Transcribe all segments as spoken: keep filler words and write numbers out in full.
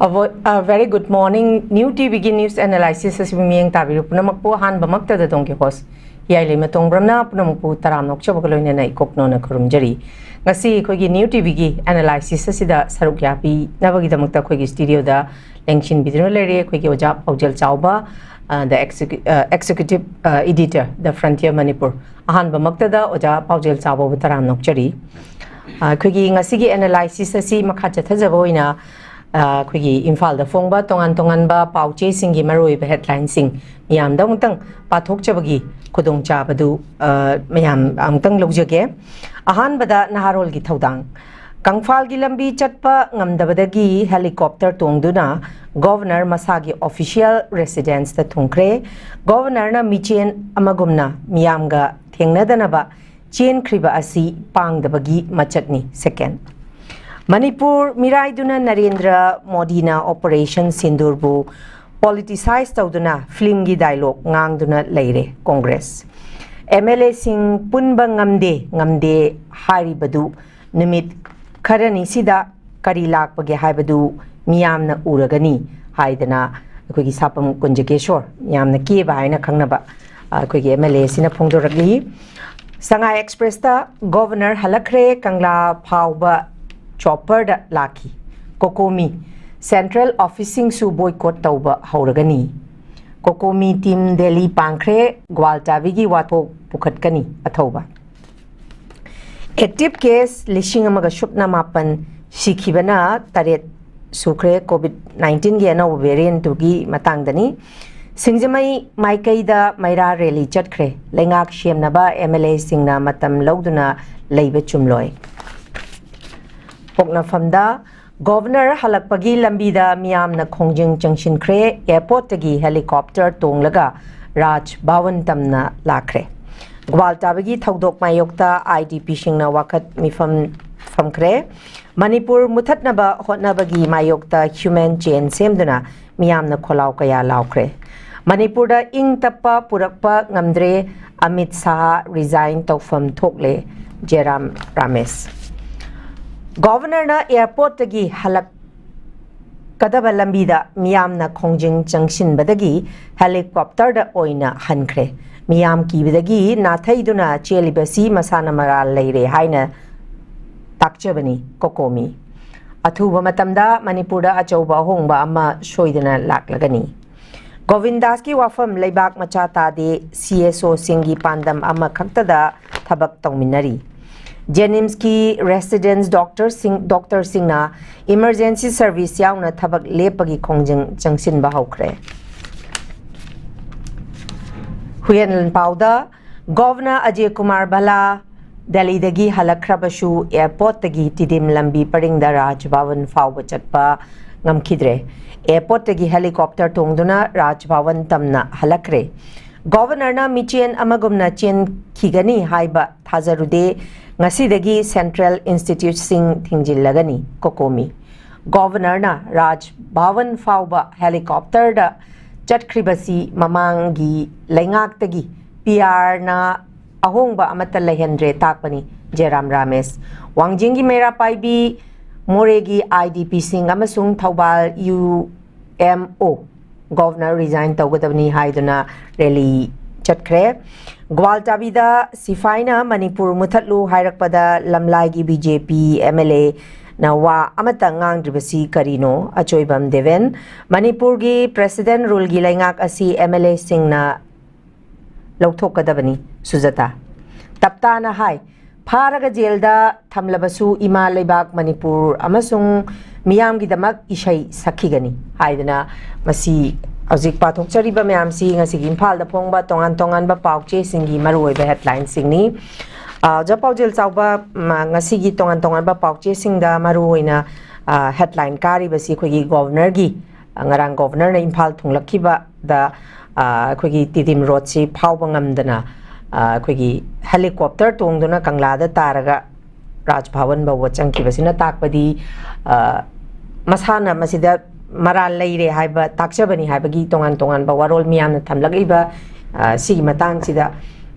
A vo- a very good morning. New ꯇꯤꯚꯤꯒꯤ news analysis ꯑꯁꯤꯕꯨ ꯃꯤꯠꯌꯦꯡ ꯇꯥꯕꯤꯔꯤꯕ ꯄꯨꯝꯅꯃꯛꯄꯨ ꯑꯍꯥꯟꯕꯃꯛꯇꯗ ꯗꯣꯟꯀꯤ host ꯍꯤꯌꯥꯏ ꯂꯩꯃ ꯇꯣꯡꯕ꯭ꯔꯝꯅ ꯄꯨꯝꯅꯃꯛꯄꯨ ꯇꯔꯥꯝꯅ ꯑꯣꯛꯆꯕꯒ ꯂꯣꯏꯅꯅ ꯏꯀꯣꯛꯅꯣꯅ ꯈꯨꯔꯨꯝꯖꯔꯤ꯫ ꯉꯁꯤ ꯑꯩꯈꯣꯏꯒꯤ New ꯇꯤꯚꯤꯒꯤ analysis ꯑꯁꯤꯗ ꯁꯔꯨꯛ ꯌꯥꯕꯤꯅꯕꯒꯤꯗꯃꯛꯇ ꯑꯩꯈꯣꯏꯒꯤ studioꯗ ꯂꯦꯡꯁꯤꯟꯕꯤꯗꯨꯅ ꯂꯩꯔꯦ ꯑꯩꯈꯣꯏꯒꯤ ꯑꯣꯖꯥ ꯄꯥꯎꯖꯦꯜ ꯆꯥꯎꯕ, ꯑ, the execu- ꯑ, executive, ꯑ, editor, The Frontier Manipur꯫ ꯑꯍꯥꯟꯕꯃꯛꯇꯗ ꯑꯣꯖꯥ ꯄꯥꯎꯖꯦꯜ ꯆꯥꯎꯕꯕꯨ ꯇꯔꯥꯝꯅ ꯑꯣꯛꯆꯔꯤ꯫ ꯑ, ꯑꯩꯈꯣꯏꯒꯤ ꯉꯁꯤꯒꯤ analysis ꯑꯁꯤ ꯃꯈꯥ ꯆꯠꯊꯖꯕ ꯑꯣꯏꯅ, ꯑ, ꯑꯩꯈꯣꯏꯒꯤ ꯏꯝꯐꯥꯜꯗ ꯐꯣꯡꯕ ꯇꯣꯉꯥꯟ ꯇꯣꯉꯥꯟꯕ ꯄꯥꯎ ꯆꯦꯁꯤꯡꯒꯤ ꯃꯔꯨꯑꯣꯏꯕ headlineꯁꯤꯡ ꯃꯤꯌꯥꯝꯗ ꯑꯃꯨꯛꯇꯪ ꯄꯥꯊꯣꯛꯆꯕꯒꯤ ꯈꯨꯗꯣꯡꯆꯥꯕꯗꯨ, ꯑ, ꯃꯌꯥꯝ ꯑꯃꯨꯛꯇꯪ ꯂꯧꯖꯒꯦ꯫ ꯑꯍꯥꯟꯕꯗ ꯅꯍꯥꯔꯣꯜꯒꯤ ꯊꯧꯗꯥꯡ꯫ ꯀꯪꯐꯥꯜꯒꯤ ꯂꯝꯕꯤ ꯆꯠꯄ ꯉꯝꯗꯕꯗꯒꯤ helicopter ꯇꯣꯡꯗꯨꯅ Governor ꯃꯁꯥꯒꯤ official residenceꯇ ꯊꯨꯡꯈ꯭ꯔꯦ꯫ Governorꯅ ꯃꯤꯆꯦꯟ ꯑꯃꯒꯨꯝꯅ ꯃꯤꯌꯥꯝꯒ ꯊꯦꯡꯅꯗꯅꯕ ꯆꯦꯟꯈ꯭ꯔꯤꯕ ꯑꯁꯤ ꯄꯥꯡꯗꯕꯒꯤ ꯃꯆꯠꯅꯤ꯫ Second, ꯃꯅꯤꯄꯨꯔ ꯃꯤꯔꯥꯏꯗꯨꯅ ꯅꯔꯦꯟꯗ꯭ꯔ ꯃꯣꯗꯤꯅ Operation ꯁꯤꯟꯗꯨꯔꯕꯨ politicize ꯇꯧꯗꯨꯅ filmꯒꯤ dialogue ꯉꯥꯡꯗꯨꯅ ꯂꯩꯔꯦ ꯀꯣꯡꯒ꯭ꯔꯦꯁ꯫ MLAꯁꯤꯡ ꯄꯨꯟꯕ ꯉꯝꯗꯦ, ꯉꯝꯗꯦ ꯍꯥꯏꯔꯤꯕꯗꯨ ꯅꯨꯃꯤꯠ ꯈꯔꯅꯤꯁꯤꯗ ꯀꯔꯤ ꯂꯥꯛꯄꯒꯦ ꯍꯥꯏꯕꯗꯨ ꯃꯤꯌꯥꯝꯅ ꯎꯔꯒꯅꯤ ꯍꯥꯏꯗꯅ ꯑꯩꯈꯣꯏꯒꯤ ꯁꯥꯄꯝ ꯀꯨꯟꯖꯀꯦꯁꯣꯔ, ꯌꯥꯝꯅ ꯀꯦꯕ ꯍꯥꯏꯅ ꯈꯪꯅꯕ, ꯑ, ꯑꯩꯈꯣꯏꯒꯤ MLAꯁꯤꯅ ꯐꯣꯡꯗꯣꯔꯛꯂꯤ꯫ ꯁꯉꯥꯏ Expressꯇ Governor ꯍꯜꯂꯛꯈ꯭ꯔꯦ, ꯀꯪꯂꯥ ꯐꯥꯎꯕ chopperꯗ ꯂꯥꯛꯈꯤ꯫ COCOMI, central officeꯁꯤꯡꯁꯨ boycott ꯇꯧꯕ ꯍꯧꯔꯒꯅꯤ꯫ COCOMI team Delhi ꯄꯥꯡꯈ꯭ꯔꯦ, ꯒ꯭ꯋꯥꯜꯇꯥꯕꯤꯒꯤ ꯋꯥꯊꯣꯛ ꯄꯨꯈꯠꯀꯅꯤ꯫ ꯑꯊꯧꯕ꯫ Active case ꯂꯤꯁꯤꯡ ꯑꯃꯒ ꯁꯨꯞꯅ ꯃꯥꯄꯟ, ꯁꯤꯈꯤꯕꯅ ꯇꯔꯦꯠ ꯁꯨꯈ꯭ꯔꯦ꯫ COVID nineteenꯒꯤ ꯑꯅꯧꯕ variantꯇꯨꯒꯤ ꯃꯇꯥꯡꯗꯅꯤ꯫ ꯁꯤꯡꯖꯃꯩ ꯃꯥꯏꯀꯩꯗ ꯃꯩꯔꯥ rally ꯆꯠꯈ꯭ꯔꯦ꯫ ꯂꯩꯉꯥꯛ ꯁꯦꯝꯅꯕ MLAꯁꯤꯡꯅ ꯃꯇꯝ ꯂꯧꯗꯨꯅ ꯂꯩꯕ ꯆꯨꯝꯂꯣꯏ꯫ ꯄꯣꯛꯅꯐꯝꯗ Governor ꯍꯜꯂꯛꯄꯒꯤ ꯂꯝꯕꯤꯗ ꯃꯤꯌꯥꯝꯅ ꯈꯣꯡꯖꯪ ꯆꯪꯁꯤꯟꯈ꯭ꯔꯦ꯫ Airportꯇꯒꯤ helicopter ꯇꯣꯡꯂꯒ ꯔꯥꯖ ꯚꯋꯟ ꯇꯝꯅ ꯂꯥꯛꯈ꯭ꯔꯦ꯫ ꯒ꯭ꯋꯥꯜꯇꯥꯕꯒꯤ ꯊꯧꯗꯣꯛ ꯃꯥꯌꯣꯛꯇ IDPꯁꯤꯡꯅ ꯋꯥꯀꯠ ꯃꯤꯐꯝ ꯐꯝꯈ꯭ꯔꯦ꯫ ꯃꯅꯤꯄꯨꯔ ꯃꯨꯊꯠꯅꯕ ꯍꯣꯠꯅꯕꯒꯤ ꯃꯥꯌꯣꯛꯇ human chain ꯁꯦꯝꯗꯨꯅ ꯃꯤꯌꯥꯝꯅ ꯈꯣꯜꯂꯥꯎ ꯀꯌꯥ ꯂꯥꯎꯈ꯭ꯔꯦ꯫ ꯃꯅꯤꯄꯨꯔꯗ ꯏꯪ ꯇꯞꯄ ꯄꯨꯔꯛꯄ ꯉꯝꯗ꯭ꯔꯦ, ꯑꯃꯤꯠ ꯁꯥꯍ resign ꯇꯧꯐꯝ ꯊꯣꯛꯂꯦ, ꯖꯦꯔꯥꯝ ꯔꯥꯃꯦꯁ꯫ Governorꯅ airportꯇꯒꯤ ꯍꯜꯂꯛ- ꯀꯗꯕ ꯂꯝꯕꯤꯗ ꯃꯤꯌꯥꯝꯅ ꯈꯣꯡꯖꯪ ꯆꯪꯁꯤꯟꯕꯗꯒꯤ helicopterꯗ ꯑꯣꯏꯅ ꯍꯟꯈ꯭ꯔꯦ꯫ ꯃꯤꯌꯥꯝ ꯀꯤꯕꯗꯒꯤ ꯅꯥꯊꯩꯗꯨꯅ ꯆꯦꯜꯂꯤꯕꯁꯤ ꯃꯁꯥꯅ ꯃꯔꯥꯜ ꯂꯩꯔꯦ ꯍꯥꯏꯅ ꯇꯥꯛꯆꯕꯅꯤ ꯀꯣꯀꯣꯃꯤ꯫ ꯑꯊꯨꯕ ꯃꯇꯝꯗ ꯃꯅꯤꯄꯨꯔꯗ ꯑꯆꯧꯕ ꯑꯍꯣꯡꯕ ꯑꯃ ꯁꯣꯏꯗꯅ ꯂꯥꯛꯂꯒꯅꯤ꯫ ꯒꯣꯕꯤꯟꯗꯥꯁꯀꯤ ꯋꯥꯐꯝ ꯂꯩꯕꯥꯛ ꯃꯆꯥ ꯇꯥꯗꯦ, CSOꯁꯤꯡꯒꯤ ꯄꯥꯟꯗꯝ ꯑꯃꯈꯛꯇꯗ ꯊꯕꯛ ꯇꯧꯃꯤꯟꯅꯔꯤ꯫ ꯖꯦꯅꯤꯝꯁꯀꯤ residents doctorꯁꯤꯡ, doctorꯁꯤꯡꯅ emergency service ꯌꯥꯎꯅ ꯊꯕꯛ ꯂꯦꯞꯄꯒꯤ ꯈꯣꯡꯖꯪ ꯆꯪꯁꯤꯟꯕ ꯍꯧꯈ꯭ꯔꯦ꯫ ꯍꯨꯏꯌꯦꯟ ꯄꯥꯎꯗ, ꯒꯣꯚꯔꯅꯔ ꯑꯖꯌ ꯀꯨꯃꯥꯔ ꯚꯜꯂꯥ ꯗꯦꯜꯂꯤꯗꯒꯤ ꯍꯜꯂꯛꯈ꯭ꯔꯕꯁꯨ, airportꯇꯒꯤ ꯇꯤꯗꯤꯝ ꯂꯝꯕꯤ ꯄꯔꯤꯡꯗ ꯔꯥꯖ ꯚꯋꯟ ꯐꯥꯎꯕ ꯆꯠꯄ ꯉꯝꯈꯤꯗ꯭ꯔꯦ꯫ Airportꯇꯒꯤ helicopter ꯇꯣꯡꯗꯨꯅ ꯔꯥꯖ ꯚꯋꯟ ꯇꯝꯅ ꯍꯜꯂꯛꯈ꯭ꯔꯦ꯫ ꯒꯣꯚꯔꯅꯔꯅ ꯃꯤꯆꯦꯟ ꯑꯃꯒꯨꯝꯅ ꯆꯦꯟꯈꯤꯒꯅꯤ ꯍꯥꯏꯕ ꯊꯥꯖꯔꯨꯗꯦ꯫ ꯉꯁꯤꯗꯒꯤ central instituteꯁꯤꯡ ꯊꯤꯡꯖꯤꯜꯂꯒꯅꯤ, ꯀꯣꯀꯣꯃꯤ꯫ ꯒꯣꯚꯔꯅꯔꯅ ꯔꯥꯖ ꯚꯋꯟ ꯐꯥꯎꯕ helicopterꯗ ꯆꯠꯈ꯭ꯔꯤꯕꯁꯤ ꯃꯃꯥꯡꯒꯤ ꯂꯩꯉꯥꯛꯇꯒꯤ PRꯅ ꯑꯍꯣꯡꯕ ꯑꯃꯠꯇ ꯂꯩꯍꯟꯗ꯭ꯔꯦ ꯇꯥꯛꯄꯅꯤ, ꯖꯦꯔꯥꯝ ꯔꯥꯃꯦꯁ꯫ ꯋꯥꯡꯖꯤꯡꯒꯤ ꯃꯩꯔꯥ ꯄꯥꯏꯕꯤ, ꯃꯣꯔꯦꯒꯤ IDPꯁꯤꯡ ꯑꯃꯁꯨꯡ ꯊꯧꯕꯥꯜ UMO ꯒꯣꯚꯔꯅꯔ resign ꯇꯧꯒꯗꯕꯅꯤ ꯍꯥꯏꯗꯨꯅ rally ꯆꯠꯈ꯭ꯔꯦ꯫ ꯒ꯭ꯋꯥꯜꯇꯥꯕꯤꯗ ꯁꯤꯐꯥꯏꯅ ꯃꯅꯤꯄꯨꯔ ꯃꯨꯊꯠꯂꯨ ꯍꯥꯏꯔꯛꯄꯗ ꯂꯝꯂꯥꯏꯒꯤ BJP MLAꯅ ꯋꯥ ꯑꯃꯠꯇ ꯉꯥꯡꯗ꯭ꯔꯤꯕꯁꯤ ꯀꯔꯤꯅꯣ? ꯑꯆꯣꯏꯕꯝ ꯗꯦꯕꯦꯟ꯫ ꯃꯅꯤꯄꯨꯔꯒꯤ president ruleꯒꯤ ꯂꯩꯉꯥꯛ ꯑꯁꯤ MLAꯁꯤꯡꯅ ꯂꯧꯊꯣꯛꯀꯗꯕꯅꯤ, ꯁꯨꯖꯥꯇꯥ꯫ ꯇꯞꯇꯥꯅ ꯍꯥꯏ, ꯐꯥꯔꯒ ꯖꯦꯜꯗ ꯊꯝꯂꯕꯁꯨ ꯏꯃꯥ ꯂꯩꯕꯥꯛ ꯃꯅꯤꯄꯨꯔ ꯑꯃꯁꯨꯡ ꯃꯤꯌꯥꯝꯒꯤꯗꯃꯛ ꯏꯁꯩ ꯁꯛꯈꯤꯒꯅꯤ ꯍꯥꯏꯗꯅ ꯃꯁꯤ ꯍꯧꯖꯤꯛ ꯄꯥꯊꯣꯛꯆꯔꯤꯕ ꯃꯌꯥꯝꯁꯤ ꯉꯁꯤꯒꯤ ꯏꯝꯐꯥꯜꯗ ꯐꯣꯡꯕ ꯇꯣꯉꯥꯟ ꯇꯣꯉꯥꯟꯕ ꯄꯥꯎꯆꯦꯁꯤꯡꯒꯤ ꯃꯔꯨꯑꯣꯏꯕ headlineꯁꯤꯡꯅꯤ꯫ ꯑ, ꯑꯣꯖꯥ ꯄꯥꯎꯖꯦꯜ ꯆꯥꯎꯕ, ꯃ, ꯉꯁꯤꯒꯤ ꯇꯣꯉꯥꯟ ꯇꯣꯉꯥꯟꯕ ꯄꯥꯎꯆꯦꯁꯤꯡꯗ ꯃꯔꯨꯑꯣꯏꯅ, ꯑ, headline ꯀꯥꯔꯤꯕꯁꯤ ꯑꯩꯈꯣꯏꯒꯤ ꯒꯣꯚꯔꯅꯔꯒꯤ, ꯑ, ꯉꯔꯥꯡ ꯒꯣꯚꯔꯅꯔꯅ ꯏꯝꯐꯥꯜ ꯊꯨꯡꯂꯛꯈꯤꯕꯗ, ꯑ, ꯑꯩꯈꯣꯏꯒꯤ ꯇꯤꯗꯤꯝ ꯔꯣꯗꯁꯤ ꯐꯥꯎꯕ ꯉꯝꯗꯅ, ꯑ, ꯑꯩꯈꯣꯏꯒꯤ helicopter ꯇꯣꯡꯗꯨꯅ ꯀꯪꯂꯥꯗ ꯇꯥꯔꯒ ꯔꯥꯖ ꯚꯋꯟ ꯐꯥꯎꯕ ꯆꯪꯈꯤꯕꯁꯤꯅ ꯇꯥꯛꯄꯗꯤ, ꯑ, ꯃꯁꯥꯅ ꯃꯁꯤꯗ ꯃꯔꯥꯜ ꯂꯩꯔꯦ ꯍꯥꯏꯕ ꯇꯥꯛꯆꯕꯅꯤ ꯍꯥꯏꯕꯒꯤ ꯇꯣꯉꯥꯟ ꯇꯣꯉꯥꯟꯕ ꯋꯥꯔꯣꯜ ꯃꯤꯌꯥꯝꯅ ꯊꯝꯂꯛꯂꯤꯕ, ꯑ, ꯁꯤꯒꯤ ꯃꯇꯥꯡꯁꯤꯗ,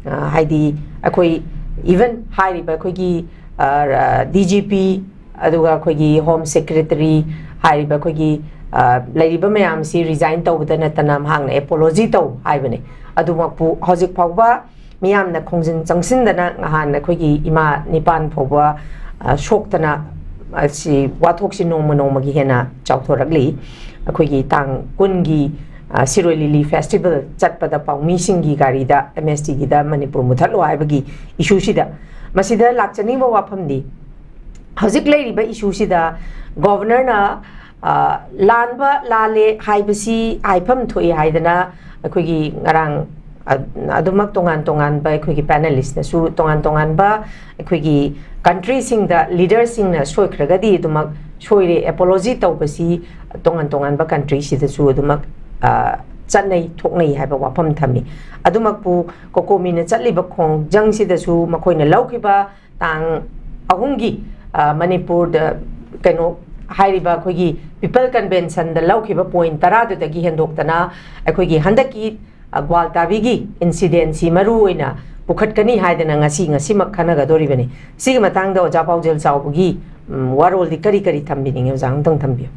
ꯑ, ꯍꯥꯏꯗꯤ ꯑꯩꯈꯣꯏ even ꯍꯥꯏꯔꯤꯕ ꯑꯩꯈꯣꯏꯒꯤ, ꯑ, DGP, ꯑꯗꯨꯒ ꯑꯩꯈꯣꯏꯒꯤ Home Secretary, ꯍꯥꯏꯔꯤꯕ ꯑꯩꯈꯣꯏꯒꯤ, ꯑ, ꯂꯩꯔꯤꯕ ꯃꯌꯥꯝꯁꯤ resign ꯇꯧꯕꯗ ꯅꯠꯇꯅ ꯃꯍꯥꯛꯅ apology ꯇꯧ ꯍꯥꯏꯕꯅꯤ꯫ ꯑꯗꯨꯃꯛꯄꯨ ꯍꯧꯖꯤꯛ ꯐꯥꯎꯕ ꯃꯤꯌꯥꯝꯅ ꯈꯣꯡꯖꯤꯟ ꯆꯪꯁꯤꯟꯗꯅ ꯉꯍꯥꯟ ꯑꯩꯈꯣꯏꯒꯤ ꯏꯃꯥ ꯅꯤꯄꯥꯟ ꯐꯥꯎꯕ, ꯑ, ꯁꯣꯛꯇꯅ, ꯑ, ꯁꯤ ꯋꯥꯊꯣꯛꯁꯤ ꯅꯣꯡꯃ ꯅꯣꯡꯃꯒꯤ ꯍꯦꯟꯅ ꯆꯥꯎꯊꯣꯔꯛꯂꯤ꯫ ꯑꯩꯈꯣꯏꯒꯤ ꯇꯥꯡ ꯀꯨꯟꯒꯤ, ꯑ, ꯁꯤꯔꯣꯏ ꯂꯤꯂꯤ festival ꯆꯠꯄꯗ ꯄꯥꯎꯃꯤꯁꯤꯡꯒꯤ ꯒꯥꯔꯤꯗ M S T ꯒꯤꯗ ꯃꯅꯤꯄꯨꯔ ꯃꯨꯊꯠꯂꯣ ꯍꯥꯏꯕꯒꯤ issue ꯁꯤꯗ, ꯃꯁꯤꯗ ꯂꯥꯛꯆꯅꯤꯡꯕ ꯋꯥꯐꯝꯗꯤ, ꯍꯧꯖꯤꯛ ꯂꯩꯔꯤꯕ issue ꯁꯤꯗ ꯒꯣꯕꯔꯅꯔꯅ, ꯑ, ꯂꯥꯟꯕ ꯂꯥꯜꯂꯦ ꯍꯥꯏꯕꯁꯤ ꯍꯥꯏꯐꯝ ꯊꯣꯛꯏ ꯍꯥꯏꯗꯅ ꯑꯩꯈꯣꯏꯒꯤ ꯉꯔꯥꯡ, ꯑ-, ꯑꯗꯨꯃꯛ ꯇꯣꯉꯥꯟ ꯇꯣꯉꯥꯟꯕ ꯑꯩꯈꯣꯏꯒꯤ panelist ꯅꯁꯨ ꯇꯣꯉꯥꯟ ꯇꯣꯉꯥꯟꯕ ꯑꯩꯈꯣꯏꯒꯤ country ꯁꯤꯡꯗ leader ꯁꯤꯡꯅ ꯁꯣꯏꯈ꯭ꯔꯒꯗꯤ ꯑꯗꯨꯃꯛ ꯁꯣꯏꯔꯦ, apology ꯇꯧꯕꯁꯤ ꯇꯣꯉꯥꯟ ꯇꯣꯉꯥꯟꯕ country ꯁꯤꯗꯁꯨ ꯑꯗꯨꯃꯛ, ꯑ, ꯆꯠꯅꯩ, ꯊꯣꯛꯅꯩ ꯍꯥꯏꯕ ꯋꯥꯐꯝ ꯊꯝꯃꯤ꯫ ꯑꯗꯨꯃꯛꯄꯨ COCOMI ꯅ ꯆꯠꯂꯤꯕ ꯈꯣꯡꯖꯪꯁꯤꯗꯁꯨ ꯃꯈꯣꯏꯅ ꯂꯧꯈꯤꯕ ꯇꯥꯡ ꯑꯍꯨꯝꯒꯤ, ꯑ, ꯃꯅꯤꯄꯨꯔꯗ ꯀꯩꯅꯣ ꯍꯥꯏꯔꯤꯕ ꯑꯩꯈꯣꯏꯒꯤ People Convention ꯗ ꯂꯧꯈꯤꯕ point ꯇꯔꯥꯗꯨꯗꯒꯤ ꯍꯦꯟꯗꯣꯛꯇꯅ ꯑꯩꯈꯣꯏꯒꯤ ꯍꯟꯗꯛꯀꯤ, ꯑ, ꯒ꯭ꯋꯥꯜꯇꯥꯕꯤꯒꯤ incident ꯁꯤ ꯃꯔꯨ ꯑꯣꯏꯅ ꯄꯨꯈꯠꯀꯅꯤ ꯍꯥꯏꯗꯅ ꯉꯁꯤ, ꯉꯁꯤꯃꯛ ꯈꯟꯅꯒꯗꯧꯔꯤꯕꯅꯤ꯫ ꯁꯤꯒꯤ ꯃꯇꯥꯡꯗ ꯑꯣꯖꯥ ꯄꯥꯎꯖꯦꯜ ꯆꯥꯎꯕꯒꯤ, ꯎꯝ, ꯋꯥꯔꯣꯜꯗꯤ ꯀꯔꯤ ꯀꯔꯤ ꯊꯝꯕꯤꯅꯤꯡꯉꯤ? ꯑꯣꯖꯥ ꯑꯃꯨꯛꯇꯪ ꯊꯝꯕꯤꯌꯨ꯫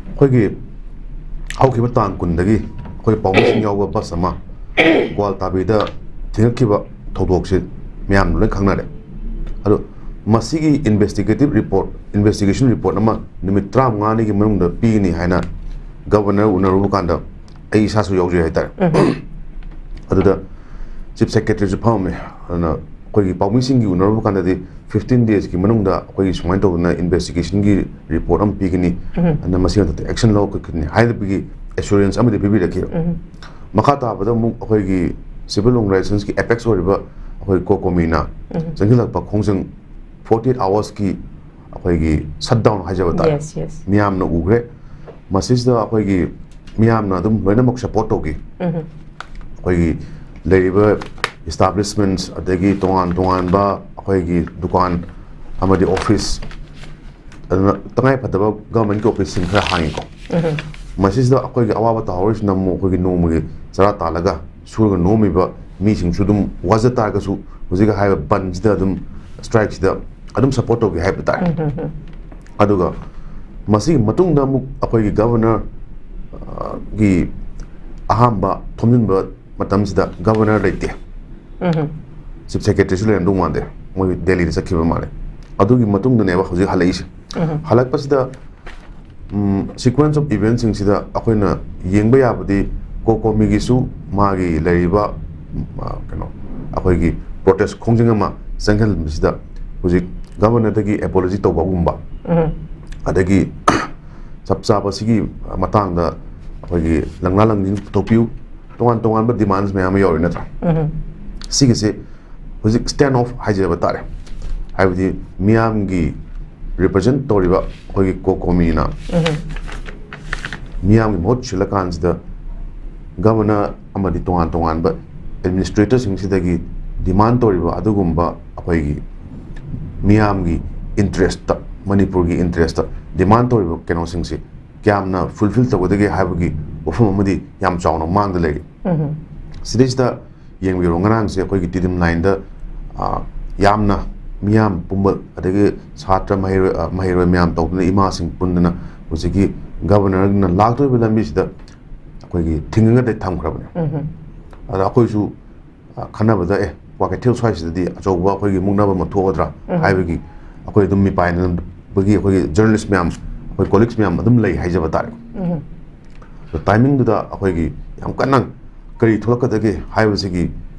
ꯑꯩꯈꯣꯏꯒꯤ ꯍꯧꯈꯤꯕ ꯇꯥꯡ ꯀꯨꯟꯗꯒꯤ ꯑꯩꯈꯣꯏ ꯄꯥꯎꯃꯤꯁꯤꯡ ꯌꯥꯎꯕ ꯕꯁ ꯑꯃ ꯒ꯭ꯋꯥꯜꯇꯥꯕꯤꯗ ꯊꯦꯡꯒꯠꯈꯤꯕ ꯊꯧꯗꯣꯛꯁꯦ ꯃꯌꯥꯝꯅ ꯂꯣꯏ ꯈꯪꯅꯔꯦ꯫ ꯑꯗꯣ ꯃꯁꯤꯒꯤ investigative report, investigation report ꯑꯃ ꯅꯨꯃꯤꯠ ꯇꯔꯥꯃꯉꯥꯅꯤꯒꯤ ꯃꯅꯨꯡꯗ ꯄꯤꯒꯅꯤ ꯍꯥꯏꯅ ꯒꯕꯔꯅꯔ ꯎꯅꯔꯨꯕ ꯀꯥꯟꯗ ꯑꯩ ꯏꯁꯥꯁꯨ ꯌꯥꯎꯖꯩ ꯍꯥꯏꯇꯥꯔꯦ꯫ ꯑꯗꯨꯗ ꯆꯤꯐ ꯁꯦꯀ꯭ꯔꯦꯇꯔꯤꯁꯨ ꯐꯝꯃꯝꯃꯦ꯫ ꯑꯗꯨꯅ ꯑꯩꯈꯣꯏꯒꯤ ꯄꯥꯎꯃꯤꯁꯤꯡꯒꯤ ꯎꯅꯔꯨꯕ ꯀꯥꯟꯗꯗꯤ fifteen days ꯀꯤ ꯃꯅꯨꯡꯗ ꯑꯩꯈꯣꯏꯒꯤ ꯁꯨꯃꯥꯏꯅ ꯇꯧꯗꯅ investigation ꯒꯤ report ꯑꯃ ꯄꯤꯒꯅꯤ, ꯑꯗꯨꯅ ꯃꯁꯤ ꯃꯊꯛꯇ action ꯂꯧꯔꯛꯀꯅꯤ ꯍꯥꯏꯕꯒꯤ assurance ꯑꯃꯗꯤ ꯄꯤꯕꯤꯔꯛꯈꯤ꯫ ꯃꯈꯥ ꯇꯥꯕꯗ ꯑꯃꯨꯛ ꯑꯩꯈꯣꯏꯒꯤ civil organization ꯀꯤ apex ꯑꯣꯏꯔꯤꯕ ꯑꯩꯈꯣꯏ COCOMI ꯅ ꯆꯪꯁꯤꯜꯂꯛꯄ ꯈꯣꯡꯖꯪ forty eight hours ꯀꯤ ꯑꯩꯈꯣꯏꯒꯤ shutdown ꯍꯥꯏꯖꯕ ꯇꯥꯔꯦ꯫ Yes, yes. ꯃꯤꯌꯥꯝꯅ ꯎꯈ꯭ꯔꯦ꯫ ꯃꯁꯤꯁꯤꯗ ꯑꯩꯈꯣꯏꯒꯤ ꯃꯤꯌꯥꯝꯅ ꯑꯗꯨꯝ ꯂꯣꯏꯅꯃꯛ support ꯇꯧꯈꯤ꯫ ꯑꯩꯈꯣꯏꯒꯤ ꯂꯩꯔꯤꯕ establishments, ꯑꯗꯒꯤ ꯇꯣꯉꯥꯟ ꯇꯣꯉꯥꯟꯕ ꯑꯩꯈꯣꯏꯒꯤ ꯗꯨꯀꯥꯟ ꯑꯃꯗꯤ office, ꯑꯗꯨꯅ ꯇꯉꯥꯏ ꯐꯗꯕ government ꯀꯤ office ꯁꯤꯡ ꯈꯔ ꯍꯥꯡꯉꯤꯀꯣ꯫ ꯃꯁꯤꯁꯤꯗ ꯑꯩꯈꯣꯏꯒꯤ ꯑꯋꯥꯕ ꯇꯥꯍꯧꯔꯤꯁꯤꯅ ꯑꯃꯨꯛ ꯑꯩꯈꯣꯏꯒꯤ ꯅꯣꯡꯃꯒꯤ ꯆꯔꯥ ꯇꯥꯜꯂꯒ ꯁꯨꯔꯒ ꯅꯣꯝꯃꯤꯕ ꯃꯤꯁꯤꯡꯁꯨ ꯑꯗꯨꯝ ꯋꯥꯖ ꯇꯥꯔꯒꯁꯨ ꯍꯧꯖꯤꯛ ꯍꯥꯏꯔꯤꯕ ꯕꯟꯁꯤꯗ ꯑꯗꯨꯝ, strike ꯁꯤꯗ ꯑꯗꯨꯝ support ꯇꯧꯒꯦ ꯍꯥꯏꯕ ꯇꯥꯔꯦ꯫ ꯑꯗꯨꯒ ꯃꯁꯤꯒꯤ ꯃꯇꯨꯡꯗ ꯑꯃꯨꯛ ꯑꯩꯈꯣꯏꯒꯤ ꯒꯕꯔꯅꯔ ꯒꯤ ꯑꯍꯥꯟꯕ ꯊꯣꯝꯖꯤꯟꯕ ꯃꯇꯝꯁꯤꯗ ꯒꯕꯔꯅꯔ ꯂꯩꯇꯦ꯫ ꯎꯝ꯫ ꯆꯤꯐ ꯁꯦꯀ꯭ꯔꯦꯇꯔꯤꯁꯨ ꯂꯩꯔꯝꯗꯧ ꯃꯥꯟꯗꯦ, ꯃꯣꯏ ꯗꯦꯜꯂꯤꯗ ꯆꯠꯈꯤꯕ ꯃꯥꯜꯂꯦ꯫ ꯑꯗꯨꯒꯤ ꯃꯇꯨꯡꯗꯅꯦꯕ ꯍꯧꯖꯤꯛ ꯍꯜꯂꯛꯏꯁꯦ꯫ ꯎꯝ꯫ ꯍꯜꯂꯛꯄꯁꯤꯗ sequence of event ꯁꯤꯡꯁꯤꯗ ꯑꯩꯈꯣꯏꯅ ꯌꯦꯡꯕ ꯌꯥꯕꯗꯤ ꯀꯣꯀꯣꯃꯤꯒꯤꯁꯨ ꯃꯥꯒꯤ ꯂꯩꯔꯤꯕ ꯀꯩꯅꯣ ꯑꯩꯈꯣꯏꯒꯤ ꯄ꯭ꯔꯣꯇꯦꯁ ꯈꯣꯡꯖꯪ ꯑꯃ ꯆꯪꯍꯟꯕꯁꯤꯗ ꯍꯧꯖꯤꯛ ꯒꯕꯔꯅꯔꯗꯒꯤ ꯑꯦꯄꯣꯂꯣꯖꯤ ꯇꯧꯕꯒꯨꯝꯕ, ꯎꯝ꯫ ꯑꯗꯒꯤ ꯆꯞ ꯆꯥꯕ ꯁꯤꯒꯤ ꯃꯇꯥꯡꯗ ꯑꯩꯈꯣꯏꯒꯤ ꯂꯪꯂꯥ ꯂꯪꯖꯤꯡ ꯄꯨꯊꯣꯛꯄꯤꯌꯨ, ꯇꯣꯉꯥꯟ ꯇꯣꯉꯥꯟꯕ ꯗꯤꯃꯥꯟꯁ ꯃꯌꯥꯝ ꯑꯃ ꯌꯥꯎꯔꯤ ꯅꯠꯇ꯭ꯔꯥ? ꯎꯝ꯫ ꯁꯤꯒꯤꯁꯦ ꯍꯧꯖꯤꯛ stand off ꯍꯥꯏꯖꯕ ꯇꯥꯔꯦ꯫ ꯍꯥꯏꯕꯗꯤ ꯃꯤꯌꯥꯝꯒꯤ ꯔꯤꯄ꯭ꯔꯖꯦꯟ ꯇꯧꯔꯤꯕ ꯑꯩꯈꯣꯏꯒꯤ ꯀꯣꯀꯣꯃꯤꯅ ꯎꯝ꯫ ꯃꯤꯌꯥꯝꯒꯤ ꯃꯍꯨꯠ ꯁꯤꯜꯂꯀꯥꯟꯁꯤꯗ ꯒꯕꯔꯅꯔ ꯑꯃꯗꯤ ꯇꯣꯉꯥꯟ ꯇꯣꯉꯥꯟꯕ ꯑꯦꯗꯃꯤꯅꯤꯁꯇ꯭ꯔꯦꯇꯔꯁꯤꯡꯁꯤꯗꯒꯤ ꯗꯤꯃꯥꯟ ꯇꯧꯔꯤꯕ ꯑꯗꯨꯒꯨꯝꯕ ꯑꯩꯈꯣꯏꯒꯤ ꯃꯤꯌꯥꯝꯒꯤ ꯏꯟꯇꯔꯦꯁꯇ, ꯃꯅꯤꯄꯨꯔꯒꯤ ꯏꯟꯇꯔꯦꯁꯇ ꯗꯤꯃꯥꯟ ꯇꯧꯔꯤꯕ ꯀꯩꯅꯣꯁꯤꯡꯁꯤ ꯀꯌꯥꯝꯅ ꯐꯨꯜꯐꯤꯜ ꯇꯧꯒꯗꯒꯦ ꯍꯥꯏꯕꯒꯤ ꯋꯥꯐꯝ ꯑꯃꯗꯤ ꯌꯥꯝ ꯆꯥꯎꯅ ꯃꯥꯡꯗ ꯂꯩꯔꯤ꯫ ꯎꯝ꯫ ꯁꯤꯗꯩꯁꯤꯗ ꯌꯦꯡꯕꯤꯔꯣ, ꯉꯔꯥꯡꯁꯦ ꯑꯩꯈꯣꯏꯒꯤ ꯇꯤꯗꯤꯝ ꯂꯥꯏꯟꯗ, ꯑ, ꯌꯥꯝꯅ ꯃꯤꯌꯥꯝ ꯄꯨꯝꯕ, ꯑꯗꯒꯤ ꯁꯥꯇ꯭ꯔ, ꯃꯍꯩꯔꯣꯏ, ꯑ, ꯃꯍꯩꯔꯣꯏ ꯃꯌꯥꯝ ꯇꯧꯗꯨꯅ, ꯏꯃꯥꯁꯤꯡ ꯄꯨꯟꯗꯨꯅ ꯍꯧꯖꯤꯛꯀꯤ ꯒꯕꯔꯅꯔꯅ ꯂꯥꯛꯇꯣꯔꯤꯕ ꯂꯝꯕꯤꯁꯤꯗ ꯑꯩꯈꯣꯏꯒꯤ ꯊꯤꯡꯉꯒꯗꯤ ꯊꯝꯈ꯭ꯔꯕꯅꯦ꯫ ꯎꯝ꯫ ꯑꯗ ꯑꯩꯈꯣꯏꯁꯨ, ꯑ, ꯈꯟꯅꯕꯗ, "ꯑꯦ, ꯀ꯭ꯋꯥꯀꯩꯊꯦꯜ ꯁ꯭ꯋꯥꯏꯁꯤꯗꯗꯤ ꯑꯆꯧꯕ ꯑꯩꯈꯣꯏꯒꯤ ꯃꯨꯛꯅꯕ ꯑꯃ ꯊꯣꯛꯀꯗ꯭ꯔꯥ?" ꯎꯝ꯫ ꯍꯥꯏꯕꯒꯤ ꯑꯩꯈꯣꯏ ꯑꯗꯨꯝ ꯃꯤꯄꯥꯏꯅꯕꯒꯤ ꯑꯩꯈꯣꯏꯒꯤ ꯖꯔꯅꯦꯂꯤꯁ ꯃꯌꯥꯝ, ꯑꯩꯈꯣꯏ ꯀꯣꯂꯤꯛꯁ ꯃꯌꯥꯝ ꯑꯗꯨꯝ ꯂꯩ ꯍꯥꯏꯖꯕ ꯇꯥꯔꯦ꯫ ꯎꯝ꯫ ꯑꯗꯣ ꯇꯥꯏꯃꯤꯡꯗꯨꯗ ꯑꯩꯈꯣꯏꯒꯤ ꯌꯥꯝ ꯀꯟꯅ ꯀꯔꯤ ꯊꯣꯛꯂꯛꯀꯗꯒꯦ ꯍꯥꯏꯕꯁꯤꯒꯤ,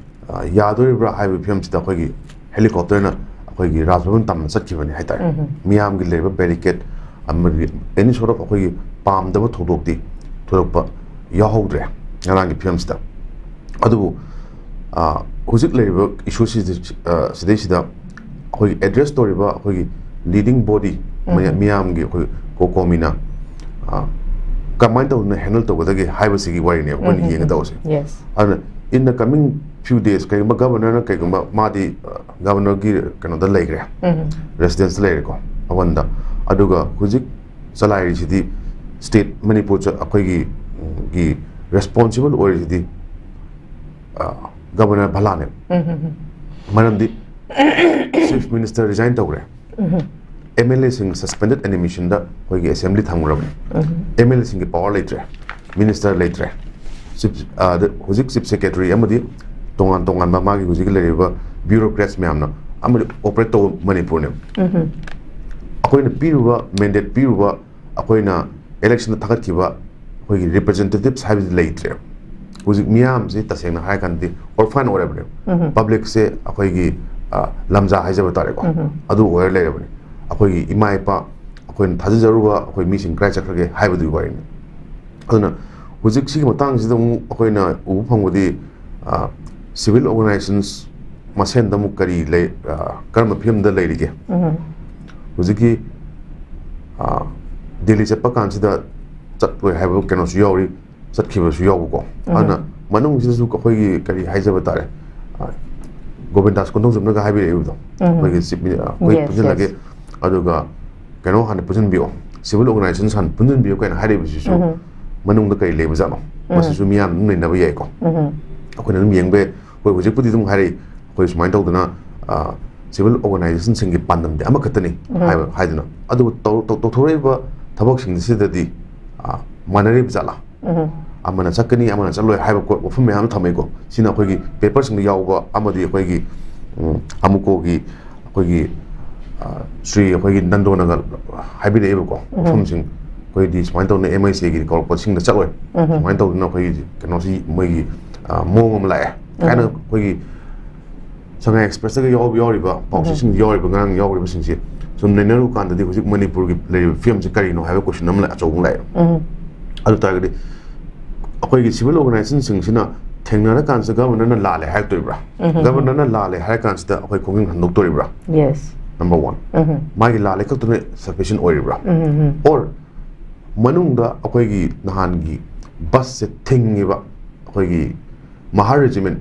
ꯑ, ꯌꯥꯗꯣꯔꯤꯕ꯭ꯔꯥ ꯍꯥꯏꯕꯒꯤ ꯐꯤꯕꯝꯁꯤꯗ ꯑꯩꯈꯣꯏꯒꯤ ꯍꯦꯂꯤꯀꯣꯞꯇꯔꯅ ꯑꯩꯈꯣꯏꯒꯤ ꯔꯥꯖ ꯚꯕꯟ ꯇꯝꯅ ꯆꯠꯈꯤꯕꯅꯤ ꯍꯥꯏꯇꯥꯔꯦ꯫ ꯎꯝ꯫ ꯃꯤꯌꯥꯝꯒꯤ ꯂꯩꯔꯤꯕ ꯕꯦꯔꯤꯀꯦꯠ ꯑꯃꯗꯤ ꯑꯦꯅꯤ ꯁꯣꯔꯠ ꯑꯣꯐ ꯑꯩꯈꯣꯏꯒꯤ ꯄꯥꯝꯗꯕ ꯊꯧꯗꯣꯛꯇꯤ ꯊꯣꯏꯗꯣꯛꯄ ꯌꯥꯎꯍꯧꯗ꯭ꯔꯦ ꯉꯔꯥꯡꯒꯤ ꯐꯤꯕꯝꯁꯤꯗ꯫ ꯑꯗꯨꯕꯨ, ꯑ, ꯍꯧꯖꯤꯛ ꯂꯩꯔꯤꯕ ꯏꯁꯨꯁꯤꯗ, ꯑ, ꯁꯤꯗꯩꯁꯤꯗ ꯑꯩꯈꯣꯏꯒꯤ ꯑꯦꯗ꯭ꯔꯦꯁ ꯇꯧꯔꯤꯕ ꯑꯩꯈꯣꯏꯒꯤ ꯂꯤꯗꯤꯡ ꯕꯣꯗꯤ, ꯎꯝ꯫ ꯃꯌꯥ-, ꯃꯤꯌꯥꯝꯒꯤ ꯑꯩꯈꯣꯏ ꯀꯣꯀꯣꯃꯤꯅ, ꯑ, ꯀꯃꯥꯏꯅ ꯇꯧꯗꯅ ꯍꯦꯟꯗꯜ ꯇꯧꯒꯗꯒꯦ ꯍꯥꯏꯕꯁꯤꯒꯤ ꯋꯥꯔꯤꯅꯦꯕ ꯑꯩꯈꯣꯏꯅ ꯎꯝ, ꯎꯝ, ꯌꯦꯡꯒꯗꯧꯕꯁꯦ꯫ Yes꯫ ꯑꯗꯨꯅ in the coming few days, ꯀꯩꯒꯨꯝꯕ ꯒꯕꯔꯅꯔꯅ ꯀꯩꯒꯨꯝꯕ ꯃꯥꯗꯤ, ꯑ, ꯒꯕꯔꯅꯔꯒꯤ ꯀꯩꯅꯣꯗ ꯂꯩꯈ꯭ꯔꯦ, ꯎꯝ꯫ ꯔꯦꯁꯤꯗꯦꯟꯁꯇ ꯂꯩꯔꯦꯀꯣ, ꯚꯕꯟꯗ꯫ ꯑꯗꯨꯒ ꯍꯧꯖꯤꯛ ꯆꯂꯥꯏꯔꯤꯁꯤꯗꯤ ꯁ꯭ꯇꯦꯠ ꯃꯅꯤꯄꯨꯔ ꯆ-, ꯑꯩꯈꯣꯏꯒꯤ, ꯎꯝ, ꯒꯤ ꯔꯦꯁꯄꯣꯟꯁꯤꯕꯜ ꯑꯣꯏꯔꯤꯁꯤꯗꯤ, ꯑ, ꯒꯕꯔꯅꯔ ꯚꯂꯥꯅꯦꯕ꯫ ꯎꯝ, ꯎꯝ, ꯎꯝ꯫ ꯃꯔꯝꯗꯤ ꯆꯤꯐ ꯃꯤꯅꯤꯁꯇꯔ ꯔꯤꯖꯥꯏꯟ ꯇꯧꯈ꯭ꯔꯦ꯫ ꯎꯝ꯫ ꯑꯦꯝ ꯑꯦꯜ ꯑꯦꯁꯤꯡ suspended animationꯗ ꯑꯩꯈꯣꯏꯒꯤ assembly ꯊꯝꯈ꯭ꯔꯕꯅꯤ꯫ ꯑꯦꯝ ꯑꯦꯜ ꯑꯦꯁꯤꯡꯒꯤ power ꯂꯩꯇ꯭ꯔꯦ, minister ꯂꯩꯇ꯭ꯔꯦ꯫ Chief, ꯑ, ꯗ-, ꯍꯧꯖꯤꯛ chief secretary ꯑꯃꯗꯤ ꯇꯣꯉꯥꯟ ꯇꯣꯉꯥꯟꯕ ꯃꯥꯒꯤ ꯍꯧꯖꯤꯛ ꯂꯩꯔꯤꯕ bureaucrats ꯃꯌꯥꯝꯅ ꯑꯃꯗꯤ operate ꯇꯧꯕ ꯃꯅꯤꯄꯨꯔꯅꯦ꯫ ꯑꯩꯈꯣꯏꯅ ꯄꯤꯔꯨꯕ mandate ꯄꯤꯔꯨꯕ, ꯑꯩꯈꯣꯏꯅ electionꯗ ꯊꯥꯒꯠꯈꯤꯕ ꯑꯩꯈꯣꯏꯒꯤ representatives ꯍꯥꯏꯕꯁꯤ ꯂꯩꯇ꯭ꯔꯦ꯫ ꯍꯧꯖꯤꯛ ꯃꯤꯌꯥꯝꯁꯤ ꯇꯁꯦꯡꯅ ꯍꯥꯏꯔꯀꯥꯟꯗꯗꯤ orphan ꯑꯣꯏꯔꯕꯅꯦ꯫ Publicꯁꯦ ꯑꯩꯈꯣꯏꯒꯤ, ꯑ, ꯂꯝꯖꯥ ꯍꯥꯏꯖꯕ ꯇꯥꯔꯦꯀꯣ, ꯑꯗꯨ ꯑꯣꯏꯔ ꯂꯩꯔꯕꯅꯤ꯫ ꯑꯩꯈꯣꯏꯒꯤ ꯏꯃꯥ ꯏꯄꯥ, ꯑꯩꯈꯣꯏꯅ ꯊꯥꯖꯖꯔꯨꯕ ꯑꯩꯈꯣꯏ ꯃꯤꯁꯤꯡ ꯀꯗꯥꯏ ꯆꯠꯈ꯭ꯔꯒꯦ ꯍꯥꯏꯕꯗꯨꯒꯤ ꯋꯥꯔꯤꯅꯤ꯫ ꯑꯗꯨꯅ ꯍꯧꯖꯤꯛ ꯁꯤꯒꯤ ꯃꯇꯥꯡꯁꯤꯗ ꯑꯃꯨꯛ ꯑꯩꯈꯣꯏꯅ ꯎꯕ ꯐꯪꯕꯗꯤ, ꯑ, civil organizations ꯃꯁꯦꯟꯗ ꯑꯃꯨꯛ ꯀꯔꯤ ꯂꯩ, ꯑ, ꯀꯔꯝꯕ ꯐꯤꯕꯝꯗ ꯂꯩꯔꯤꯒꯦ? ꯍꯧꯖꯤꯛꯀꯤ, ꯑ, ꯗꯦꯜꯂꯤ ꯆꯠꯄ ꯀꯥꯟꯁꯤꯗ ꯆꯠꯂꯣꯏ ꯍꯥꯏꯕ ꯀꯩꯅꯣꯁꯨ ꯌꯥꯎꯔꯤ, ꯆꯠꯈꯤꯕꯁꯨ ꯌꯥꯎꯕꯀꯣ꯫ ꯑꯗꯨꯅ ꯃꯅꯨꯡꯁꯤꯗꯁꯨ ꯑꯩꯈꯣꯏꯒꯤ ꯀꯔꯤ ꯍꯥꯏꯖꯕ ꯇꯥꯔꯦ, ꯑ, ꯒꯣꯕꯤꯟꯗꯥꯁ ꯀꯣꯟꯊꯧꯖꯝꯅꯒ ꯍꯥꯏꯕꯤꯔꯛꯏꯕꯗꯣ, ꯑꯩꯈꯣꯏꯒꯤ chief ꯃꯤꯅꯤ-, ꯑ, ꯑꯩꯈꯣꯏ Yes, ꯄꯨꯟꯁꯤꯜꯂꯒꯦ, yes. ꯑꯗꯨꯒ ꯀꯩꯅꯣ ꯍꯥꯟꯅ ꯄꯨꯟꯁꯤꯟꯕꯤꯌꯣ, civil organizations ꯍꯥꯟꯅ ꯄꯨꯟꯁꯤꯟꯕꯤꯌꯣ ꯀꯥꯏꯅ ꯍꯥꯏꯔꯤꯕꯁꯤꯁꯨ ꯃꯅꯨꯡꯗ ꯀꯔꯤ ꯂꯩꯕꯖꯥꯠꯅꯣ? ꯃꯁꯤꯁꯨ ꯃꯤꯌꯥꯝ ꯑꯗꯨꯝ ꯅꯩꯅꯕ ꯌꯥꯏꯀꯣ꯫ ꯑꯩꯈꯣꯏꯅ ꯑꯗꯨꯝ ꯌꯦꯡꯕ ꯌꯥꯏ꯫ ꯍꯣꯏ, ꯍꯧꯖꯤꯛꯄꯨꯗꯤ ꯑꯗꯨꯝ ꯍꯥꯏꯔꯛꯏ, ꯑꯩꯈꯣꯏ ꯁꯨꯃꯥꯏꯅ ꯇꯧꯗꯅ, ꯑ, civil organizationꯁꯤꯡꯒꯤ ꯄꯥꯟꯗꯝꯗꯤ ꯑꯃꯈꯛꯇꯅꯤ ꯍꯥꯏꯕ, ꯍꯥꯏꯗꯅ꯫ ꯑꯗꯨꯕꯨ ꯇꯧ-, ꯇꯧ-, ꯇꯧꯊꯣꯔꯛꯏꯕ ꯊꯕꯛꯁꯤꯡꯁꯤꯗꯗꯤ, ꯑ, ꯃꯥꯟꯅꯔꯤꯕ ꯖꯥꯠꯂꯥ? ꯑꯃꯅ ꯆꯠꯀꯅꯤ, ꯑꯃꯅ ꯆꯠꯂꯣꯏ ꯍꯥꯏꯕ ꯀꯣ-, ꯋꯥꯐꯝ ꯃꯌꯥꯝ ꯑꯃ ꯊꯝꯃꯛꯏꯀꯣ꯫ ꯁꯤꯅ ꯑꯩꯈꯣꯏꯒꯤ paperꯁꯤꯡꯗ ꯌꯥꯎꯕ ꯑꯃꯗꯤ ꯑꯩꯈꯣꯏꯒꯤ, ꯎꯝ, ꯑꯃꯨꯀꯣꯒꯤ ꯑꯩꯈꯣꯏꯒꯤ, ꯑ, ꯁ꯭ꯔꯤ ꯑꯩꯈꯣꯏꯒꯤ ꯅꯟꯗꯣꯅꯒ ꯍꯥꯏꯕꯤꯔꯛꯑꯦꯕꯀꯣ, ꯋꯥꯐꯝꯁꯤꯡ꯫ ꯑꯩꯈꯣꯏꯗꯤ ꯁꯨꯃꯥꯏꯅ ꯇꯧꯗꯅ ꯑꯦꯝ ꯑꯥꯏ ꯁꯤꯒꯤ ꯀꯧꯔꯛꯄꯁꯤꯡꯗ ꯆꯠꯂꯣꯏ, ꯁꯨꯃꯥꯏꯅ ꯇꯧꯗꯅ ꯑꯩꯈꯣꯏꯒꯤ ꯀꯩꯅꯣꯁꯤ ꯃꯣꯏꯒꯤ, ꯑ, ꯃꯑꯣꯡ ꯑꯃ ꯂꯥꯛꯑꯦ ꯀꯥꯏꯅ ꯑꯩꯈꯣꯏꯒꯤ ꯁꯉꯥꯏ ꯑꯦꯛꯁꯄ꯭ꯔꯦꯁꯇꯒ ꯌꯥꯎ-, ꯌꯥꯎꯔꯤꯕ ꯄꯥꯎꯆꯦꯁꯤꯡꯗ ꯌꯥꯎꯔꯤꯕ, ꯉꯔꯥꯡ ꯌꯥꯎꯔꯤꯕꯁꯤꯡꯁꯦ ꯁꯨꯝ ꯅꯩꯅꯔꯨ ꯀꯥꯟꯗꯗꯤ ꯍꯧꯖꯤꯛ ꯃꯅꯤꯄꯨꯔꯒꯤ ꯂꯩꯔꯤꯕ ꯐꯤꯕꯝꯁꯦ ꯀꯔꯤꯅꯣ ꯍꯥꯏꯕ question ꯑꯃ ꯂꯥꯛꯑꯦ, ꯑꯆꯧꯕ ꯑꯃ ꯂꯥꯛꯑꯦ꯫ ꯑꯗꯨ ꯇꯥꯔꯒꯗꯤ ꯑꯩꯈꯣꯏꯒꯤ civil organizationꯁꯤꯡꯁꯤꯅ ꯊꯦꯡꯅꯔꯀꯥꯟꯁꯤꯗ governorꯅ ꯂꯥꯜꯂꯦ ꯍꯥꯏꯔꯛꯇꯣꯔꯤꯕ꯭ꯔꯥ? Governorꯅ ꯂꯥꯜꯂꯦ ꯍꯥꯏꯔ ꯀꯥꯟꯁꯤꯗ ꯑꯩꯈꯣꯏ ꯈꯣꯡꯖꯪ ꯍꯟꯗꯣꯛꯇꯣꯔꯤꯕ꯭ꯔꯥ? Yes. Number one, ꯃꯥꯒꯤ ꯂꯥꯜꯂꯦ ꯈꯛꯇꯅ sufficient ꯑꯣꯏꯔꯤꯕ꯭ꯔꯥ? Or ꯃꯅꯨꯡꯗ ꯑꯩꯈꯣꯏꯒꯤ ꯅꯍꯥꯟꯒꯤ busꯁꯦ ꯊꯤꯡꯉꯤꯕ ꯑꯩꯈꯣꯏꯒꯤ ꯃꯍꯥ regiment,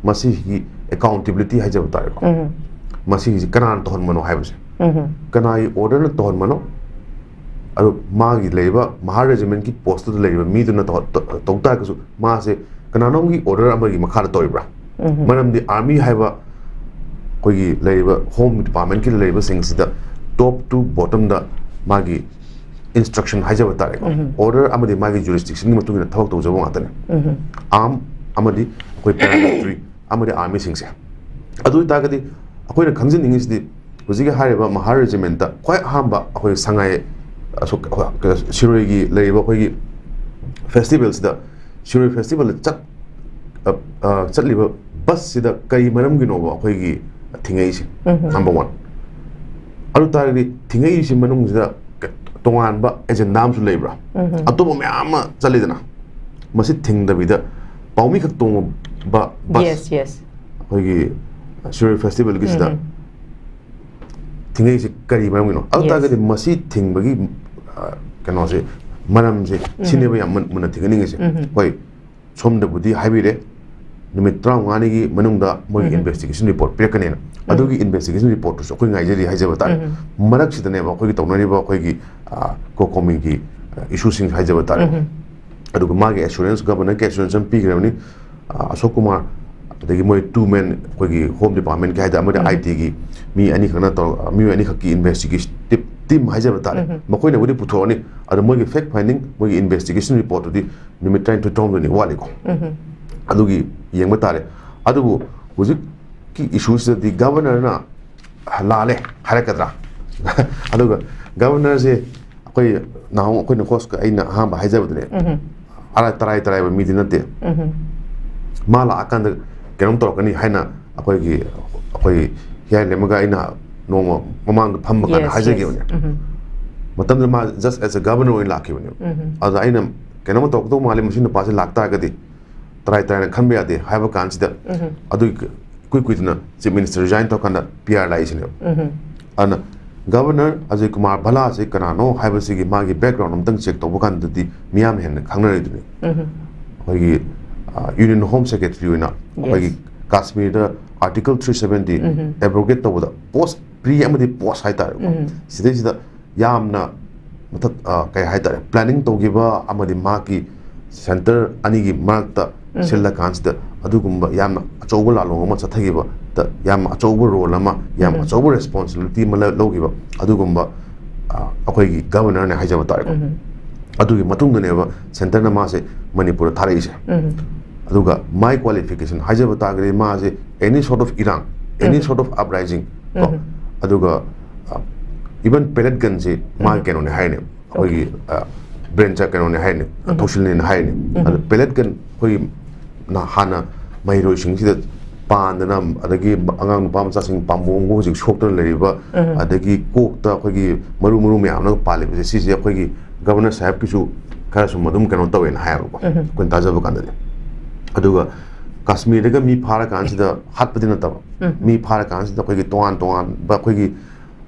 ꯃꯁꯤꯒꯤ accountability ꯍꯥꯏꯖꯕ ꯇꯥꯔꯦꯀꯣ, ꯃꯁꯤꯒꯤꯁꯤ ꯀꯅꯥꯅ ꯇꯧꯍꯟꯕꯅꯣ ꯍꯥꯏꯕꯁꯦ, ꯀꯅꯥꯒꯤ orderꯅ ꯇꯧꯍꯟꯕꯅꯣ? ꯑꯗꯨ ꯃꯥꯒꯤ ꯂꯩꯔꯤꯕ ꯃꯍꯥ regimentꯀꯤ postꯇꯨꯗ ꯂꯩꯔꯤꯕ ꯃꯤꯗꯨꯅ ꯇꯧ-, ꯇꯧ-, ꯇꯧ ꯇꯥꯔꯒꯁꯨ ꯃꯥꯁꯦ ꯀꯅꯥꯅꯣꯝꯒꯤ order ꯑꯃꯒꯤ ꯃꯈꯥꯗ ꯇꯧꯔꯤꯕ꯭ꯔꯥ? ꯃꯔꯝꯗꯤ army ꯍꯥꯏꯕ ꯑꯩꯈꯣꯏꯒꯤ ꯂꯩꯔꯤꯕ home departmentꯀꯤ ꯂꯩꯔꯤꯕꯁꯤꯡꯁꯤꯗ top to bottom ꯗ ꯃꯥꯒꯤ instruction ꯍꯥꯏꯖꯕ ꯇꯥꯔꯦꯀꯣ, order ꯑꯃꯗꯤ ꯃꯥꯒꯤ jurisdiction ꯒꯤ ꯃꯇꯨꯡ ꯏꯟꯅ ꯊꯕꯛ ꯇꯧꯖꯕ ꯉꯥꯛꯇꯅꯤ꯫ Arm ꯑꯃꯗꯤ ꯑꯩꯈꯣꯏ paramilitary ꯑꯃꯗꯤ army ꯁꯤꯡꯁꯦ꯫ ꯑꯗꯨ ꯑꯣꯏꯇꯥꯔꯒꯗꯤ ꯑꯩꯈꯣꯏꯅ ꯈꯪꯖꯅꯤꯡꯉꯤꯁꯤꯗꯤ ꯍꯧꯖꯤꯛꯀꯤ ꯍꯥꯏꯔꯤꯕ ꯃꯍꯥꯔ regiment ꯇ ꯈ꯭ꯋꯥꯏ ꯑꯍꯥꯟꯕ ꯑꯩꯈꯣꯏ ꯁꯉꯥꯏ ꯑꯁꯣꯛ-, ꯁꯤꯔꯣꯏꯒꯤ ꯂꯩꯔꯤꯕ ꯑꯩꯈꯣꯏꯒꯤ festival ꯁꯤꯗ, ꯁꯤꯔꯣꯏ festival ꯗ ꯆꯠ-, ꯑ, ꯑ, ꯆꯠꯂꯤꯕ bus ꯁꯤꯗ ꯀꯔꯤ ꯃꯔꯝꯒꯤꯅꯣꯕ ꯑꯩꯈꯣꯏꯒꯤ ꯊꯤꯡꯉꯛꯏꯁꯦ? Number one꯫ ꯑꯗꯨ ꯇꯥꯔꯒꯗꯤ ꯊꯤꯡꯉꯛꯏꯁꯤ ꯃꯅꯨꯡꯁꯤꯗ ꯀ-, ꯇꯣꯉꯥꯟꯕ agenda ꯑꯃꯁꯨ ꯂꯩꯕ꯭ꯔꯥ? ꯑꯇꯣꯞꯄ ꯃꯌꯥꯝ ꯑꯃ ꯆꯠꯂꯤꯗꯅ, ꯃꯁꯤ ꯊꯤꯡꯗꯕꯤꯗ ꯄꯥꯎꯃꯤ ꯈꯛ ꯇꯣꯡꯕ bus, Yes, yes꯫ ꯑꯩꯈꯣꯏꯒꯤ ꯁꯤꯔꯣꯏ festival ꯒꯤꯁꯤꯗ ꯊꯤꯡꯉꯛꯏꯁꯦ ꯀꯔꯤ ꯃꯔꯝꯒꯤꯅꯣ? ꯑꯗꯨ Yes꯫ ꯇꯥꯔꯒꯗꯤ ꯃꯁꯤ ꯊꯤꯡꯕꯒꯤ, ꯑ, ꯀꯩꯅꯣꯁꯦ, ꯃꯔꯝꯁꯦ ꯁꯤꯅꯦꯕ ꯌꯥꯝ ꯃꯨꯟ-, ꯃꯨꯟꯅ ꯊꯤꯡꯍꯟꯅꯤꯡꯉꯤꯁꯦ꯫ ꯍꯣꯏ, ꯁꯣꯝꯗꯕꯨꯗꯤ ꯍꯥꯏꯕꯤꯔꯦ, ꯅꯨꯃꯤꯠ ꯇꯔꯥꯃꯉꯥꯅꯤꯒꯤ ꯃꯅꯨꯡꯗ ꯃꯣꯏꯒꯤ investigation report ꯄꯤꯔꯛꯀꯅꯦꯅ꯫ ꯑꯗꯨꯒꯤ investigation report ꯇꯨꯁꯨ ꯑꯩꯈꯣꯏ ꯉꯥꯏꯖꯔꯤ ꯍꯥꯏꯖꯕ ꯇꯥꯔꯦ꯫ ꯃꯔꯛꯁꯤꯗꯅꯦꯕ ꯑꯩꯈꯣꯏꯒꯤ ꯇꯧꯅꯔꯤꯕ ꯑꯩꯈꯣꯏꯒꯤ, ꯑ, COCOMI ꯒꯤ, ꯑ, issue ꯁꯤꯡ ꯍꯥꯏꯖꯕ ꯇꯥꯔꯦ꯫ ꯑꯗꯨꯒ ꯃꯥꯒꯤ assurance, governor ꯒꯤ assurance ꯑꯃ ꯄꯤꯈ꯭ꯔꯕꯅꯤ꯫ ꯑ, ꯑꯁꯣꯛ ꯀꯨꯃꯥꯔ, ꯑꯗꯒꯤ ꯃꯣꯏ two man, ꯑꯩꯈꯣꯏꯒꯤ Home Department ꯀꯤ ꯍꯥꯏꯗ, ꯑꯃꯗꯤ I T ꯒꯤ ꯃꯤ ꯑꯅꯤꯈꯛꯅ ꯇꯧꯔ-, ꯃꯤꯑꯣꯏ ꯑꯅꯤꯈꯛꯀꯤ investigative team ꯍꯥꯏꯖꯕ ꯇꯥꯔꯦ꯫ ꯃꯈꯣꯏꯅꯕꯨꯗꯤ ꯄꯨꯊꯣꯛꯑꯅꯤ, ꯑꯗꯣ ꯃꯣꯏꯒꯤ fact finding, ꯃꯣꯏꯒꯤ investigation report ꯇꯨꯗꯤ ꯅꯨꯃꯤꯠ ꯇꯔꯥꯅꯤꯊꯣꯏ ꯇꯔꯥꯍꯨꯝꯗꯣꯏꯅꯤ ꯋꯥꯠꯂꯤꯀꯣ꯫ ꯑꯗꯨꯒꯤ ꯌꯦꯡꯕ ꯇꯥꯔꯦ꯫ ꯑꯗꯨꯕꯨ ꯍꯧꯖꯤꯛꯀꯤ issue ꯁꯤꯗꯗꯤ governor ꯅ ꯂꯥꯜꯂꯦ ꯍꯥꯏꯔꯛꯀꯗ꯭ꯔꯥ? ꯑꯗꯨꯒ governor ꯁꯦ ꯑꯩꯈꯣꯏ ꯅꯍꯥꯟ ꯑꯩꯈꯣꯏꯅ host ꯀ ꯑꯩꯅ ꯑꯍꯥꯟꯕ ꯍꯥꯏꯖꯕꯗꯨꯅꯦ, ꯑꯔꯥꯏ-, ꯇꯔꯥꯏ ꯇꯔꯥꯏꯕ ꯃꯤꯗꯤ ꯅꯠꯇꯦ꯫ ꯃꯥ ꯂꯥꯛꯑꯀꯥꯟꯗ ꯀꯩꯅꯣꯝ ꯇꯧꯔꯛꯀꯅꯤ ꯍꯥꯏꯅ ꯑꯩꯈꯣꯏꯒꯤ, ꯑꯩꯈꯣꯏ ꯍꯤꯌꯥꯏ ꯂꯦꯝꯃꯒ ꯑꯩꯅ ꯅꯣꯡꯃ ꯃꯃꯥꯡꯗ ꯐꯝꯕ ꯀꯥꯟꯗ Yes, yes꯫ ꯍꯥꯏꯖꯈꯤꯕꯅꯦ꯫ ꯃꯇꯝꯗꯨꯗ ꯃꯥ just as a governor ꯑꯣꯏꯅ ꯂꯥꯛꯈꯤꯕꯅꯦꯕ꯫ ꯑꯗ ꯑꯩꯅ ꯀꯩꯅꯣꯝ ꯇꯧꯔꯛꯀꯗꯧ ꯃꯥꯜꯂꯤ, ꯃꯁꯤ ꯅꯨꯄꯥꯁꯤ ꯂꯥꯛꯇꯥꯔꯒꯗꯤ ꯇꯔꯥꯏ ꯇꯔꯥꯏꯅ ꯈꯟꯕ ꯌꯥꯗꯦ ꯍꯥꯏꯕ ꯀꯥꯟꯁꯤꯗ, ꯑꯗꯨꯒꯤ ꯏꯀꯨꯏ ꯀꯨꯏꯗꯅ Chief Minister resign ꯇꯧꯔꯀꯥꯟꯗ P R ꯂꯥꯛꯏꯁꯤꯅꯦꯕ꯫ ꯑꯗꯨꯅ governor ꯑꯖꯌ ꯀꯨꯃꯥꯔ ꯚꯜꯂꯥꯁꯤ ꯀꯅꯥꯅꯣ ꯍꯥꯏꯕꯁꯤꯒꯤ ꯃꯥꯒꯤ background ꯑꯃꯇꯪ check ꯇꯧꯕ ꯀꯥꯟꯗꯗꯤ ꯃꯤꯌꯥꯝ ꯍꯦꯟꯅ ꯈꯪꯅꯔꯤꯗꯨꯅꯤ꯫ ꯑꯩꯈꯣꯏꯒꯤ, ꯑ, Union Home Secretary ꯑꯣꯏꯅ ꯑꯩꯈꯣꯏꯒꯤ ꯀꯥꯁꯃꯤꯔꯗ Article three seventy abrogate ꯇꯧꯕꯗ post, pre ꯑꯃꯗꯤ post ꯍꯥꯏꯇꯥꯔꯦꯀꯣ꯫ ꯁꯤꯗꯩꯁꯤꯗ ꯌꯥꯝꯅ ꯃꯊꯛ, ꯑ, ꯀꯩ ꯍꯥꯏꯇꯥꯔꯦ, planning ꯇꯧꯈꯤꯕ ꯑꯃꯗꯤ ꯃꯍꯥꯛꯀꯤ center ꯑꯅꯤꯒꯤ ꯃꯔꯛꯇ ꯁꯤꯜꯂꯀꯥꯟꯁꯤꯗ ꯑꯗꯨꯒꯨꯝꯕ ꯌꯥꯝꯅ ꯑꯆꯧꯕ ꯂꯥꯂꯣꯡ ꯑꯃ ꯆꯠꯊꯈꯤꯕꯗ ꯌꯥꯝꯅ ꯑꯆꯧꯕ ꯔꯣꯜ ꯑꯃ, ꯌꯥꯝ ꯑꯆꯧꯕ ꯔꯦꯁꯄꯣꯟꯁꯤꯕꯤꯂꯤꯇꯤ ꯑꯃ ꯂ- ꯂꯧꯈꯤꯕ ꯑꯗꯨꯒꯨꯝꯕ, ꯑ, ꯑꯩꯈꯣꯏꯒꯤ ꯒꯕꯔꯅꯔꯅꯦ ꯍꯥꯏꯖꯕ ꯇꯥꯔꯦꯀꯣ꯫ ꯑꯗꯨꯒꯤ ꯃꯇꯨꯡꯗꯅꯦꯕ ꯁꯦꯟꯇꯔꯅ ꯃꯥꯁꯦ ꯃꯅꯤꯄꯨꯔꯗ ꯊꯥꯔꯛꯏꯁꯦ꯫ ꯑꯗꯨꯒ ꯃꯥꯏ ꯀ꯭ꯋꯥꯂꯤꯐꯤꯀꯦꯁꯟ ꯍꯥꯏꯖꯕ ꯇꯥꯔꯒꯗꯤ ꯃꯥꯁꯦ any sort of Iran, any sort of uprising ꯀꯣ, ꯑꯗꯨꯒ, ꯑ, even pellet gunꯁꯤ ꯃꯥꯒꯤ ꯀꯩꯅꯣꯅꯦ ꯍꯥꯏꯔꯤꯅꯦ, ꯑꯩꯈꯣꯏꯒꯤ, ꯑ, ꯕ꯭ꯔꯦꯟ ꯆ-, ꯀꯩꯅꯣꯅꯦ ꯍꯥꯏꯔꯤꯅꯦ, ꯊꯧꯁꯤꯜꯅꯦꯅ ꯍꯥꯏꯔꯤꯅꯦ꯫ ꯑꯗꯣ pellet gun ꯑꯩꯈꯣꯏꯒꯤ ꯅ-, ꯍꯥꯟꯅ ꯃꯍꯩꯔꯣꯏꯁꯤꯡꯁꯤꯗ ꯄꯥꯟꯗꯅ, ꯑꯗꯒꯤ ꯑꯉꯥꯡ ꯅꯨꯄꯥ ꯃꯆꯥꯁꯤꯡ ꯄꯥꯝꯕꯣꯝꯕꯨ ꯍꯧꯖꯤꯛ ꯁꯣꯛꯇꯅ ꯂꯩꯔꯤꯕ, ꯑꯗꯒꯤ ꯀꯣꯛꯇ ꯑꯩꯈꯣꯏꯒꯤ ꯃꯔꯨ ꯃꯔꯨ ꯃꯌꯥꯝꯅ ꯄꯥꯜꯂꯤꯕꯁꯦ, ꯁꯤꯁꯦ ꯑꯩꯈꯣꯏꯒꯤ ꯒꯕꯔꯅꯔ ꯁꯥꯍꯦꯕꯀꯤꯁꯨ ꯈꯔ ꯁꯨꯝ ꯑꯗꯨꯝ ꯀꯩꯅꯣ ꯇꯧꯋꯦꯅ ꯍꯥꯏꯌꯦꯕꯀꯣ, ꯑꯩꯈꯣꯏꯅ ꯇꯥꯖꯕ ꯀꯥꯟꯗꯗꯤ꯫ ꯑꯗꯨꯒ ꯀꯥꯁꯃꯤꯔꯗꯒ ꯃꯤ ꯐꯥꯔꯀꯥꯟꯁꯤꯗ ꯍꯥꯠꯄꯗꯤ ꯅꯠꯇꯕ, ꯃꯤ ꯐꯥꯔꯀꯥꯟꯁꯤꯗ ꯑꯩꯈꯣꯏꯒꯤ ꯇꯣꯉꯥꯟ ꯇꯣꯉꯥꯟꯕ ꯑꯩꯈꯣꯏꯒꯤ,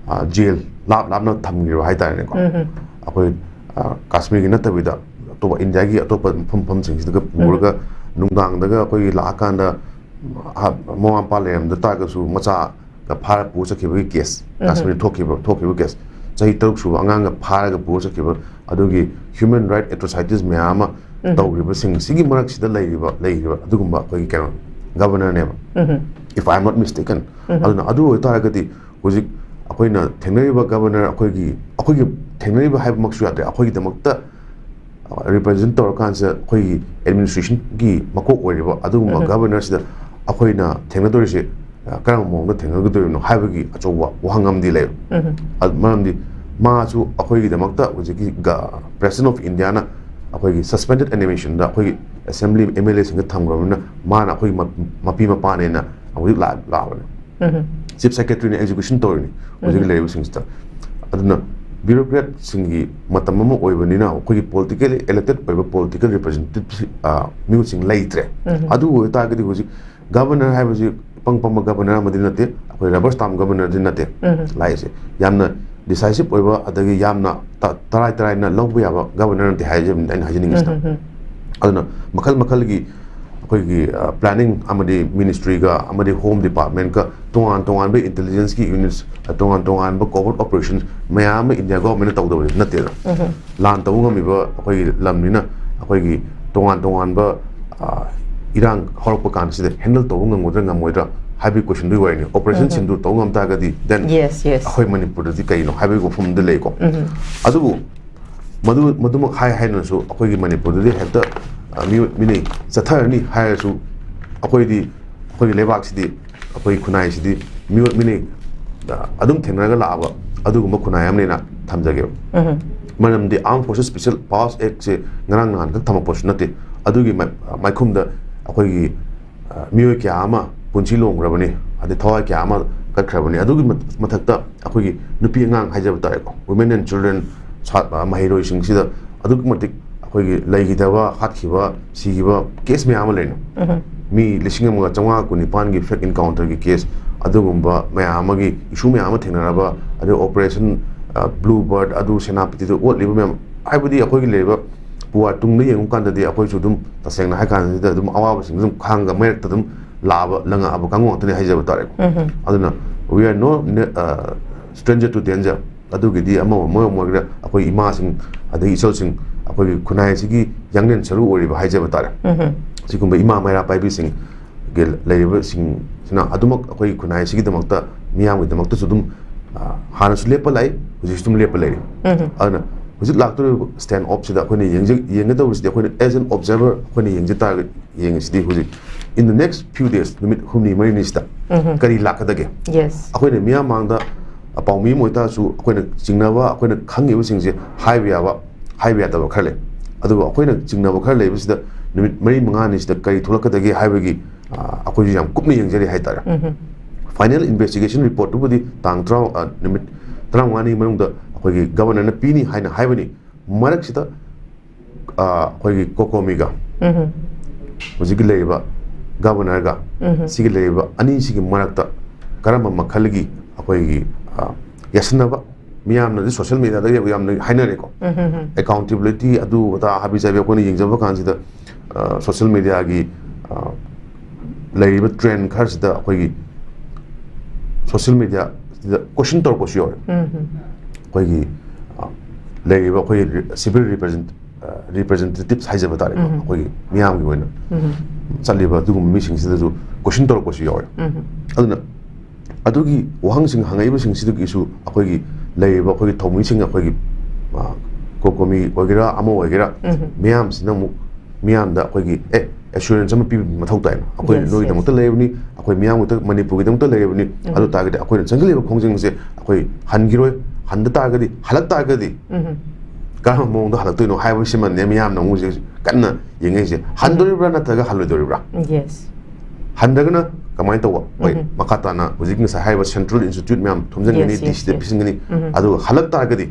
ꯑ, ꯖꯦꯜ ꯂꯥꯞ ꯂꯥꯞꯅ ꯊꯝꯈꯤꯕ ꯍꯥꯏꯇꯥꯔꯦꯅꯦꯀꯣ꯫ ꯑꯩꯈꯣꯏ, ꯑ, ꯀꯥꯁꯃꯤꯔꯒꯤ ꯅꯠꯇꯕꯤꯗ ꯑꯇꯣꯞꯄ ꯏꯟꯗꯤꯌꯥꯒꯤ ꯑꯇꯣꯞꯄ ꯃꯐꯝ ꯃꯐꯝꯁꯤꯡꯁꯤꯗꯒ ꯄꯨꯔꯒ ꯅꯨꯡꯗꯥꯡꯗꯒ ꯑꯩꯈꯣꯏꯒꯤ ꯂꯥꯛꯑꯀꯥꯟꯗ, ꯑ, ꯃꯃꯥ ꯃꯄꯥ ꯂꯩꯔꯝꯗ ꯇꯥꯔꯒꯁꯨ ꯃꯆꯥꯒ ꯐꯥꯔ ꯄꯨꯔ ꯆꯠꯈꯤꯕꯒꯤ ꯀꯦꯁ, ꯀꯥꯁꯃꯤꯔ ꯊꯣꯛꯈꯤꯕ, ꯊꯣꯛꯈꯤꯕ ꯀꯦꯁ, ꯆꯍꯤ ꯇꯔꯨꯛ ꯁꯨꯕ ꯑꯉꯥꯡꯒ ꯐꯥꯔꯒ ꯄꯨꯔ ꯆꯠꯈꯤꯕ, ꯑꯗꯨꯒꯤ human right atrocities ꯃꯌꯥꯝ ꯑꯃ ꯇꯧꯈ꯭ꯔꯤꯕꯁꯤꯡ ꯁꯤꯒꯤ ꯃꯔꯛꯁꯤꯗ ꯂꯩꯔꯤꯕ, ꯂꯩꯔꯤꯕ ꯑꯗꯨꯒꯨꯝꯕ ꯑꯩꯈꯣꯏꯒꯤ ꯀꯩꯅꯣ, ꯒꯕꯔꯅꯔꯅꯦꯕ, if I am not mistaken꯫ ꯑꯗꯨꯅ ꯑꯗꯨ ꯑꯣꯏꯇꯥꯔꯒꯗꯤ ꯍꯧꯖꯤꯛ ꯑꯩꯈꯣꯏꯅ ꯊꯦꯡꯅꯔꯤꯕ ꯒꯕꯔꯅꯔ, ꯑꯩꯈꯣꯏꯒꯤ, ꯑꯩꯈꯣꯏꯒꯤ ꯊꯦꯡꯅꯔꯤꯕ ꯍꯥꯏꯕꯃꯛꯁꯨ ꯌꯥꯗ꯭ꯔꯦ, ꯑꯩꯈꯣꯏꯒꯤꯗꯃꯛꯇ ꯔꯤꯄ꯭ꯔꯖꯦꯟ ꯇꯧꯔꯀꯥꯟꯁꯤꯗ ꯑꯩꯈꯣꯏꯒꯤ ꯑꯦꯗꯃꯤꯅꯤꯁꯇ꯭ꯔꯦꯁꯟꯒꯤ ꯃꯀꯣꯛ ꯑꯣꯏꯔꯤꯕ ꯑꯗꯨꯒꯨꯝꯕ ꯒꯕꯔꯅꯔꯁꯤꯗ ꯑꯩꯈꯣꯏꯅ ꯊꯦꯡꯅꯗꯣꯔꯤꯁꯦ, ꯑ, ꯀꯔꯝꯕ ꯃꯑꯣꯡꯗ ꯊꯦꯡꯅꯒꯗꯣꯔꯤꯕꯅꯣ ꯍꯥꯏꯕꯒꯤ ꯑꯆꯧꯕ ꯋꯥꯍꯪ ꯑꯃꯗꯤ ꯂꯩ꯫ ꯑꯗꯨ ꯃꯔꯝꯗꯤ ꯃꯥꯁꯨ ꯑꯩꯈꯣꯏꯒꯤꯗꯃꯛꯇ ꯍꯧꯖꯤꯛꯀꯤ president of Indiaꯅ ꯑꯩꯈꯣꯏꯒꯤ suspended animationꯗ ꯑꯩꯈꯣꯏꯒꯤ assembly MLAꯁꯤꯡꯗ ꯊꯝꯈ꯭ꯔꯕꯅꯤꯅ ꯃꯥꯅ ꯑꯩꯈꯣꯏꯒꯤ ꯃ-, ꯃꯄꯤ ꯃꯄꯥꯅꯦꯅ ꯍꯧꯖꯤꯛ ꯂꯥꯛ-, ꯂꯥꯛꯑꯕꯅꯦ꯫ Chief Secretaryꯅ execution ꯇꯧꯔꯤꯅꯤ ꯍꯧꯖꯤꯛ ꯂꯩꯔꯤꯕꯁꯤꯡꯁꯤꯗ꯫ ꯑꯗꯨꯅ bureaucratꯁꯤꯡꯒꯤ ꯃꯇꯝ ꯑꯃ ꯑꯣꯏꯕꯅꯤꯅ ꯑꯩꯈꯣꯏꯒꯤ politically elected ꯑꯣꯏꯕ political representative, ꯑ, ꯃꯤꯍꯨꯠꯁꯤꯡ ꯂꯩꯇ꯭ꯔꯦ꯫ ꯑꯗꯨ ꯑꯣꯏꯇꯥꯔꯒꯗꯤ ꯍꯧꯖꯤꯛ ꯒꯕꯔꯅꯔ ꯍꯥꯏꯕꯁꯤ ꯏꯄꯪ ꯄꯪꯕ ꯒꯕꯔꯅꯔ ꯑꯃꯗꯤ ꯅꯠꯇꯦ, ꯑꯩꯈꯣꯏ rubber stamp ꯒꯕꯔꯅꯔꯗꯤ ꯅꯠꯇꯦ꯫ ꯂꯥꯛꯏꯁꯦ ꯌꯥꯝꯅ decisive ꯑꯣꯏꯕ, ꯑꯗꯒꯤ ꯌꯥꯝꯅ ꯇ-, ꯇꯔꯥꯏ ꯇꯔꯥꯏꯅ ꯂꯧꯕ ꯌꯥꯕ ꯒꯕꯔꯅꯔ ꯅꯠꯇꯦ ꯍꯥꯏꯖꯕꯅꯤ ꯑꯩꯅ ꯍꯥꯏꯖꯅꯤꯡꯉꯤꯁꯤꯅ꯫ ꯑꯗꯨꯅ ꯃꯈꯜ ꯃꯈꯜꯒꯤ ꯑꯩꯈꯣꯏꯒꯤ, ꯑ, planning ꯑꯃꯗꯤ ministryꯒ ꯑꯃꯗꯤ home departmentꯀ ꯇꯣꯉꯥꯟ ꯇꯣꯉꯥꯟꯕ intelligenceꯀꯤ units, ꯑ, ꯇꯣꯉꯥꯟ ꯇꯣꯉꯥꯟꯕ covert operations ꯃꯌꯥꯝ ꯑꯃ India governmentꯅ ꯇꯧꯗꯕꯗꯤ ꯅꯠꯇꯦꯗꯅ꯫ ꯂꯥꯟ ꯇꯧꯕ ꯉꯝꯃꯤꯕ ꯑꯩꯈꯣꯏꯒꯤ ꯂꯝꯅꯤꯅ ꯑꯩꯈꯣꯏꯒꯤ ꯇꯣꯉꯥꯟ ꯇꯣꯉꯥꯟꯕ, ꯑ, ꯏꯔꯥꯡ ꯍꯧꯔꯛꯄ ꯀꯥꯟꯁꯤꯗ ꯍꯦꯟꯗꯜ ꯇꯧꯕ ꯉꯝꯒꯗ꯭ꯔꯥ ꯉꯝꯃꯣꯏꯗ꯭ꯔꯥ ꯍꯥꯏꯕꯒꯤ ꯀꯣꯏꯁꯟꯗꯨꯒꯤ ꯋꯥꯔꯤꯅꯤ꯫ ꯑꯣꯄꯔꯦꯁꯟ ꯁꯤꯟꯗꯨ ꯇꯧꯕ ꯉꯝ ꯇꯥꯔꯒꯗꯤ ꯗꯦꯟ ꯌꯦꯁ ꯌꯦꯁ ꯑꯩꯈꯣꯏ ꯃꯅꯤꯄꯨꯔꯗꯗꯤ ꯀꯩꯅꯣ ꯍꯥꯏꯕꯒꯤ ꯋꯥꯐꯝꯗ ꯂꯩꯀꯣ꯫ ꯎꯝ ꯑꯗꯨꯕꯨ ꯃꯗꯨ ꯃꯗꯨꯃꯛ ꯍꯥꯏ ꯍꯥꯏꯅꯁꯨ ꯑꯩꯈꯣꯏꯒꯤ ꯃꯅꯤꯄꯨꯔꯗꯗꯤ ꯍꯦꯛꯇ ꯑ, ꯃꯤꯑꯣꯠ ꯃꯤꯅꯩ ꯆꯠꯊꯔꯅꯤ ꯍꯥꯏꯔꯁꯨ ꯑꯩꯈꯣꯏꯗꯤ ꯑꯩꯈꯣꯏꯒꯤ ꯂꯩꯕꯥꯛꯁꯤꯗꯤ ꯑꯩꯈꯣꯏꯒꯤ ꯈꯨꯟꯅꯥꯏꯁꯤꯗꯤ ꯃꯤꯑꯣꯠ ꯃꯤꯅꯩ ꯑ, ꯑꯗꯨꯝ ꯊꯦꯡꯅꯔꯒ ꯂꯥꯛꯑꯕ ꯑꯗꯨꯒꯨꯝꯕ ꯈꯨꯟꯅꯥꯏ ꯑꯃꯅꯦꯅ ꯊꯝꯖꯒꯦꯕ꯫ ꯎꯝ ꯃꯔꯝꯗꯤ Armed Forces Special Powers Act ꯁꯦ ꯉꯔꯥꯡ ꯅꯍꯥꯟꯈꯛ ꯊꯝꯃꯛꯄꯁꯨ ꯅꯠꯇꯦ꯫ ꯑꯗꯨꯒꯤ ꯃꯥꯏ- ꯃꯥꯏꯈꯨꯝꯗ ꯑꯩꯈꯣꯏꯒꯤ ꯑ, ꯃꯤꯑꯣꯏ ꯀꯌꯥ ꯑꯃ ꯄꯨꯟꯁꯤ ꯂꯣꯝꯈ꯭ꯔꯕꯅꯤ, ꯑꯗꯩ ꯊꯋꯥꯏ ꯀꯌꯥ ꯑꯃ ꯀꯠꯈ꯭ꯔꯕꯅꯤ꯫ ꯑꯗꯨꯒꯤ ꯃꯊ- ꯃꯊꯛꯇ ꯑꯩꯈꯣꯏꯒꯤ ꯅꯨꯄꯤ ꯑꯉꯥꯡ ꯍꯥꯏꯖꯕ ꯇꯥꯔꯦꯀꯣ, women and children, ꯁꯥ- ꯑ, ꯃꯍꯩꯔꯣꯏꯁꯤꯡꯁꯤꯗ ꯑꯗꯨꯛꯀꯤ ꯃꯇꯤꯛ ꯑꯩꯈꯣꯏꯒꯤ ꯂꯩꯈꯤꯗꯕ, ꯍꯥꯠꯈꯤꯕ, ꯁꯤꯈꯤꯕ ꯀꯦꯁ ꯃꯌꯥꯝ ꯑꯃ ꯂꯩꯅ꯫ ꯎꯝ ꯃꯤ ꯂꯤꯁꯤꯡ ꯑꯃꯒ ꯆꯥꯝꯃꯉꯥ ꯀꯨꯟꯅꯤꯄꯥꯟꯒꯤ ꯐꯦꯛ ꯏꯟꯀꯥꯎꯟꯇꯔꯒꯤ ꯀꯦꯁ ꯑꯗꯨꯒꯨꯝꯕ ꯃꯌꯥꯝ ꯑꯃꯒꯤ ꯏꯁꯨ ꯃꯌꯥꯝ ꯑꯃ ꯊꯦꯡꯅꯔꯕ, ꯑꯗꯩ ꯑꯣꯄꯔꯦꯁꯟ ꯕ꯭ꯂꯨ ꯕꯥꯔꯠ, ꯑꯗꯨ ꯁꯦꯅꯥꯄꯇꯤꯗ ꯑꯣꯠꯂꯤꯕ ꯃꯌꯥꯝ, ꯍꯥꯏꯕꯗꯤ ꯑꯩꯈꯣꯏꯒꯤ ꯂꯩꯔꯤꯕ ꯄꯨꯋꯥ ꯇꯨꯡꯗ ꯌꯦꯡꯉꯨ ꯀꯥꯟꯗꯗꯤ ꯑꯩꯈꯣꯏꯁꯨ ꯑꯗꯨꯝ ꯇꯁꯦꯡꯅ ꯍꯥꯏ ꯀꯥꯟꯁꯤꯗ ꯑꯗꯨꯝ ꯑꯋꯥꯕꯁꯤꯡ ꯑꯗꯨꯝ ꯈꯥꯡꯒ ꯃꯔꯛꯇ ꯑꯗꯨꯝ ꯂꯥꯛꯑꯕ ꯂꯪꯉꯛꯑꯕ ꯀꯥꯡꯕꯨ ꯉꯥꯛꯇꯅꯤ ꯍꯥꯏꯖꯕ ꯇꯥꯔꯦꯀꯣ꯫ ꯎꯝ ꯑꯗꯨꯅ we are no ne- uh, stranger to danger꯫ ꯑꯗꯨꯒꯤꯗꯤ ꯑꯃ ꯑꯣꯏ ꯑꯃ ꯑꯣꯏꯒꯦꯔꯥ ꯑꯩꯈꯣꯏ ꯏꯃꯥꯁꯤꯡ ꯑꯗꯒꯤ ꯏꯆꯜꯁꯤꯡ ꯑꯩꯈꯣꯏꯒꯤ ꯈꯨꯟꯅꯥꯏ ꯑꯁꯤꯒꯤ ꯌꯥꯡꯂꯦꯟ ꯁꯔꯨ ꯑꯣꯏꯔꯤꯕ ꯍꯥꯏꯖꯕ ꯇꯥꯔꯦ꯫ ꯎꯝ ꯁꯤꯒꯨꯝꯕ ꯏꯃꯥ ꯃꯩꯔꯥ ꯄꯥꯏꯕꯤꯁꯤꯡꯒꯤ ꯂꯩꯔꯤꯕꯁꯤꯡꯁꯤꯅ ꯑꯗꯨꯃꯛ ꯑꯩꯈꯣꯏꯒꯤ ꯈꯨꯟꯅꯥꯏ ꯑꯁꯤꯒꯤꯗꯃꯛꯇ, ꯃꯤꯌꯥꯝꯒꯤꯗꯃꯛꯇꯁꯨ ꯑꯗꯨꯝ ꯑ, ꯍꯥꯟꯅꯁꯨ ꯂꯦꯞꯄ ꯂꯥꯛꯏ, ꯍꯧꯖꯤꯛꯁꯨ ꯑꯗꯨꯝ ꯂꯦꯞꯄ ꯂꯩꯔꯤ꯫ ꯎꯝ ꯑꯗꯨꯅ ꯍꯧꯖꯤꯛ ꯂꯥꯛꯇꯧꯔꯤꯕ ꯁ꯭ꯇꯦꯟ ꯑꯣꯞꯁꯤꯗ ꯑꯩꯈꯣꯏꯅ ꯌꯦꯡꯖ- ꯌꯦꯡꯒꯗꯧꯔꯤꯁꯤꯗꯤ ꯑꯩꯈꯣꯏꯅ as an observer ꯑꯩꯈꯣꯏꯅ ꯌꯦꯡꯖ ꯇꯥꯔꯒ ꯌꯦꯡꯉꯤꯁꯤꯗꯤ ꯍꯧꯖꯤꯛ in the next few days, ꯅꯨꯃꯤꯠ ꯍꯨꯝꯅꯤ ꯃꯔꯤꯅꯤꯁꯤꯗ ꯎꯝ ꯀꯔꯤ ꯂꯥꯛꯀꯗꯒꯦ? ꯌꯦꯁ ꯑꯩꯈꯣꯏꯅ ꯃꯤꯌꯥꯝ ꯃꯥꯡꯗ ꯄꯥꯎꯃꯤ ꯑꯃ ꯑꯣꯏꯇꯥꯔꯁꯨ ꯑꯩꯈꯣꯏꯅ ꯆꯤꯡꯅꯕ, ꯑꯩꯈꯣꯏꯅ ꯈꯪꯉꯤꯕꯁꯤꯡꯁꯦ ꯍꯥꯏꯕ ꯌꯥꯕ, ꯍꯥꯏꯕ ꯌꯥꯗꯕ ꯈꯔ ꯂꯩ꯫ ꯑꯗꯨꯕꯨ ꯑꯩꯈꯣꯏꯅ ꯆꯤꯡꯅꯕ ꯈꯔ ꯂꯩꯕꯁꯤꯗ ꯅꯨꯃꯤꯠ ꯃꯔꯤ ꯃꯉꯥꯅꯤꯁꯤꯗ ꯀꯔꯤ ꯊꯣꯛꯂꯛꯀꯗꯒꯦ ꯍꯥꯏꯕꯒꯤ, ꯑ, ꯑꯩꯈꯣꯏꯁꯨ ꯌꯥꯝ ꯀꯨꯞꯅ ꯌꯦꯡꯖꯔꯤ ꯍꯥꯏꯇꯥꯔꯦ꯫ ꯎꯝ Final investigation report ꯇꯨꯕꯨꯗꯤ ꯇꯥꯡ ꯇꯔꯥ, ꯑ, ꯅꯨꯃꯤꯠ ꯇꯔꯥꯃꯉꯥꯅꯤ ꯃꯅꯨꯡꯗ ꯑꯩꯈꯣꯏꯒꯤ ꯒꯕꯔꯅꯔꯅ ꯄꯤꯅꯤ ꯍꯥꯏꯅ ꯍꯥꯏꯕꯅꯤ꯫ ꯃꯔꯛꯁꯤꯗ, ꯑ, ꯑꯩꯈꯣꯏꯒꯤ ꯀꯣꯀꯣꯃꯤꯒ ꯎꯝ ꯍꯧꯖꯤꯛꯀꯤ ꯂꯩꯔꯤꯕ ꯒꯕꯔꯅꯔꯒ ꯎꯝ ꯁꯤꯒꯤ ꯂꯩꯔꯤꯕ ꯑꯅꯤꯁꯤꯒꯤ ꯃꯔꯛꯇ ꯀꯔꯝꯕ ꯃꯈꯜꯒꯤ ꯑꯩꯈꯣꯏꯒꯤ, ꯑ, ꯌꯥꯁꯤꯟꯅꯕ, ꯃꯤꯌꯥꯝꯅꯗꯤ ꯁꯣꯁꯤꯌꯦꯜ ꯃꯦꯗꯤꯌꯥꯗ ꯌꯥꯝꯅ ꯍꯥꯏꯅꯔꯦꯀꯣ꯫ ꯎꯝ ꯑꯦꯀꯥꯎꯟꯇꯦꯕꯤꯂꯤꯇꯤ ꯑꯗꯨ ꯑꯗꯥ ꯍꯥꯏꯕꯤ ꯆꯥꯕꯤ ꯑꯩꯈꯣꯏꯅ ꯌꯦꯡꯖꯕ ꯀꯥꯟꯁꯤꯗ, ꯑ, ꯁꯣꯁꯤꯌꯦꯜ ꯃꯦꯗꯤꯌꯥꯒꯤ, ꯑ, ꯂꯩꯔꯤꯕ ꯇ꯭ꯔꯦꯟ ꯈꯔꯁꯤꯗ ꯑꯩꯈꯣꯏꯒꯤ ꯁꯣꯁꯤꯌꯦꯜ ꯃꯦꯗꯤꯌꯥꯁꯤꯗ ꯀꯣꯏꯁꯟ ꯇꯧꯔꯛꯄꯁꯨ ꯌꯥꯎꯔꯦ꯫ ꯎꯝ ꯑꯩꯈꯣꯏꯒꯤ, ꯑ, ꯂꯩꯔꯤꯕ ꯑꯩꯈꯣꯏꯒꯤ ꯔꯤ- ꯁꯤꯚꯤꯜ ꯔꯤꯄ꯭ꯔꯖꯦꯟ- ꯔꯤꯄ꯭ꯔꯖꯦꯟꯇꯦꯇꯤꯚꯁ ꯍꯥꯏꯖꯕ ꯇꯥꯔꯦꯀꯣ, ꯎꯝ꯫ ꯑꯩꯈꯣꯏꯒꯤ ꯃꯤꯌꯥꯝꯒꯤ ꯑꯣꯏꯅ ꯎꯝ꯫ ꯆꯠꯂꯤꯕ ꯑꯗꯨꯒꯨꯝꯕ ꯃꯤꯁꯤꯡꯁꯤꯗꯁꯨ ꯀꯣꯏꯁꯟ ꯇꯧꯔꯛꯄꯁꯨ ꯌꯥꯎꯋꯦ꯫ ꯎꯝ꯫ ꯑꯗꯨꯅ ꯑꯗꯨꯒꯤ ꯋꯥꯍꯪꯁꯤꯡ ꯍꯪꯉꯛꯏꯕꯁꯤꯡꯁꯤꯗꯒꯤꯁꯨ ꯑꯩꯈꯣꯏꯒꯤ ꯂꯩꯔꯤꯕ ꯑꯩꯈꯣꯏꯒꯤ ꯊꯧꯃꯤꯁꯤꯡ, ꯑꯩꯈꯣꯏꯒꯤ, ꯑ, ꯀꯣꯀꯣꯃꯤ ꯑꯣꯏꯒꯦꯔꯥ, ꯑꯃ ꯑꯣꯏꯒꯦꯔꯥ, ꯎꯝ꯫ ꯃꯤꯌꯥꯝꯁꯤꯅ ꯑꯃꯨꯛ ꯃꯤꯌꯥꯝꯗ ꯑꯩꯈꯣꯏꯒꯤ, ꯑꯦ, ꯑꯦꯁꯨꯔꯦꯟꯁ ꯑꯃ ꯄꯤꯕ ꯃꯊꯧ ꯇꯥꯏꯅ꯫ ꯑꯩꯈꯣꯏ Yes, ꯅꯣꯏꯒꯤꯗꯃꯛꯇ ꯂꯩꯔꯕꯅꯤ, ꯑꯩꯈꯣꯏ ꯃꯤꯌꯥꯝꯒꯤꯗꯃꯛꯇ, ꯃꯅꯤꯄꯨꯔꯒꯤꯗꯃꯛꯇ ꯂꯩꯔꯕꯅꯤ꯫ ꯎꯝ꯫ ꯑꯗꯨ ꯇꯥꯔꯒꯗꯤ ꯑꯩꯈꯣꯏꯅ ꯆꯪꯁꯤꯜꯂꯤꯕ ꯈꯣꯡꯖꯪꯁꯦ ꯑꯩꯈꯣꯏ ꯍꯟꯈꯤꯔꯣꯏ, ꯍꯟꯗ ꯇꯥꯔꯒꯗꯤ, ꯍꯜꯂꯛ ꯇꯥꯔꯒꯗꯤ ꯎꯝ꯫ ꯀꯔꯝꯕ ꯃꯑꯣꯡꯗ ꯍꯜꯂꯛꯇꯣꯏꯅꯣ ꯍꯥꯏꯕꯁꯤꯃꯅꯦ ꯃꯤꯌꯥꯝꯅ ꯑꯃꯨꯛ ꯍꯧꯖꯤꯛ ꯍꯧꯖꯤꯛ ꯀꯟꯅ ꯌꯦꯡꯉꯛꯏꯁꯦ꯫ ꯍꯟꯗꯣꯔꯤꯕ꯭ꯔꯥ ꯅꯠꯇ꯭ꯔꯒ ꯍꯜꯂꯣꯏꯗꯣꯔꯤꯕ꯭ꯔꯥ? Yes꯫ ꯍꯟꯗ꯭ꯔꯒꯅ ꯀꯃꯥꯏꯅ ꯇꯧꯕ? ꯍꯣꯏ, ꯎꯝ꯫ ꯃꯈꯥ ꯇꯥꯅ ꯍꯧꯖꯤꯛ ꯉꯁꯥꯏ ꯍꯥꯏꯔꯤꯕ ꯁꯦꯟꯇ꯭ꯔꯦꯜ ꯏꯟꯁꯇꯤꯇ꯭ꯌꯨꯠ ꯃꯌꯥꯝ ꯊꯣꯝꯖꯤꯟꯒꯅꯤ, Yes, yes, ꯗꯤ ꯁꯤꯗ yes. ꯄꯤꯁꯤꯟꯒꯅꯤ꯫ ꯎꯝ꯫ ꯑꯗꯨꯒ ꯍꯜꯂꯛ ꯇꯥꯔꯒꯗꯤ,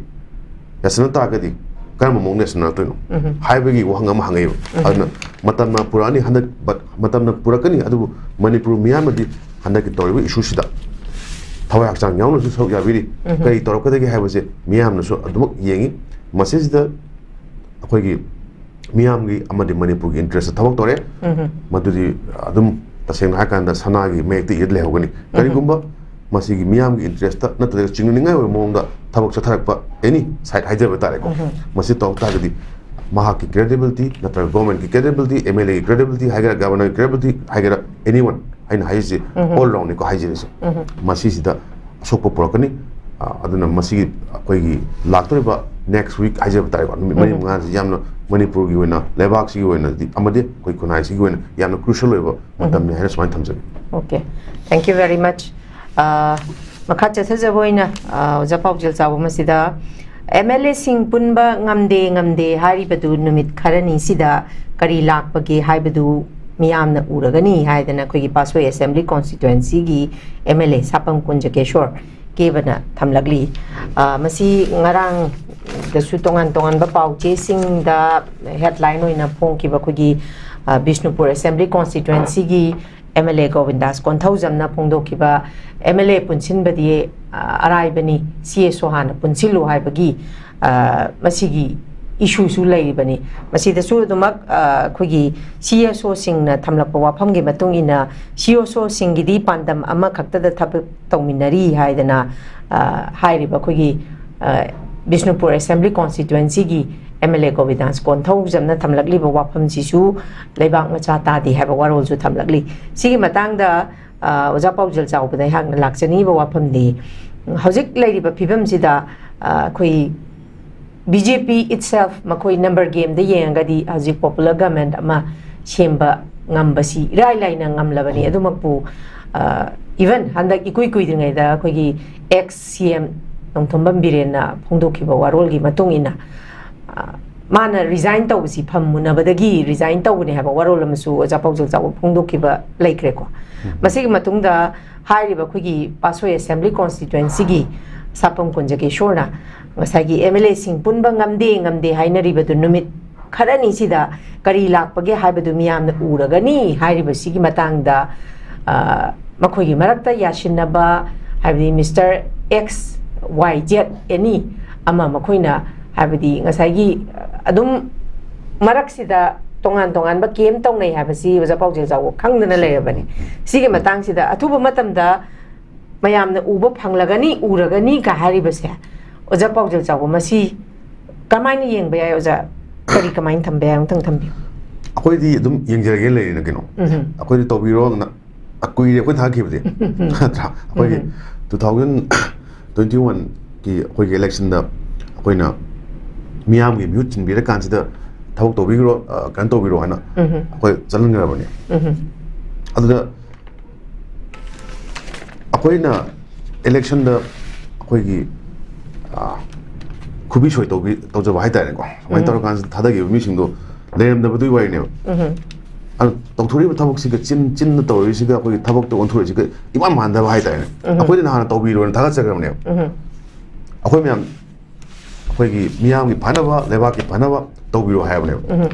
ꯌꯥꯁꯤꯟꯅ ꯇꯥꯔꯒꯗꯤ ꯀꯔꯝꯕ ꯃꯑꯣꯡꯗ ꯌꯥꯁꯤꯟꯅꯔꯛꯇꯣꯏꯅꯣ ꯎꯝ꯫ ꯍꯥꯏꯕꯒꯤ ꯋꯥꯍꯪ ꯑꯃ ꯍꯪꯉꯛꯏꯕ꯫ ꯎꯝ꯫ ꯑꯗꯨꯅ ꯃꯇꯝꯅ ꯄꯨꯔꯛꯑꯅꯤ ꯍꯟꯗꯛ, but ꯃꯇꯝꯅ ꯄꯨꯔꯛꯀꯅꯤ, ꯑꯗꯨꯕꯨ ꯃꯅꯤꯄꯨꯔ ꯃꯤꯌꯥꯝꯅꯗꯤ ꯍꯟꯗꯛꯀꯤ ꯇꯧꯔꯤꯕ ꯏꯁꯨꯁꯤꯗ ꯊꯋꯥꯏ ꯍꯛꯆꯥꯡ ꯌꯥꯎꯅꯁꯨ ꯁꯔꯨꯛ ꯌꯥꯕꯤꯔꯤ꯫ ꯎꯝ꯫ ꯀꯔꯤ ꯇꯧꯔꯛꯀꯗꯒꯦ ꯍꯥꯏꯕꯁꯦ ꯃꯤꯌꯥꯝꯅꯁꯨ ꯑꯗꯨꯃꯛ ꯌꯦꯡꯉꯤ꯫ ꯃꯁꯤꯁꯤꯗ ꯑꯩꯈꯣꯏꯒꯤ ꯃꯤꯌꯥꯝꯒꯤ ꯑꯃꯗꯤ ꯃꯅꯤꯄꯨꯔꯒꯤ ꯏꯟꯇꯔꯦꯁꯇ ꯊꯕꯛ ꯇꯧꯔꯦ꯫ ꯎꯝ꯫ ꯃꯗꯨꯗꯤ ꯑꯗꯨꯝ ꯇꯁꯦꯡꯅ ꯍꯥꯏꯔꯀꯥꯟꯗ ꯁꯅꯥꯒꯤ ꯃꯌꯦꯛꯇ ꯏꯔ ꯂꯩꯍꯧꯒꯅꯤ꯫ ꯀꯔꯤꯒꯨꯝꯕ ꯃꯁꯤꯒꯤ ꯃꯤꯌꯥꯝꯒꯤ ꯏꯟꯇꯔꯦꯁꯇ ꯅꯠꯇ꯭ꯔꯒ ꯆꯤꯡꯅꯅꯤꯡꯉꯥꯏ ꯑꯣꯏꯕ ꯃꯑꯣꯡꯗ ꯊꯕꯛ ꯆꯠꯊꯔꯛꯄ ꯑꯦꯅꯤ ꯁꯥꯏꯠ ꯍꯥꯏꯖꯕ ꯇꯥꯔꯦꯀꯣ, ꯎꯝ꯫ ꯃꯁꯤ ꯇꯧꯔꯛ ꯇꯥꯔꯒꯗꯤ ꯃꯍꯥꯛꯀꯤ ꯀ꯭ꯔꯦꯗꯤꯕꯤꯂꯤꯇꯤ ꯅꯠꯇ꯭ꯔꯒ ꯒꯣꯔꯃꯦꯟꯒꯤ ꯀ꯭ꯔꯦꯗꯤꯕꯤꯂꯤꯇꯤ, ꯑꯦꯝ ꯑꯦꯜ ꯑꯦꯒꯤ ꯀ꯭ꯔꯦꯗꯤꯕꯤꯂꯤꯇꯤ ꯍꯥꯏꯒꯦꯔꯥ, ꯒꯚꯔꯅꯔꯒꯤ ꯀ꯭ꯔꯦꯗꯤꯕꯤꯂꯤꯇꯤ ꯍꯥꯏꯒꯦꯔꯥ, ꯑꯦꯅꯤ ꯋꯟ, ꯑꯩꯅ ꯍꯥꯏꯔꯤꯁꯦ ꯎꯝ꯫ ꯑꯣꯜ ꯔꯥꯎꯟꯅꯤꯀꯣ ꯍꯥꯏꯖꯔꯤꯁꯦ꯫ ꯎꯝ꯫ ꯃꯁꯤꯁꯤꯗ ꯑꯁꯣꯛꯄ ꯄꯨꯔꯛꯀꯅꯤ꯫ ꯑ, ꯑꯗꯨꯅ ꯃꯁꯤꯒꯤ ꯑꯩꯈꯣꯏꯒꯤ ꯂꯥꯛꯇꯧꯔꯤꯕ ꯅꯦꯛꯁ ꯋꯤꯛ ꯍꯥꯏꯖꯕ ꯇꯥꯔꯦꯀꯣ, ꯅꯨꯃꯤꯠ ꯃꯔꯤ ꯎꯝ꯫ ꯃꯉꯥꯁꯤ ꯌꯥꯝꯅ ꯃꯅꯤꯄꯨꯔꯒꯤ ꯑꯣꯏꯅ, ꯂꯩꯕꯥꯛꯁꯤꯒꯤ ꯑꯣꯏꯅꯗꯤ ꯑꯃꯗꯤ ꯑꯩꯈꯣꯏ ꯈꯨꯟꯅꯥꯏꯁꯤꯒꯤ ꯑꯣꯏꯅ ꯌꯥꯝꯅ ꯀ꯭ꯔꯨꯁꯤꯌꯦꯜ ꯑꯣꯏꯕ ꯃꯇꯝꯅꯤ ꯍꯥꯏꯅ ꯁꯨꯃꯥꯏꯅ ꯊꯝꯖꯒꯦ꯫ Okay, thank you very much. ꯑ, ꯃꯈꯥ ꯆꯠꯊꯖꯕ ꯑꯣꯏꯅ, ꯑ, ꯑꯣꯖꯥ ꯄꯥꯎꯖꯦꯜ ꯆꯥꯎꯕ ꯃꯁꯤꯗ ꯑꯦꯝ ꯑꯦꯜ ꯑꯦꯁꯤꯡ ꯄꯨꯟꯕ ꯉꯝꯗꯦ ꯉꯝꯗꯦ ꯍꯥꯏꯔꯤꯕꯗꯨ ꯅꯨꯃꯤꯠ ꯈꯔꯅꯤꯁꯤꯗ ꯀꯔꯤ ꯂꯥꯛꯄꯒꯦ ꯍꯥꯏꯕꯗꯨ ꯃꯤꯌꯥꯝꯅ ꯎꯔꯒꯅꯤ ꯍꯥꯏꯗꯅ ꯑꯩꯈꯣꯏꯒꯤ ꯄꯥꯠꯁꯣꯏ ꯑꯦꯁꯦꯝꯕ꯭ꯂꯤ ꯀꯣꯟꯁꯇꯤꯇ꯭ꯋꯦꯟꯁꯤꯒꯤ ꯑꯦꯝ ꯑꯦꯜ ꯑꯦ ꯁꯥꯄꯝ ꯀꯨꯟꯖꯀꯦꯁꯣꯔ ꯀꯦꯕꯅ ꯊꯝꯂꯛꯂꯤ꯫ ꯑ, ꯃꯁꯤ ꯉꯔꯥꯡꯗꯁꯨ ꯇꯣꯉꯥꯟ ꯇꯣꯉꯥꯟꯕ ꯄꯥꯎꯆꯦꯁꯤꯡꯗ ꯍꯦꯗꯂꯥꯏꯟ ꯑꯣꯏꯅ ꯐꯣꯡꯈꯤꯕ ꯑꯩꯈꯣꯏꯒꯤ, ꯑ, ꯕꯤꯁꯅꯨꯄꯨꯔ ꯑꯦꯁꯦꯝꯕ꯭ꯂꯤ ꯀꯣꯟꯁꯇꯤꯇ꯭ꯋꯦꯟꯁꯤꯒꯤ ꯑꯦꯝ ꯑꯦꯜ ꯑꯦ ꯒꯣꯕꯤꯟꯗꯥꯁ ꯀꯣꯟꯊꯧꯖꯝꯅ ꯐꯣꯡꯗꯣꯛꯈꯤꯕ ꯑꯦꯝ ꯑꯦꯜ ꯑꯦ ꯄꯨꯟꯁꯤꯟꯕꯗꯤ, ꯑ, ꯑꯔꯥꯏꯕꯅꯤ, ꯁꯤ ꯑꯦꯁ ꯑꯣ ꯍꯥꯟꯅ ꯄꯨꯟꯁꯤꯜꯂꯨ ꯍꯥꯏꯕꯒꯤ, ꯑ, ꯃꯁꯤꯒꯤ ꯏꯁꯨꯁꯨ ꯂꯩꯔꯤꯕꯅꯤ꯫ ꯃꯁꯤꯗꯁꯨ ꯑꯗꯨꯃꯛ, ꯑ, ꯑꯩꯈꯣꯏꯒꯤ ꯁꯤ ꯑꯦꯁ ꯑꯣꯁꯤꯡꯅ ꯊꯝꯂꯛꯄ ꯋꯥꯐꯝꯒꯤ ꯃꯇꯨꯡ ꯏꯟꯅ ꯁꯤ ꯑꯦꯁ ꯑꯣꯁꯤꯡꯒꯤꯗꯤ ꯄꯥꯟꯗꯝ ꯑꯃꯈꯛꯇꯗ ꯊꯕꯛ ꯇꯧꯃꯤꯟꯅꯔꯤ ꯍꯥꯏꯗꯅ, ꯑ, ꯍꯥꯏꯔꯤꯕ ꯑꯩꯈꯣꯏꯒꯤ, ꯑ, ꯕꯤꯁꯅꯨꯄꯨꯔ ꯑꯦꯁꯦꯝꯕ꯭ꯂꯤ ꯀꯣꯟꯁꯇꯤꯇ꯭ꯋꯦꯟꯁꯤꯒꯤ ꯑꯦꯝ ꯑꯦꯜ ꯑꯦ ꯒꯣꯕꯤꯟꯗꯥꯁ ꯀꯣꯟꯊꯧꯖꯝꯅ ꯊꯝꯂꯛꯂꯤꯕ ꯋꯥꯐꯝꯁꯤꯁꯨ ꯂꯩꯕꯥꯛ ꯃꯆꯥ ꯇꯥꯗꯦ ꯍꯥꯏꯕ ꯋꯥꯔꯣꯜꯁꯨ ꯊꯝꯂꯛꯂꯤ꯫ ꯁꯤꯒꯤ ꯃꯇꯥꯡꯗ, ꯑ, ꯑꯣꯖꯥ ꯄꯥꯎꯖꯦꯜ ꯆꯥꯎꯕꯗ ꯑꯩꯍꯥꯛꯅ ꯂꯥꯛꯆꯅꯤꯡꯉꯤꯕ ꯋꯥꯐꯝꯗꯤ, ꯍꯧꯖꯤꯛ ꯂꯩꯔꯤꯕ ꯐꯤꯕꯝꯁꯤꯗ, ꯑ, ꯑꯩꯈꯣꯏ ꯕꯤ ꯖꯦ ꯄꯤ itself, ꯃꯈꯣꯏ number game ꯗ ꯌꯦꯡꯉꯒꯗꯤ ꯍꯧꯖꯤꯛ popular government ꯑꯃ ꯁꯦꯝꯕ ꯉꯝꯕꯁꯤ ꯏꯔꯥꯏ ꯂꯥꯏꯅ ꯉꯝꯂꯕꯅꯤ꯫ ꯑꯗꯨꯃꯛꯄꯨ, ꯑ, even ꯍꯟꯗꯛ ꯏꯀꯨꯏ ꯀꯨꯏꯗ꯭ꯔꯤꯉꯩꯗ ꯑꯩꯈꯣꯏꯒꯤ ex C M ꯅꯣꯡꯊꯣꯝꯕꯝ ꯕꯤꯔꯦꯟꯅ ꯐꯣꯡꯗꯣꯛꯈꯤꯕ ꯋꯥꯔꯣꯜꯒꯤ ꯃꯇꯨꯡ ꯏꯟꯅ, ꯑ, ꯃꯥꯅ resign ꯇꯧꯕꯁꯤ ꯐꯝ ꯃꯨꯟꯅꯕꯗꯒꯤ resign ꯇꯧꯕꯅꯦ ꯍꯥꯏꯕ ꯋꯥꯔꯣꯜ ꯑꯃꯁꯨ ꯑꯣꯖꯥ ꯄꯥꯎꯖꯦꯜ ꯆꯥꯎꯕ ꯐꯣꯡꯗꯣꯛꯈꯤꯕ ꯂꯩꯈ꯭ꯔꯦꯀꯣ꯫ ꯎꯝ꯫ ꯃꯁꯤꯒꯤ ꯃꯇꯨꯡꯗ ꯍꯥꯏꯔꯤꯕ ꯑꯩꯈꯣꯏꯒꯤ ꯄꯥꯠꯁꯣꯏ assembly constituency ꯒꯤ ꯁꯥꯄꯝ ꯀꯨꯟꯖꯀꯦꯁꯣꯔꯅ ꯉꯁꯥꯏꯒꯤ M L A ꯁꯤꯡ ꯄꯨꯟꯕ ꯉꯝꯗꯦ, ꯉꯝꯗꯦ ꯍꯥꯏꯅꯔꯤꯕꯗꯨ ꯅꯨꯃꯤꯠ ꯈꯔꯅꯤꯁꯤꯗ ꯀꯔꯤ ꯂꯥꯛꯄꯒꯦ ꯍꯥꯏꯕꯗꯨ ꯃꯤꯌꯥꯝꯅ ꯎꯔꯒꯅꯤ ꯍꯥꯏꯔꯤꯕꯁꯤꯒꯤ ꯃꯇꯥꯡꯗ, ꯑ, ꯃꯈꯣꯏꯒꯤ ꯃꯔꯛꯇ ꯌꯥꯁꯤꯟꯅꯕ, ꯍꯥꯏꯕꯗꯤ Mister X Y Z any ꯑꯃ ꯃꯈꯣꯏꯅ, ꯍꯥꯏꯕꯗꯤ ꯉꯁꯥꯏꯒꯤ, ꯑꯗꯨꯝ ꯃꯔꯛꯁꯤꯗ ꯇꯣꯉꯥꯟ ꯇꯣꯉꯥꯟꯕ camp ꯇꯧꯅꯩ ꯍꯥꯏꯕꯁꯤ ꯑꯣꯖꯥ ꯄꯥꯎꯖꯦꯜ ꯆꯥꯎꯕ ꯈꯪꯗꯅ ꯂꯩꯔꯕꯅꯤ꯫ ꯁꯤꯒꯤ ꯃꯇꯥꯡꯁꯤꯗ ꯑꯊꯨꯕ ꯃꯇꯝꯗ ꯃꯌꯥꯝꯅ ꯎꯕ ꯐꯪꯂꯒꯅꯤ, ꯎꯔꯒꯅꯤ ꯀ ꯍꯥꯏꯔꯤꯕꯁꯦ, ꯑꯣꯖꯥ ꯄꯥꯎꯖꯦꯜ ꯆꯥꯎꯕ, ꯃꯁꯤ ꯀꯃꯥꯏꯅ ꯌꯦꯡꯕ ꯌꯥꯏ ꯑꯣꯖꯥ? ꯀꯔꯤ ꯀꯃꯥꯏꯅ ꯊꯝꯕ ꯌꯥꯏ? ꯑꯃꯨꯛꯇꯪ ꯊꯝꯕꯤꯌꯨ꯫ ꯑꯩꯈꯣꯏꯗꯤ ꯑꯗꯨꯝ ꯌꯦꯡꯖꯔꯒꯦ ꯂꯩꯔꯦꯅ ꯀꯩꯅꯣ꯫ ꯎꯝꯍꯨꯝ꯫ ꯑꯩꯈꯣꯏꯗꯤ ꯇꯧꯕꯤꯔꯣꯅ ꯀꯨꯏꯔꯦ ꯑꯩꯈꯣꯏ ꯊꯥꯈꯤꯕꯗꯤ꯫ ꯅꯠꯇ꯭ꯔꯥ? ꯑꯩꯈꯣꯏꯒꯤ ꯎꯝꯍꯨꯝ꯫ Two thousand twenty one ꯒꯤ ꯑꯩꯈꯣꯏꯒꯤ election ꯗ ꯑꯩꯈꯣꯏꯅ ꯃꯤꯌꯥꯝꯒꯤ ꯃꯤꯍꯨꯠ ꯆꯤꯟꯕꯤꯔꯀꯥꯟꯁꯤꯗ ꯊꯕꯛ ꯇꯧꯕꯤꯈ꯭ꯔꯣ, ꯑ, ꯀꯩꯅꯣ ꯇꯧꯕꯤꯔꯣ ꯍꯥꯏꯅ ꯎꯝꯍꯨꯝ꯫ ꯑꯩꯈꯣꯏ ꯆꯠꯍꯟꯈ꯭ꯔꯕꯅꯤ꯫ ꯎꯝꯍꯨꯝ꯫ ꯑꯗꯨꯗ ꯑꯩꯈꯣꯏꯅ election ꯗ ꯑꯩꯈꯣꯏꯒꯤ, ꯑ, ꯈꯨꯕꯤ ꯁꯣꯏ ꯇꯧꯕꯤ-, ꯇꯧꯖꯕ ꯍꯥꯏꯇꯥꯔꯦꯀꯣ꯫ ꯁꯨꯃꯥꯏꯅ ꯎꯝ꯫ ꯇꯧꯔꯀꯥꯟꯁꯤꯗ ꯊꯥꯗꯈꯤꯕ ꯃꯤꯁꯤꯡꯗꯣ ꯂꯩꯔꯝꯗꯕꯗꯨꯒꯤ ꯋꯥꯔꯤꯅꯦꯕ꯫ ꯎꯝ꯫ ꯑꯗꯨ ꯇꯧꯊꯣꯔꯛꯏꯕ ꯊꯕꯛꯁꯤꯒ ꯆꯤꯟ-, ꯆꯤꯟꯅ ꯇꯧꯔꯤꯁꯤꯒ ꯑꯩꯈꯣꯏꯒꯤ ꯊꯕꯛꯇ ꯑꯣꯟꯊꯣꯔꯛꯏꯁꯤꯒ ꯏꯃꯥꯟ ꯃꯥꯟꯗꯕ ꯍꯥꯏꯇꯥꯔꯦꯅꯦ꯫ ꯎꯝ꯫ ꯑꯩꯈꯣꯏꯗꯤ ꯅꯍꯥꯟꯅ ꯇꯧꯕꯤꯔꯣꯅ ꯊꯥꯒꯠꯆꯈ꯭ꯔꯕꯅꯦꯕ꯫ ꯎꯝ꯫ ꯑꯩꯈꯣꯏ ꯃꯌꯥꯝ ꯑꯩꯈꯣꯏꯒꯤ ꯃꯤꯌꯥꯝꯒꯤ ꯐꯅꯕ, ꯂꯩꯕꯥꯛꯀꯤ ꯐꯅꯕ ꯇꯧꯕꯤꯔꯣ ꯍꯥꯏꯕꯅꯦꯕ꯫ ꯎꯝ꯫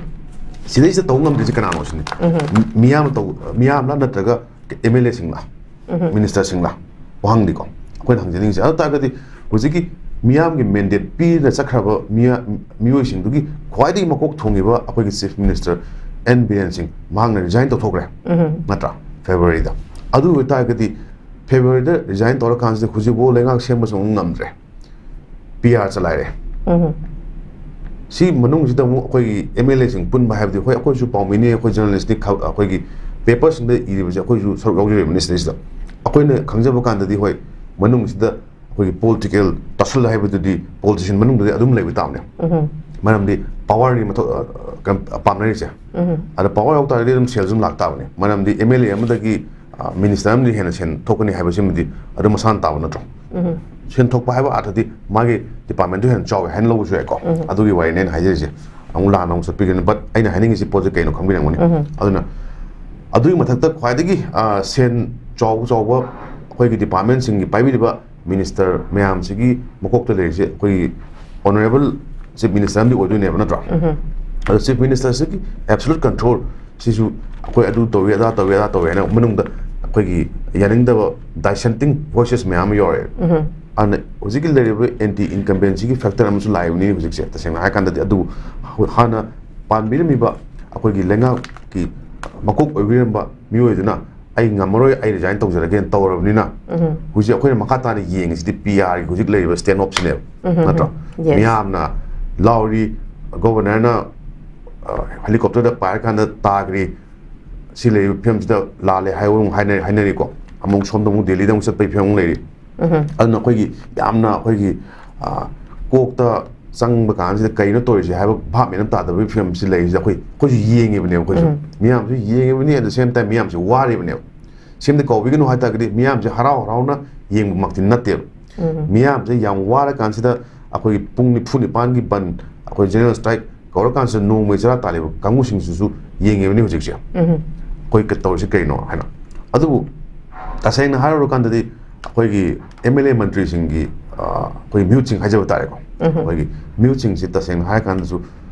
ꯁꯤꯗꯩꯁꯤꯗ ꯇꯧꯕ ꯉꯝꯗ꯭ꯔꯤꯁꯦ ꯀꯅꯥꯅꯣ ꯁꯤꯅꯤ? ꯎꯝ꯫ ꯃꯤ-, ꯃꯤꯌꯥꯝꯅ ꯇꯧ-, ꯃꯤꯌꯥꯝꯂ ꯅꯠꯇ꯭ꯔꯒ M L A ꯁꯤꯡꯂ? Um. Minister ꯁꯤꯡꯂ? ꯋꯥꯍꯪꯗꯤꯀꯣ ꯑꯩꯈꯣꯏꯅ ꯍꯪꯖꯅꯤꯡꯉꯤꯁꯦ꯫ ꯑꯗꯨ ꯇꯥꯔꯒꯗꯤ ꯍꯧꯖꯤꯛꯀꯤ ꯃꯤꯌꯥꯝꯒꯤ mandate ꯄꯤꯔ ꯆꯠꯈ꯭ꯔꯕ ꯃꯤꯌꯥ-, ꯃꯤꯑꯣꯏꯁꯤꯡꯗꯨꯒꯤ ꯈ꯭ꯋꯥꯏꯗꯒꯤ ꯃꯀꯣꯛ ꯊꯣꯡꯉꯤꯕ ꯑꯩꯈꯣꯏꯒꯤ Chief Minister N ꯕꯤꯔꯦꯟ ꯁꯤꯡ, ꯃꯍꯥꯛꯅ resign ꯇꯧꯊꯣꯛꯈ꯭ꯔꯦ꯫ ꯎꯝ꯫ ꯅꯠꯇ꯭ꯔꯥ? February ꯗ꯫ ꯑꯗꯨ ꯑꯣꯏꯇꯥꯔꯒꯗꯤ February ꯗ resign ꯇꯧꯔꯀꯥꯟꯁꯤꯗ ꯍꯧꯖꯤꯛꯐꯥꯎ ꯂꯩꯉꯥꯛ ꯁꯦꯝꯕꯁꯨ ꯑꯃꯨꯛ ꯉꯝꯗ꯭ꯔꯦ꯫ P R ꯆꯂꯥꯏꯔꯦ꯫ ꯎꯝ꯫ ꯁꯤ ꯃꯅꯨꯡꯁꯤꯗ ꯑꯃꯨꯛ ꯑꯩꯈꯣꯏꯒꯤ M L A ꯁꯤꯡ ꯄꯨꯟꯕ ꯍꯥꯏꯕꯗꯤ, ꯍꯣꯏ, ꯑꯩꯈꯣꯏꯁꯨ ꯄꯥꯎꯃꯤꯅꯤ, ꯑꯩꯈꯣꯏ journalist ꯅꯤ, ꯈ-, ꯑꯩꯈꯣꯏꯒꯤ paper ꯁꯤꯡꯗ ꯏꯔꯤꯕꯁꯦ ꯑꯩꯈꯣꯏꯁꯨ ꯁꯔꯨꯛ ꯌꯥꯎꯖꯔꯤꯕꯅꯤ ꯁꯤꯗꯩꯁꯤꯗ꯫ ꯑꯩꯈꯣꯏꯅ ꯈꯪꯖꯕ ꯀꯥꯟꯗꯗꯤ, ꯍꯣꯏ, ꯃꯅꯨꯡꯁꯤꯗ ꯑꯩꯈꯣꯏꯒꯤ political tussle ꯍꯥꯏꯕꯗꯨꯗꯤ politician ꯃꯅꯨꯡꯗꯗꯤ ꯑꯗꯨꯝ ꯂꯩꯕ ꯇꯥꯕꯅꯦ꯫ ꯎꯝ꯫ ꯃꯔꯝꯗꯤ power ꯅꯤ ꯃꯊꯧ-, ꯑ, ꯀꯩꯅꯣ, ꯄꯥꯝꯅꯔꯤꯁꯦ꯫ ꯎꯝ꯫ ꯑꯗ power ꯌꯥꯎ ꯇꯥꯔꯒꯗꯤ ꯑꯗꯨꯝ ꯁꯦꯜꯁꯨ ꯑꯗꯨꯝ ꯂꯥꯛ ꯇꯥꯕꯅꯦ꯫ ꯃꯔꯝꯗꯤ M L A ꯑꯃꯗꯒꯤ, ꯑ, minister ꯑꯃꯗꯤ ꯍꯦꯟꯅ ꯁꯦꯟ ꯊꯣꯛꯀꯅꯤ ꯍꯥꯏꯕꯁꯤꯃꯗꯤ ꯑꯗꯨꯝ ꯃꯁꯥꯅ ꯇꯥꯕ ꯅꯠꯇ꯭ꯔꯣ? ꯎꯝ꯫ ꯁꯦꯟ ꯊꯣꯛꯄ ꯍꯥꯏꯕ ꯑꯥꯔꯊꯗꯤ ꯃꯥꯒꯤ department ꯇꯨ ꯍꯦꯟꯅ ꯆꯥꯎꯋꯦ ꯍꯥꯏꯅ ꯂꯧꯕꯁꯨ ꯌꯥꯏꯀꯣ꯫ ꯎꯝ꯫ ꯑꯗꯨꯒꯤ ꯋꯥꯔꯤꯅꯦ ꯑꯩꯅ ꯍꯥꯏꯖꯔꯤꯁꯦ꯫ ꯑꯃꯨꯛ ꯂꯥꯟꯅ ꯑꯃꯨꯛ ꯆꯠꯄꯤꯒꯅꯤ, but ꯑꯩꯅ ꯍꯥꯏꯅꯤꯡꯉꯤꯁꯤ ꯄꯣꯠꯁꯦ ꯀꯩꯅꯣ ꯈꯪꯕꯤꯔꯝꯒꯅꯤ꯫ ꯎꯝ꯫ ꯑꯗꯨꯅ ꯑꯗꯨꯒꯤ ꯃꯊꯛꯇ ꯈ꯭ꯋꯥꯏꯗꯒꯤ, ꯑ, ꯁꯦꯟ ꯆꯥꯎ ꯆꯥꯎꯕ ꯑꯩꯈꯣꯏꯒꯤ department ꯁꯤꯡꯒꯤ ꯄꯥꯏꯕꯤꯔꯤꯕ minister ꯃꯌꯥꯝꯁꯤꯒꯤ ꯃꯀꯣꯛꯇ ꯂꯩꯔꯤꯁꯦ ꯑꯩꯈꯣꯏꯒꯤ honourable chief minister ꯑꯃꯗꯤ ꯑꯣꯏꯗꯣꯏꯅꯦꯕ, ꯅꯠꯇ꯭ꯔꯣ? ꯎꯝ꯫ ꯑꯗꯣ chief minister ꯁꯤꯒꯤ absolute control ꯁꯤꯁꯨ ꯑꯩꯈꯣꯏ ꯑꯗꯨ ꯇꯧꯏ, ꯑꯗꯥ ꯇꯧꯏ, ꯑꯗꯥ ꯇꯧꯏ ꯍꯥꯏꯅ ꯃꯅꯨꯡꯗ ꯑꯩꯈꯣꯏꯒꯤ ꯌꯥꯅꯤꯡꯗꯕ dissenting voices ꯃꯌꯥꯝ ꯑꯃ ꯌꯥꯎꯔꯛꯑꯦ꯫ ꯎꯝ꯫ ꯑꯗꯨꯅ ꯍꯧꯖꯤꯛꯀꯤ ꯂꯩꯔꯤꯕ anti incumbency ꯒꯤ factor ꯑꯃꯁꯨ ꯂꯥꯛꯏꯕꯅꯤ ꯍꯧꯖꯤꯛꯁꯦ, ꯇꯁꯦꯡꯅ ꯍꯥꯏꯔꯀꯥꯟꯗꯗꯤ꯫ ꯑꯗꯨꯕꯨ ꯍꯥꯟꯅ ꯄꯥꯟꯕꯤꯔꯝꯃꯤꯕ ꯑꯩꯈꯣꯏꯒꯤ ꯂꯩꯉꯥꯛꯀꯤ ꯃꯀꯣꯛ ꯑꯣꯏꯕꯤꯔꯝꯕ ꯃꯤꯑꯣꯏꯗꯨꯅ "ꯑꯩ ꯉꯝꯃꯔꯣꯏ, ꯑꯩ resign ꯇꯧꯖꯔꯒꯦꯅ" ꯇꯧꯔꯕꯅꯤꯅ, ꯎꯝ꯫ ꯍꯧꯖꯤꯛ ꯑꯩꯈꯣꯏꯅ ꯃꯈꯥ ꯇꯥꯅ ꯌꯦꯡꯉꯤꯁꯤꯗꯤ P R ꯒꯤ ꯍꯧꯖꯤꯛ ꯂꯩꯔꯤꯕ stand up ꯁꯤꯅꯦꯕ, ꯎꯝ, ꯎꯝ, ꯅꯠꯇ꯭ꯔꯣ? ꯎꯝ꯫ Yes꯫ ꯃꯤꯌꯥꯝꯅ ꯂꯥꯎꯔꯤ, ꯒꯣꯕꯔꯅꯔꯅ, ꯑ, helicopter ꯗ ꯄꯥꯏꯔꯀꯥꯟꯗ ꯇꯥꯈ꯭ꯔꯤ, ꯁꯤ ꯂꯩꯔꯤꯕ ꯐꯤꯕꯝꯁꯤꯗ ꯂꯥꯜꯂꯦ ꯍꯥꯏꯕ ꯑꯃꯨꯛ ꯍꯥꯏꯅ-, ꯍꯥꯏꯅꯔꯤꯀꯣ꯫ ꯑꯃꯨꯛ ꯁꯣꯝꯗ ꯑꯃꯨꯛ ꯗꯦꯜꯂꯤꯗ ꯑꯃꯨꯛ ꯆꯠꯄꯒꯤ ꯐꯤꯕꯝ ꯑꯃꯨꯛ ꯂꯩꯔꯤ꯫ ꯎꯝ꯫ ꯑꯗꯨꯅ ꯑꯩꯈꯣꯏꯒꯤ ꯌꯥꯝꯅ ꯑꯩꯈꯣꯏꯒꯤ, ꯑ, ꯀꯣꯛꯇ ꯆꯪꯕ ꯀꯥꯟꯁꯤꯗ ꯀꯩꯅꯣ ꯇꯧꯔꯤꯁꯦ ꯍꯥꯏꯕ ꯚꯥꯞ ꯃꯦꯟ ꯑꯃ ꯇꯥꯗꯕꯒꯤ ꯐꯤꯕꯝꯁꯤ ꯂꯩꯔꯤꯁꯦ ꯑꯩꯈꯣꯏ, ꯑꯩꯈꯣꯏꯁꯨ ꯌꯦꯡꯉꯤꯕꯅꯦꯕ, ꯑꯩꯈꯣꯏꯁꯨ꯫ ꯎꯝ꯫ ꯃꯤꯌꯥꯝꯁꯨ ꯌꯦꯡꯉꯤꯕꯅꯤ, at the same time ꯃꯤꯌꯥꯝꯁꯨ ꯋꯥꯔꯤꯕꯅꯦꯕ꯫ ꯁꯦꯝꯗ ꯀꯧꯕꯤꯒꯅꯨ ꯍꯥꯏ ꯇꯥꯔꯒꯗꯤ ꯃꯤꯌꯥꯝꯁꯦ ꯍꯔꯥꯎ ꯍꯔꯥꯎꯅ ꯌꯦꯡꯕꯃꯛꯇꯤ ꯅꯠꯇꯦꯕ꯫ ꯎꯝ꯫ ꯃꯤꯌꯥꯝꯁꯦ ꯌꯥꯝ ꯋꯥꯔꯀꯥꯟꯁꯤꯗ ꯑꯩꯈꯣꯏꯒꯤ ꯄꯨꯡ ꯅꯤꯐꯨ ꯅꯤꯄꯥꯟꯒꯤ ꯕꯟ, ꯑꯩꯈꯣꯏ general strike ꯀꯧꯔꯀꯥꯟꯁꯤꯗ ꯅꯣꯡꯃꯩ ꯆꯔꯥ ꯇꯥꯜꯂꯤꯕ ꯀꯥꯡꯕꯨꯁꯤꯡꯁꯤꯁꯨ ꯌꯦꯡꯉꯤꯕꯅꯤ ꯍꯧꯖꯤꯛꯁꯦ꯫ ꯎꯝ꯫ ꯑꯩꯈꯣꯏ ꯀ-, ꯇꯧꯔꯤꯁꯤ ꯀꯩꯅꯣ ꯍꯥꯏꯅ꯫ ꯑꯗꯨꯕꯨ ꯇꯁꯦꯡꯅ ꯍꯥꯏꯔꯨꯔꯀꯥꯟꯗꯗꯤ ꯑꯩꯈꯣꯏꯒꯤ M L A ꯃꯟꯇ꯭ꯔꯤꯁꯤꯡꯒꯤ, ꯑ, ꯑꯩꯈꯣꯏ ꯃꯤꯍꯨꯠꯁꯤꯡ ꯍꯥꯏꯖꯕ ꯇꯥꯔꯦꯀꯣ꯫ ꯎꯝ꯫ ꯑꯩꯈꯣꯏꯒꯤ ꯃꯤꯍꯨꯠꯁꯤꯡꯁꯤ ꯇꯁꯦꯡꯅ ꯍꯥꯏꯔꯀꯥꯟꯗꯁꯨ,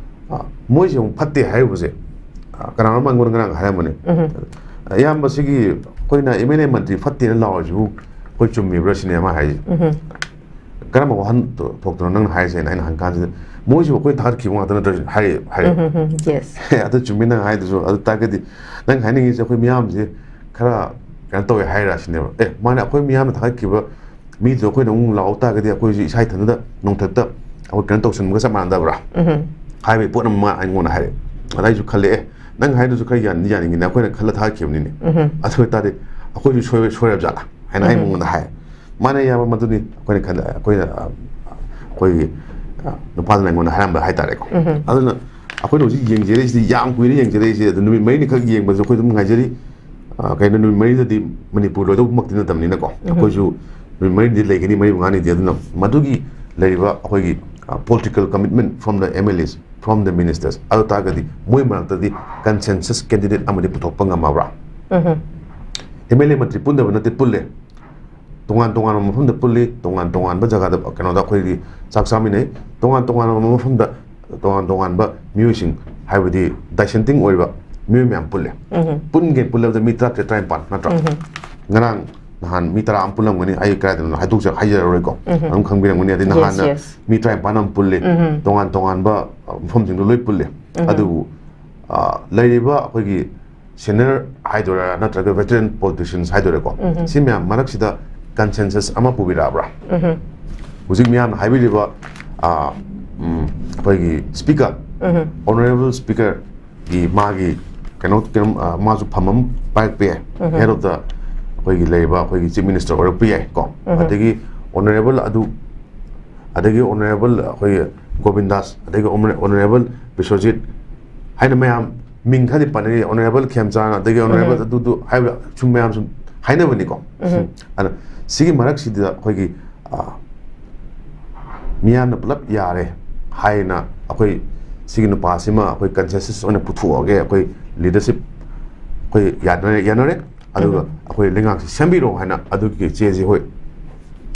ꯑ, ꯃꯣꯏꯁꯦ ꯑꯃꯨꯛ ꯐꯠꯇꯦ ꯍꯥꯏꯔꯨꯕꯁꯦ, ꯑ, ꯀꯅꯥꯅꯣꯝ ꯑꯩꯉꯣꯟꯗ ꯉꯔꯥꯡ ꯍꯥꯏꯔꯝꯕꯅꯤ꯫ ꯎꯝ꯫ ꯏꯌꯥꯝꯕ, ꯁꯤꯒꯤ ꯑꯩꯈꯣꯏꯅ M L A ꯃꯟꯇ꯭ꯔꯤ ꯐꯠꯇꯦꯅ ꯂꯥꯎꯔꯤꯁꯤꯕꯨ ꯑꯩꯈꯣꯏ ꯆꯨꯝꯃꯤꯕ꯭ꯔꯥ ꯁꯤꯅꯦ ꯃꯥ ꯍꯥꯏꯁꯦ꯫ ꯎꯝ꯫ "ꯀꯔꯝꯕ ꯋꯥꯍꯟꯊꯣꯛꯇꯅꯣ ꯅꯪꯅ ꯍꯥꯏꯔꯤꯁꯦ?" ꯍꯥꯏꯅ ꯑꯩꯅ ꯍꯪꯀꯥꯟꯁꯤꯗ, "ꯃꯣꯏꯁꯤꯕꯨ ꯑꯩꯈꯣꯏ ꯊꯥꯒꯠꯈꯤꯕ ꯉꯥꯛꯇ ꯅꯠꯇ꯭ꯔꯣ?" ꯍꯥꯏꯔꯛꯑꯦ, ꯍꯥꯏꯔꯛꯑꯦ꯫ ꯎꯝ, ꯎꯝ, ꯎꯝ, yes꯫ ꯑꯗꯨ ꯆꯨꯝꯃꯤ ꯅꯪ ꯍꯥꯏꯗꯨꯁꯨ꯫ ꯑꯗꯨ ꯇꯥꯔꯒꯗꯤ ꯅꯪ ꯍꯥꯏꯅꯤꯡꯉꯤꯁꯦ ꯑꯩꯈꯣꯏ ꯃꯤꯌꯥꯝꯁꯦ ꯈꯔ ꯀꯩꯅꯣ ꯇꯧꯋꯦ ꯍꯥꯏꯔ ꯁꯤꯅꯦꯕ꯫ ꯑꯦ, ꯃꯥꯅꯦ, ꯑꯩꯈꯣꯏ ꯃꯤꯌꯥꯝꯅ ꯊꯥꯒꯠꯈꯤꯕ ꯃꯤꯗꯨ ꯑꯩꯈꯣꯏꯅ ꯑꯃꯨꯛ ꯂꯥꯎ ꯇꯥꯔꯒꯗꯤ ꯑꯩꯈꯣꯏꯁꯨ ꯏꯁꯥ ꯏꯊꯟꯇ ꯅꯣꯡꯊꯛꯇ ꯑꯩꯈꯣꯏ ꯀꯩꯅꯣ ꯇꯧꯁꯟꯕꯒ ꯆꯞ ꯃꯥꯟꯅꯗꯕ꯭ꯔꯥ ꯍꯥꯏꯕꯒꯤ ꯄꯣꯠ ꯑꯃ ꯃꯥ ꯑꯩꯉꯣꯟꯗ ꯍꯥꯏꯔꯛꯑꯦ꯫ ꯑꯗ ꯑꯩꯁꯨ ꯈꯜꯂꯦ, "ꯑꯦ, ꯅꯪ ꯍꯥꯏꯗꯨꯁꯨ ꯈꯔ ꯌꯥꯅꯤ ꯌꯥꯅꯤꯡꯉꯤꯅꯦ, ꯑꯩꯈꯣꯏꯅ ꯈꯜꯂ ꯊꯥꯈꯤꯕꯅꯤꯅꯦ, ꯑꯗꯨ ꯑꯣꯏꯇꯥꯔꯗꯤ ꯑꯩꯈꯣꯏꯁꯨ ꯁꯣꯏ ꯁꯣꯏꯔꯕ ꯖꯥꯠꯂꯥ?" ꯍꯥꯏꯅ ꯑꯩ ꯃꯉꯣꯟꯗ ꯍꯥꯏ꯫ "ꯃꯥꯅ ꯏꯌꯥꯝꯕ, ꯃꯗꯨꯅꯤ ꯑꯩꯈꯣꯏꯅ ꯈꯜꯂ ꯑꯩꯈꯣꯏꯅ ꯑ, ꯑꯩꯈꯣꯏꯒꯤ ꯑ, ꯅꯨꯄꯥꯗꯨꯅ ꯑꯩꯉꯣꯟꯗ ꯍꯥꯏꯔꯝꯕ ꯍꯥꯏꯇꯥꯔꯦꯀꯣ꯫ ꯑꯗꯨꯅ ꯑꯩꯈꯣꯏꯅ ꯍꯧꯖꯤꯛ ꯌꯦꯡꯖꯔꯛꯏꯁꯤꯗꯤ, ꯌꯥꯝ ꯀꯨꯏꯅ ꯌꯦꯡꯖꯔꯛꯏꯁꯦ, ꯑꯗꯨ ꯅꯨꯃꯤꯠ ꯃꯔꯤꯅꯤꯈꯛ ꯌꯦꯡꯕꯁꯨ ꯑꯩꯈꯣꯏ ꯑꯗꯨꯝ ꯉꯥꯏꯖꯔꯤ꯫ ꯑ, ꯀꯩꯅꯣ, ꯅꯨꯃꯤꯠ ꯃꯔꯤꯗꯗꯤ ꯃꯅꯤꯄꯨꯔ ꯂꯣꯏꯗꯧꯃꯛꯇꯤ ꯅꯠꯇꯕꯅꯤꯅꯀꯣ, ꯑꯩꯈꯣꯏꯁꯨ ꯅꯨꯃꯤꯠ ꯃꯔꯤꯅꯤꯗꯤ ꯂꯩꯒꯅꯤ, ꯃꯔꯤ ꯃꯉꯥꯅꯤꯗꯤ꯫ ꯑꯗꯨꯅ ꯃꯗꯨꯒꯤ ꯂꯩꯔꯤꯕ ꯑꯩꯈꯣꯏꯒꯤ political commitment from the M L As, from the ministers, ꯑꯗꯨ ꯇꯥꯔꯒꯗꯤ ꯃꯣꯏ ꯃꯔꯛꯇꯗꯤ ꯀꯟꯁꯦꯟꯁꯁ ꯀꯦꯟꯗꯤꯗꯦꯠ ꯑꯃꯗꯤ ꯄꯨꯊꯣꯛꯄ ꯉꯝꯃꯕ꯭ꯔꯥ?" ꯑꯦꯝ ꯑꯦꯜ ꯑꯦ ꯃꯟꯇ꯭ꯔꯤ ꯄꯨꯟꯗꯕ ꯅꯠꯇꯦ, ꯄꯨꯜꯂꯦ꯫ ꯇꯣꯉꯥꯟ ꯇꯣꯉꯥꯟꯕ ꯃꯐꯝꯗ ꯄꯨꯜꯂꯤ, ꯇꯣꯉꯥꯟ ꯇꯣꯉꯥꯟꯕ ꯖꯒꯥꯗ, ꯀꯩꯅꯣꯗ ꯑꯩꯈꯣꯏꯒꯤ ꯆꯥꯛ ꯆꯥꯃꯤꯟꯅꯩ, ꯇꯣꯉꯥꯟ ꯇꯣꯉꯥꯟꯕ ꯃꯐꯝꯗ ꯇꯣꯉꯥꯟ ꯇꯣꯉꯥꯟꯕ ꯃꯤꯑꯣꯏꯁꯤꯡ, ꯍꯥꯏꯕꯗꯤ ꯗꯥꯏꯁꯦꯟꯇꯤꯡ ꯑꯣꯏꯕ ꯃꯤꯑꯣꯏ ꯃꯌꯥꯝ ꯄꯨꯜꯂꯦ꯫ ꯄꯨꯟꯒꯦ ꯄꯨꯜꯂꯕꯗ ꯃꯤ ꯇꯔꯥꯇꯔꯦꯠ, ꯇꯔꯥꯅꯤꯄꯥꯜ ꯅꯠꯇ꯭ꯔꯥ? ꯉꯔꯥꯡ ꯅꯍꯥꯟ ꯃꯤ ꯇꯔꯥ ꯑꯃ ꯄꯨꯜꯂꯝꯒꯅꯤ, ꯑꯩ ꯀꯗꯥꯏꯗꯅꯣ ꯍꯥꯏꯗꯣꯛꯆ-, ꯍꯥꯏꯖꯔꯔꯣꯏꯀꯣ, ꯑꯗꯨꯝ ꯈꯪꯕꯤꯔꯝꯒꯅꯤ꯫ ꯑꯗꯩ ꯅꯍꯥꯟꯅ ꯃꯤ ꯇꯔꯥꯅꯤꯄꯥꯜ ꯑꯃ ꯄꯨꯜꯂꯤ, ꯇꯣꯉꯥꯟ ꯇꯣꯉꯥꯟꯕ, ꯑ, ꯃꯐꯝꯁꯤꯡꯗ ꯂꯣꯏ ꯄꯨꯜꯂꯤ꯫ ꯑꯗꯨꯕꯨ, ꯑ, ꯂꯩꯔꯤꯕ ꯑꯩꯈꯣꯏꯒꯤ ꯁꯦꯅꯤꯌꯔ ꯍꯥꯏꯗꯣꯏꯔꯥ ꯅꯠꯇ꯭ꯔꯒ ꯚꯦꯇꯔꯟ ꯄꯣꯂꯤꯇꯤꯁꯤꯌꯟꯁ ꯍꯥꯏꯗꯣꯏꯔꯥꯀꯣ, ꯁꯤ ꯃꯌꯥꯝ ꯃꯔꯛꯁꯤꯗ ꯀꯟꯁꯦꯟꯁꯁ ꯑꯃ ꯄꯨꯕꯤꯔꯛꯑꯕ꯭ꯔꯥ? ꯍꯧꯖꯤꯛ ꯃꯤꯌꯥꯝꯅ ꯍꯥꯏꯕꯤꯔꯤꯕ, ꯑ, ꯎꯝ, ꯑꯩꯈꯣꯏꯒꯤ ꯁ꯭ꯄꯤꯀꯔ, ꯑꯣꯅꯔꯦꯕꯜ ꯁ꯭ꯄꯤꯀꯔꯒꯤ ꯃꯥꯒꯤ ꯀꯩꯅꯣ, ꯀꯩꯅꯣ, ꯑ, ꯃꯥꯁꯨ ꯐꯝ ꯑꯃ ꯄꯥꯏꯔꯛꯄ ꯌꯥꯏ, ꯍꯦꯗ ꯑꯣꯐ ꯗ ꯑꯩꯈꯣꯏꯒꯤ ꯂꯩꯔꯤꯕ ꯑꯩꯈꯣꯏꯒꯤ ꯆꯤꯐ ꯃꯤꯅꯤꯁꯇꯔ ꯑꯣꯏꯔꯛꯄ ꯌꯥꯏꯀꯣ, ꯑꯗꯒꯤ ꯑꯣꯅꯔꯦꯕꯜ ꯑꯗꯨ, ꯑꯗꯒꯤ ꯑꯣꯅꯔꯦꯕꯜ ꯑꯩꯈꯣꯏꯒꯤ ꯒꯣꯕꯤꯟꯗꯥꯁ, ꯑꯗꯒꯤ ꯑꯣꯅꯔꯦꯕꯜ ꯕꯤꯁ꯭ꯋꯖꯤꯠ ꯍꯥꯏꯅ ꯃꯌꯥꯝ ꯃꯤꯡ ꯈꯔꯗꯤ ꯄꯟꯅꯔꯤ, ꯑꯣꯅꯔꯦꯕꯜ ꯈꯦꯝꯆꯥꯟ, ꯑꯗꯒꯤ ꯑꯣꯅꯔꯦꯕꯜ ꯑꯗꯨꯗꯨ ꯍꯥꯏꯕ ꯁꯨꯝ ꯃꯌꯥꯝ ꯁꯨꯝ ꯍꯥꯏꯅꯕꯅꯤꯀꯣ꯫ ꯑꯗ ꯁꯤꯒꯤ ꯃꯔꯛꯁꯤꯗ ꯑꯩꯈꯣꯏꯒꯤ, ꯑ, ꯃꯤꯌꯥꯝꯅ ꯄꯨꯂꯞ ꯌꯥꯔꯦ ꯍꯥꯏꯅ ꯑꯩꯈꯣꯏ ꯁꯤꯒꯤ ꯅꯨꯄꯥꯁꯤꯃ ꯑꯩꯈꯣꯏ ꯀꯟꯁꯦꯟꯁꯁ ꯑꯣꯏꯅ ꯄꯨꯊꯣꯛꯑꯒꯦ, ꯑꯩꯈꯣꯏ ꯂꯤꯗꯔꯁꯤꯞ ꯑꯩꯈꯣꯏ ꯌꯥꯅꯔꯦ, ꯌꯥꯅꯔꯦ, ꯑꯗꯨꯒ ꯑꯩꯈꯣꯏ ꯂꯩꯉꯥꯛꯁꯦ ꯁꯦꯝꯕꯤꯔꯣ ꯍꯥꯏꯅ ꯑꯗꯨꯒꯤ ꯆꯦꯁꯤ, ꯍꯣꯏ,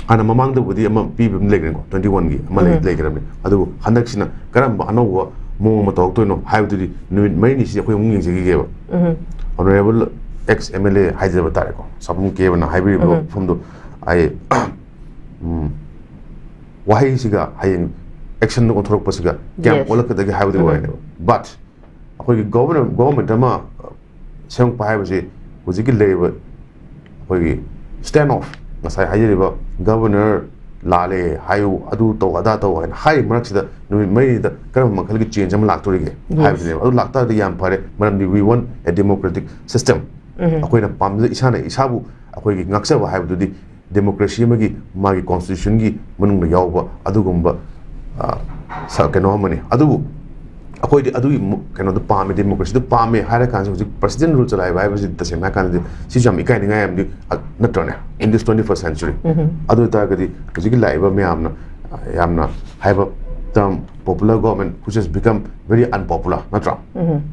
ꯍꯥꯟꯅ ꯃꯃꯥꯡꯗꯕꯨꯗꯤ ꯑꯃ ꯄꯤꯕ ꯑꯃ ꯂꯩꯈ꯭ꯔꯦꯀꯣ, ꯇ꯭ꯋꯦꯟꯇꯤ ꯋꯥꯟꯒꯤ ꯑꯃ ꯂꯩ-, ꯂꯩꯈ꯭ꯔꯕꯅꯤ꯫ ꯑꯗꯨꯕꯨ ꯍꯟꯗꯛꯁꯤꯅ ꯀꯔꯝꯕ ꯑꯅꯧꯕ ꯃꯑꯣꯡ ꯑꯃ ꯇꯧꯔꯛꯇꯣꯏꯅꯣ ꯍꯥꯏꯕꯗꯨꯗꯤ ꯅꯨꯃꯤꯠ ꯃꯔꯤꯅꯤꯁꯤꯗ ꯑꯩꯈꯣꯏ ꯑꯃꯨꯛ ꯌꯦꯡꯖꯈꯤꯒꯦꯕ꯫ Honourable ex M L A ꯍꯥꯏꯖꯕ ꯇꯥꯔꯦꯀꯣ, ꯁꯥꯕꯨꯡ ꯀꯦꯕꯅ ꯍꯥꯏꯕꯤꯔꯤꯕ ꯋꯥꯐꯝꯗꯣ ꯑꯩ, ꯎꯝ, ꯋꯥꯍꯩꯁꯤꯒ ꯍꯌꯦꯡ ꯑꯦꯛꯁꯟꯗ ꯑꯣꯟꯊꯣꯔꯛꯄꯁꯤꯒ ꯀꯌꯥꯝ ꯑꯣꯜꯂꯛꯀꯗꯒꯦ ꯍꯥꯏꯕꯗꯨꯒꯤ ꯋꯥꯔꯤꯅꯦꯕ꯫ But ꯑꯩꯈꯣꯏꯒꯤ ꯒꯣꯕꯔꯅꯔ, ꯒꯣꯕꯔꯃꯦꯟꯠ ꯑꯃ ꯁꯦꯝꯃꯛꯄ ꯍꯥꯏꯕꯁꯤ ꯍꯧꯖꯤꯛꯀꯤ ꯂꯩꯔꯤꯕ ꯑꯩꯈꯣꯏꯒꯤ stand off, ꯉꯁꯥꯏ ꯍꯥꯏꯖꯔꯤꯕ ꯒꯕꯔꯅꯔ ꯂꯥꯜꯂꯦ ꯍꯥꯏꯌꯨ, ꯑꯗꯨ ꯇꯧ, ꯑꯗꯥ ꯇꯧ ꯍꯥꯏꯅ ꯍꯥꯏꯔꯤ ꯃꯔꯛꯁꯤꯗ ꯅꯨꯃꯤꯠ ꯃꯔꯤꯅꯤꯗ ꯀꯔꯝꯕ ꯃꯈꯜꯒꯤ change ꯑꯃ ꯂꯥꯛꯇꯣꯔꯤꯒꯦ ꯍꯥꯏꯕꯗꯨꯅꯦꯕ꯫ ꯑꯗꯨ ꯂꯥꯛꯇꯥꯔꯗꯤ ꯌꯥꯝ ꯐꯔꯦ, ꯃꯔꯝꯗꯤ we want a democratic system꯫ ꯑꯩꯈꯣꯏꯅ ꯄꯥꯝꯖ ꯏꯁꯥꯅ ꯏꯁꯥꯕꯨ ꯑꯩꯈꯣꯏꯒꯤ ꯉꯥꯛꯆꯕ ꯍꯥꯏꯕꯗꯨꯗꯤ democracy ꯑꯃꯒꯤ ꯃꯥꯒꯤ constitutionꯒꯤ ꯃꯅꯨꯡꯗ ꯌꯥꯎꯕ ꯑꯗꯨꯒꯨꯝꯕ, ꯑ, ꯁ-, ꯀꯩꯅꯣ ꯑꯃꯅꯤ꯫ ꯑꯗꯨꯕꯨ ꯑꯩꯈꯣꯏꯗꯤ ꯑꯗꯨꯒꯤ ꯃꯨ-, ꯀꯩꯅꯣꯗꯣ ꯄꯥꯝꯃꯦ, democracyꯗꯣ ꯄꯥꯝꯃꯦ ꯍꯥꯏꯔ ꯀꯥꯟꯁꯤꯗ ꯍꯧꯖꯤꯛ president rule ꯆꯂꯥꯏꯕ ꯍꯥꯏꯕꯁꯤ ꯇꯁꯦꯡꯅ ꯍꯥꯏꯔ ꯀꯥꯟꯗꯗꯤ ꯁꯤꯁꯨ ꯌꯥꯝ ꯏꯀꯥꯏꯅꯤꯡꯉꯥꯏ ꯑꯃꯗꯤ, ꯑ, ꯅꯠꯇ꯭ꯔꯅꯦ? In this twenty first century꯫ ꯑꯗꯨ ꯑꯣꯏ ꯇꯥꯔꯒꯗꯤ ꯍꯧꯖꯤꯛꯀꯤ ꯂꯥꯛꯏꯕ ꯃꯌꯥꯝꯅ, ꯑ, ꯌꯥꯝꯅ ꯍꯥꯏꯕ term popular government which has become very unpopular, ꯅꯠꯇ꯭ꯔꯥ?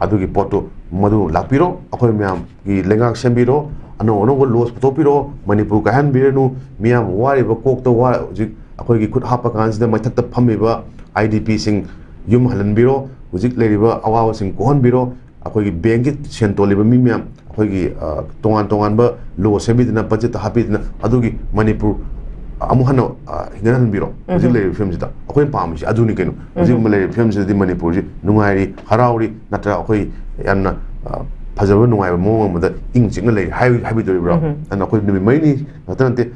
ꯑꯗꯨꯒꯤ ꯄꯣꯠꯇꯨ ꯃꯗꯨ ꯂꯥꯛꯄꯤꯔꯣ, ꯑꯩꯈꯣꯏ ꯃꯌꯥꯝꯒꯤ ꯂꯩꯉꯥꯛ ꯁꯦꯝꯕꯤꯔꯣ, ꯑꯅꯧ ꯑꯅꯧꯕ laws ꯄꯨꯊꯣꯛꯄꯤꯔꯣ, ꯃꯅꯤꯄꯨꯔ ꯀꯥꯏꯍꯟꯕꯤꯔꯅꯨ, ꯃꯤꯌꯥꯝ ꯋꯥꯔꯤꯕ ꯀꯣꯛꯇ ꯋꯥ-, ꯍꯧꯖꯤꯛ ꯑꯩꯈꯣꯏꯒꯤ ꯈꯨꯠ ꯍꯥꯞꯄ ꯀꯥꯟꯁꯤꯗ ꯃꯊꯛꯇ ꯐꯝꯃꯤꯕ IDPꯁꯤꯡ ꯌꯨꯝ ꯍꯜꯍꯟꯕꯤꯔꯣ, ꯍꯧꯖꯤꯛ ꯂꯩꯔꯤꯕ ꯑꯋꯥꯕꯁꯤꯡ ꯀꯣꯛꯍꯟꯕꯤꯔꯣ, ꯑꯩꯈꯣꯏꯒꯤ bankꯀꯤ ꯁꯦꯟ ꯇꯣꯜꯂꯤꯕ ꯃꯤ ꯃꯌꯥꯝ, ꯑꯩꯈꯣꯏꯒꯤ, ꯑ, ꯇꯣꯉꯥꯟ ꯇꯣꯉꯥꯟꯕ law ꯁꯦꯝꯕꯤꯗꯅ, budgetꯇ ꯍꯥꯞꯄꯤꯗꯅ, ꯑꯗꯨꯒꯤ ꯃꯅꯤꯄꯨꯔ ꯑꯃꯨꯛ ꯍꯟꯅ, ꯑ, ꯍꯤꯡꯒꯠꯍꯟꯕꯤꯔꯣ꯫ ꯍꯧꯖꯤꯛ ꯂꯩꯔꯤꯕ ꯐꯤꯕꯝꯁꯤꯗ ꯑꯩꯈꯣꯏꯅ ꯄꯥꯝꯃꯤꯁꯤ ꯑꯗꯨꯅꯤ ꯀꯩꯅꯣ꯫ ꯍꯧꯖꯤꯛ ꯂꯩꯔꯤꯕ ꯐꯤꯕꯝꯁꯤꯗꯗꯤ ꯃꯅꯤꯄꯨꯔꯁꯤ ꯅꯨꯡꯉꯥꯏꯔꯤ, ꯍꯔꯥꯎꯔꯤ, ꯅꯠꯇ꯭ꯔꯒ ꯑꯩꯈꯣꯏ ꯌꯥꯝꯅ, ꯑ, ꯐꯖꯕ ꯅꯨꯡꯉꯥꯏꯕ ꯃꯑꯣꯡ ꯑꯃꯗ ꯏꯪ ꯆꯤꯛꯅ ꯂꯩꯔꯤ ꯍꯥꯏ-, ꯍꯥꯏꯕꯤꯗꯣꯔꯤꯕ꯭ꯔꯣ? ꯑꯗꯨꯅ ꯑꯩꯈꯣꯏ ꯅꯨꯃꯤꯠ ꯃꯔꯤꯅꯤ ꯈꯛꯇ ꯅꯠꯇꯦ,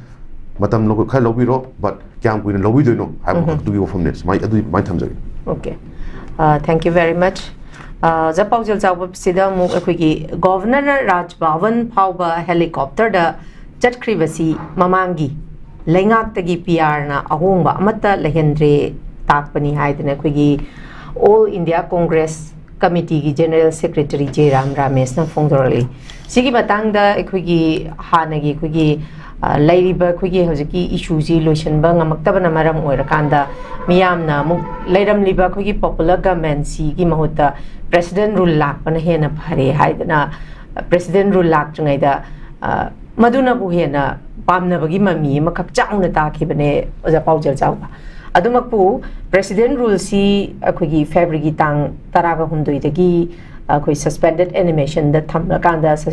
ꯃꯇꯝ ꯂꯧ-, ꯈꯔ ꯂꯧꯕꯤꯔꯣ, but ꯀꯌꯥꯝ ꯀꯨꯏꯅ ꯂꯧꯕꯤꯗꯣꯏꯅꯣ ꯍꯥꯏꯕ ꯈꯛꯇꯨꯒꯤ ꯋꯥꯐꯝꯅꯦ꯫ ꯁꯨꯃꯥꯏ-, ꯑꯗꯨ, ꯑꯗꯨꯃꯥꯏꯅ ꯊꯝꯖꯒꯦ꯫ Okay. Uh, thank you very much. Uh, ꯑꯣꯖꯥ ꯄꯥꯎꯖꯦꯜ ꯆꯥꯎꯕꯁꯤꯗ ꯑꯃꯨꯛ ꯑꯩꯈꯣꯏꯒꯤ Governorꯅ ꯔꯥꯖ ꯚꯕꯟ ꯐꯥꯎꯕ helicopterꯗ ꯆꯠꯈ꯭ꯔꯤꯕꯁꯤ ꯃꯃꯥꯡꯒꯤ ꯂꯩꯉꯥꯛꯇꯒꯤ PRꯅ ꯑꯍꯣꯡꯕ ꯑꯃꯠꯇ ꯂꯩꯍꯟꯗ꯭ꯔꯦ ꯇꯥꯛꯄꯅꯤ ꯍꯥꯏꯗꯅ ꯑꯩꯈꯣꯏꯒꯤ All India Congress Committeeꯒꯤ General Secretary ꯖꯦ ꯔꯥꯝ ꯔꯥꯃꯦꯁꯅ ꯐꯣꯡꯗꯣꯔꯛꯂꯤ꯫ ꯁꯤꯒꯤ ꯃꯇꯥꯡꯗ ꯑꯩꯈꯣꯏꯒꯤ ꯍꯥꯟꯅꯒꯤ ꯑꯩꯈꯣꯏꯒꯤ, ꯑ, ꯂꯩꯔꯤꯕ ꯑꯩꯈꯣꯏꯒꯤ ꯍꯧꯖꯤꯛꯀꯤ issueꯁꯤ ꯂꯣꯏꯁꯤꯟꯕ ꯉꯝꯃꯛꯇꯕꯅ ꯃꯔꯝ ꯑꯣꯏꯔꯀꯥꯟꯗ ꯃꯤꯌꯥꯝꯅ ꯑꯃꯨꯛ ꯂꯩꯔꯝꯂꯤꯕ ꯑꯩꯈꯣꯏꯒꯤ popular governmentꯁꯤꯒꯤ ꯃꯍꯨꯠꯇ president rule ꯂꯥꯛꯄꯅ ꯍꯦꯟꯅ ꯐꯔꯦ ꯍꯥꯏꯗꯅ, president rule ꯂꯥꯛꯇ꯭ꯔꯤꯉꯩꯗ, ꯑ, ꯃꯗꯨꯅꯕꯨ ꯍꯦꯟꯅ ꯄꯥꯝꯅꯕꯒꯤ ꯃꯃꯤ ꯑꯃꯈꯛ ꯆꯥꯎꯅ ꯇꯥꯈꯤꯕꯅꯦ, ꯑꯣꯖꯥ ꯄꯥꯎꯖꯦꯜ ꯆꯥꯎꯕ꯫ ꯑꯗꯨꯃꯛꯄꯨ, president ruleꯁꯤ ꯑꯩꯈꯣꯏꯒꯤ Februaryꯒꯤ ꯇꯥꯡ ꯇꯔꯥꯒ ꯍꯨꯝꯗꯣꯏꯗꯒꯤ ꯑꯩꯈꯣꯏ suspended animationꯗ ꯊꯝꯂꯀꯥꯟꯗ ꯁ-,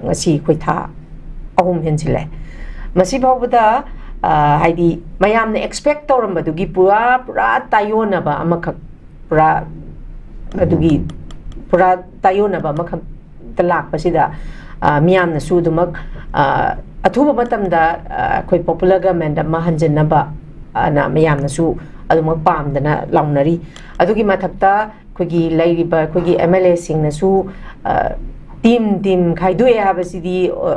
ꯉꯁꯤ ꯑꯩꯈꯣꯏ ꯊꯥ ꯑꯍꯨꯝ ꯍꯦꯟꯖꯤꯜꯂꯦ꯫ ꯃꯁꯤ ꯐꯥꯎꯕꯗ, ꯑ, ꯍꯥꯏꯗꯤ ꯃꯌꯥꯝꯅ expect ꯇꯧꯔꯝꯕꯗꯨꯒꯤ ꯄꯨꯔꯥ, ꯄꯨꯔꯥ ꯇꯥꯏꯌꯣꯟꯅꯕ ꯑꯃꯈꯛ, ꯄꯨꯔꯥ ꯑꯗꯨꯒꯤ ꯄꯨꯔꯥ ꯇꯥꯏꯌꯣꯟꯅꯕ ꯑꯃꯈꯛꯇ ꯂꯥꯛꯄꯁꯤꯗ, ꯑ, ꯃꯤꯌꯥꯝꯅꯁꯨ ꯑꯗꯨꯃꯛ, ꯑ, ꯑꯊꯨꯕ ꯃꯇꯝꯗ ꯑ, ꯑꯩꯈꯣꯏ ꯄꯣꯄꯨꯂꯔ ꯒꯃꯦꯟ ꯑꯃ ꯍꯟꯖꯤꯟꯅꯕ ꯑꯅ ꯃꯌꯥꯝꯅꯁꯨ ꯑꯗꯨꯃꯛ ꯄꯥꯝꯗꯅ ꯂꯥꯎꯅꯔꯤ꯫ ꯑꯗꯨꯒꯤ ꯃꯊꯛꯇ ꯑꯩꯈꯣꯏꯒꯤ ꯂꯩꯔꯤꯕ ꯑꯩꯈꯣꯏꯒꯤ ꯑꯦꯝ ꯑꯦꯜ ꯑꯦꯁꯤꯡꯅꯁꯨ ꯇꯤꯝ ꯇꯤꯝ ꯈꯥꯏꯗꯣꯛꯑꯦ ꯍꯥꯏꯕꯁꯤꯗꯤ ꯑ,